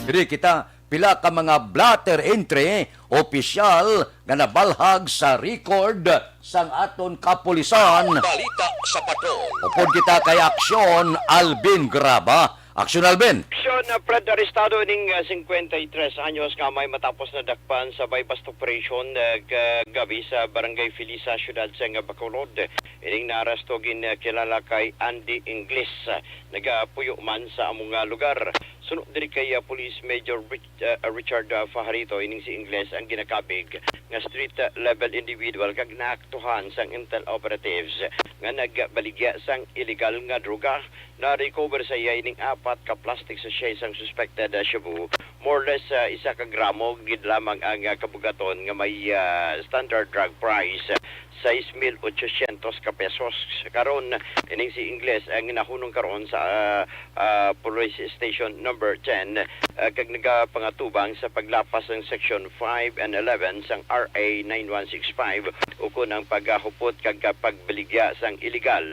Diri kita, pila ka mga blotter entry opisyal nga nabalhag sa record sang aton kapulisan. Balita sa Patrol. Upod kita kay Aksyon Alvin Graba. Aksyon, Alvin. Aksyon, uh, Fred, arestado ining, uh, singkwenta y tres anyos nga amay matapos nadakpan sa buy-bust operation, uh, kagabi sa Barangay Felisa, siyudad sang Bacolod. Ining naaresto gin, uh, kilala kay Andy Ingles, uh, nagapuyo man sa among, uh, lugar. Suno diri kay, uh, Police Major Rich-, uh, Richard, uh, Fajarito, ining si Ingles ang ginakabig nga street, uh, level individual kag naaktuhan sang intel operatives nga nagbaligya sang illegal nga droga. Na-recover sa iya ining apat ka plastic sachet sang suspected, ah, shabu, more or less, ah, isa ka gramo gid lamang ang, ah, kabugaton nga may, ah, standard drug price, ah, sais mil ochocientos ka pesos. Karon, ining si Ingles ang nahunong karon sa, ah, ah, Police Station Number ten, ah, kag nagapangatubang sa paglapas sang Section five and eleven sang R A nine one six five, ukon ang paghupot kag pagbaligya sang illegal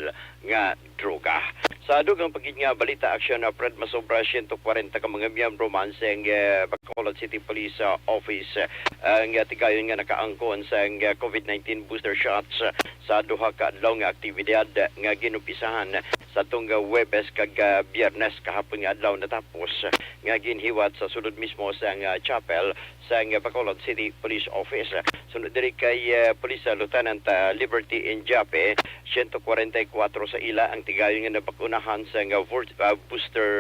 nga droga. Sa dugang pa gid nga balita, aksyon na Fred, masobra siyento kwarenta ka mga miyembro man sang, eh, Bacolod City Police, ah, Office, ah, ang, ah, tigayon nga nakaangkon sang, ah, COVID nineteen booster shots, ah, sa duha ka adlaw nga aktibidad, ah, nga ginumpisahan sa tong, ah, Huwebes kag, ah, Biyernes kahapon nga adlaw natapos, ah, nga ginhiwat sa sulod mismo sang, ah, chapel sang Bacolod City Police Office. Sunod diri kay, eh, Police Lieutenant, ah, Liberty Injape, siyento kwarenta y kuwatro sa ila ang tigayon nga nabakunahan sang, ah, vor-, ah, booster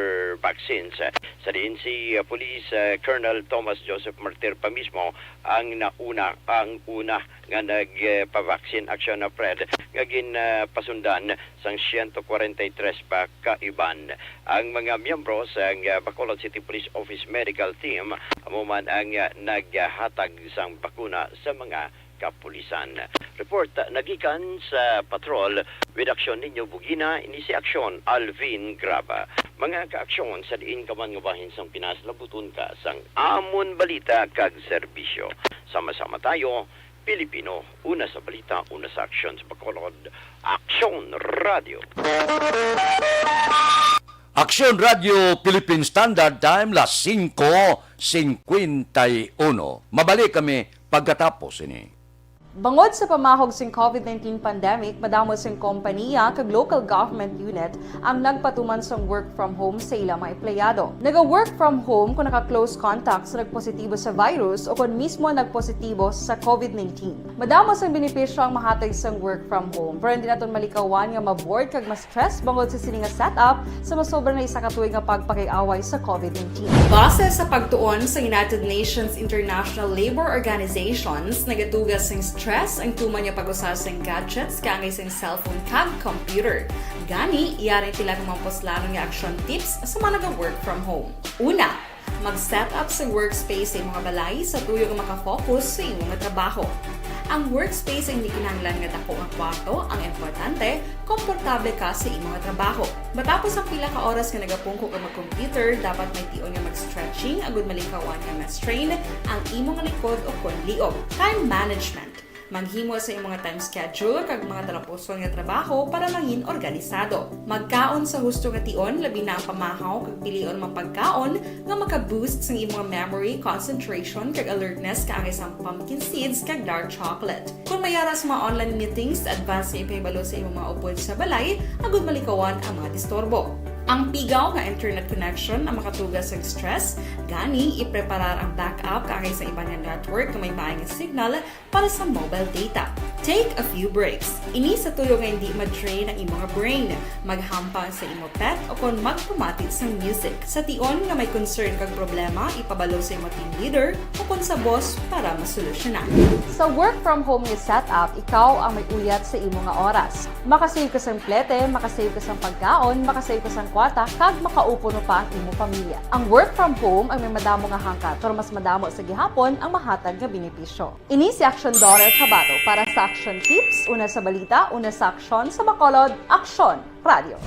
vaccines. Sa diin si, ah, Police, ah, Colonel Thomas Joseph Martir pa mismo ang nauna, ang una nga nagpavaksin, aksyon na Fred, nga gin, ah, pasundan sang siyento kwarenta y tres pa ka iban. Ang mga miyembro sang, ah, Bacolod City Police Office Medical Team amo man ang, ah, naghatag sang bakuna sa mga kapulisan. Report, ah, nagikan sa patrol with aksyon ninyo Bugina, ini si aksyon Alvin Graba. Mga kaaksyon, sa diin ka man nga bahin sang Pinas, labuton ka sang amon balita kag serbisyo. Sama-sama tayo, Pilipino, una sa balita, una sa aksyon sa Bacolod. Aksyon Radio. Aksyon Radio Philippine Standard Time, las singko singkwenta y uno. Mabalik kami pagkatapos ini. Bangod sa pamahog sing COVID nineteen pandemic, madamo sing kompaniya kag local government unit ang nagpatuman sang work from home sa ila mga empleyado. Naga-work from home kung naka-close contact sa nagpositibo sa virus o kon mismo nagpositibo sa COVID nineteen. Madamo sang benepisyo ang mahatag sang work from home, pero hindi naton malikawan nga ma-bored kag ma-stress bangod sa sini nga setup sa masobra na isa ka tuig nga pagpakig-away sa COVID nineteen. Base sa pagtuon sa United Nations International Labor Organizations, nagatuga sing stress ang tuman nga pag-usa sing gadgets kaangay sing cellphone kag computer. Gani, yari tila ang mga puslanon nga action tips sa mga naga-work from home. Una, mag-set up sa workspace sa imong balay sa tuyo nga makafocus sa imong trabaho. Ang workspace ang hindi kinahanglan nga dako nga kwarto, ang importante, komportable ka sa imong trabaho. Matapos ang pila ka oras nga nagapungko ka mag-computer, dapat may tion nga mag-stretching agud malikawan nga ma-strain ang imong likod o kon liog. Time management. Maghimo sa imong time schedule kag mga talapuson nga trabaho para mangin organisado. Magkaon sa husto nga tion, labi na ang pamahaw kag pilion mga pagkaon nga maka-boost sang imong memory, concentration, kag alertness kaangay sang pumpkin seeds kag dark chocolate. Kung may ara sa mga online meetings, advance nga ipahibalo sa imong mga upod sa balay agud malikawan ang mga disturbo. Ang pigaw nga internet connection ang makatuga sang stress, gani ipreparar ang backup kaangay sa iban nga network nga may maay nga signal para sa mobile data. Take a few breaks. Ini sa tuyo nga hindi ma-drain ang imong brain. Maghampang sa imo pet o kon magpamati sang music. Sa tion nga may concern kag problema, ipabalo sa imo team leader o kon sa boss para masolusyonan. Sa work from home nga setup, ikaw ang may uyat sa imo nga oras. Makasave ka sang plete, makasave ka sang pagkaon, makasave ka sang kwarta, kag makaupod pa ang imo pamilya. Ang work from home ang may madamo nga hangkat, pero mas madamo sa gihapon ang mahatag nga benepisyo. Ini si Aksyon Doris Habato para sa Action Tips, una sa balita, una sa aksyon, sa Bacolod, Aksyon Radio.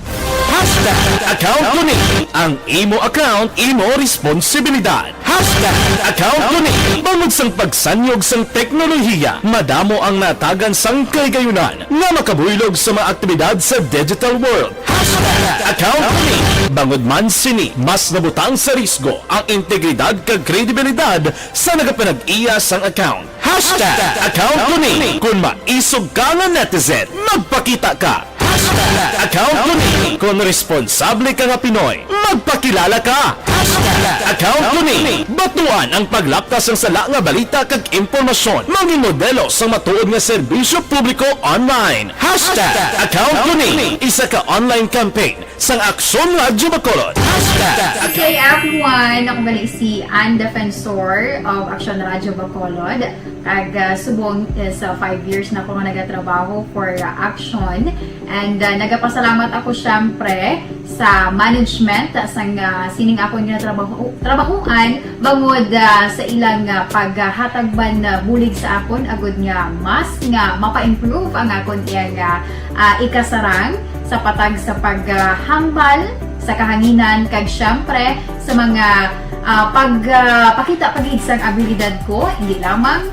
Hashtag account ko ni. Ang imo account, imo responsibilidad. Hashtag account ko ni. Bangod sang pagsanyog sang teknolohiya, madamo ang natagan sang kahigayunan nga makabuylog sa mga aktibidad sa digital world. Hashtag account ko ni. Bangod man sini, mas nabutang sa risgo ang integridad kag kredibilidad sa nagapanag-iya sang account. Hashtag account ko ni. Kung maisog ka nga netizen, magpakita ka. Hashtag account ko ni. Kung responsable ka nga Pinoy, magpakilala ka. Hashtag account ko ni. Batuan ang paglapkas sang sala nga balita kag impormasyon. Mangin modelo sang matuod nga serbisyo publiko online. Hashtag account ko ni. Isa ka online campaign sang Aksyon Radyo Bacolod. Hashtag. Good day, everyone. Ako gali si Ann Defensor of Aksyon Radyo Bacolod. Kag, ah, subong is, ah, five years na ko nga nagatrabaho for, ah, Aksyon. And, ah, nagapasalamat ako, syempre, sa management, ah, sang, ah, sining akon nga trabaho, trabahoan, bangod, ah, sa ilang, ah, paghatag man, ah, bulig sa akon, agud nga mas nga mapa-improve ang akon iyang, ah, ah, ikasarang sa patag sa paghambal sa kahanginan, kag siyempre sa mga, ah, pag, ah, pakita pa gid sang abilidad ko, hindi lamang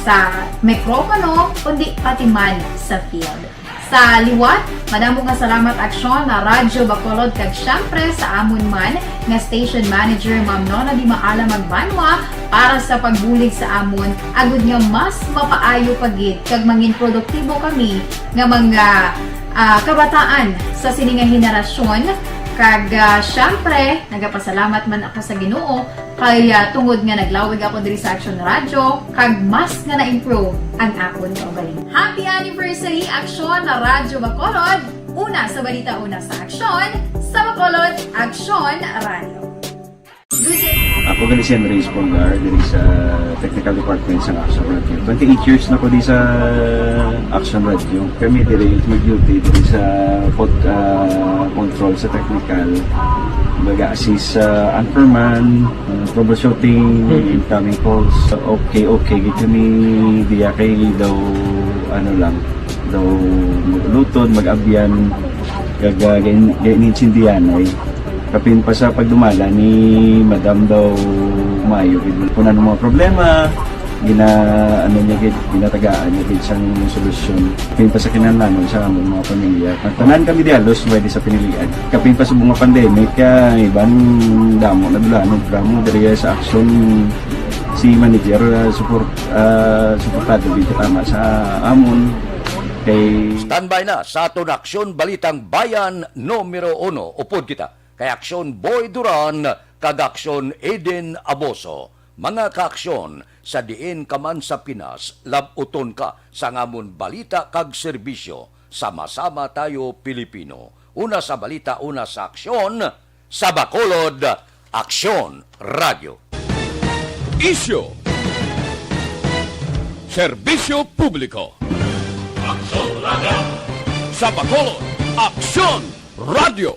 sa mikropono, kundi pati man sa field. Sa liwat, madamo nga salamat, Aksyon, na Radyo Bacolod, kag siyempre sa amon man nga station manager, Ma'am Nona Di Maala Magbanwa, para sa pagbulig sa amon, agud nga mas mapaayo pa gid kag mangin produktibo kami nga mga, ah, kabataan sa sini nga henerasyon. Kag, ah, siyempre, nagapasalamat man ako sa Ginoo kay, ah, tungod nga naglawig ako diri sa Aksyon Radyo, kag mas nga na-improve ang akon kaugalingon. Happy anniversary, Aksyon Radyo Bacolod! Una sa balita, una sa aksyon, sa Bacolod, Aksyon Radyo. Ako gali si Henry Espolgar, diri sa technical department sa Aksyon Radyo. Twenty-eight years na ko di sa Aksyon Radyo. Kami diri mag-duty diri sa pod-, ah, control sa technical. Mag-assist sa anchorman, ah, troubleshooting, incoming calls. Okay, okay. Gid kami diya kay daw, ano lang, daw mag-ulutod, mag-abyan, kag, ah, gain-, gain-, intindihan ay. Kapin pa sa pagdumala ni Madam daw maayo gid. Kung ano mga problema, gina-, ano niya gid, ginatagaan niya gid sang solusyon. Kapin pa sa kinahanglanon sa among mga pamilya. Tanan kami di halos pwede sa pinilian. Kapin pa sa mga pandemic, kaya iban damo na dula, no, drama diri sa aksyon si manager, ah, support, ah, suportado gid tama sa amon. Kay Standby na sa aton Aksyon Balitang Bayan numero uno. Upod kita kay Aksyon Boy Duran kag Aksyon Eden Aboso. Mga kaaksyon, sa diin ka man sa Pinas, lab-uton ka sa ngamon balita kag serbisyo. Sama-sama tayo, Pilipino. Una sa balita, una sa aksyon, sa Bacolod, Aksyon Radyo. Isyu. Serbisyo publiko. Aksyon Radyo. Sa Bacolod, Aksyon Radyo.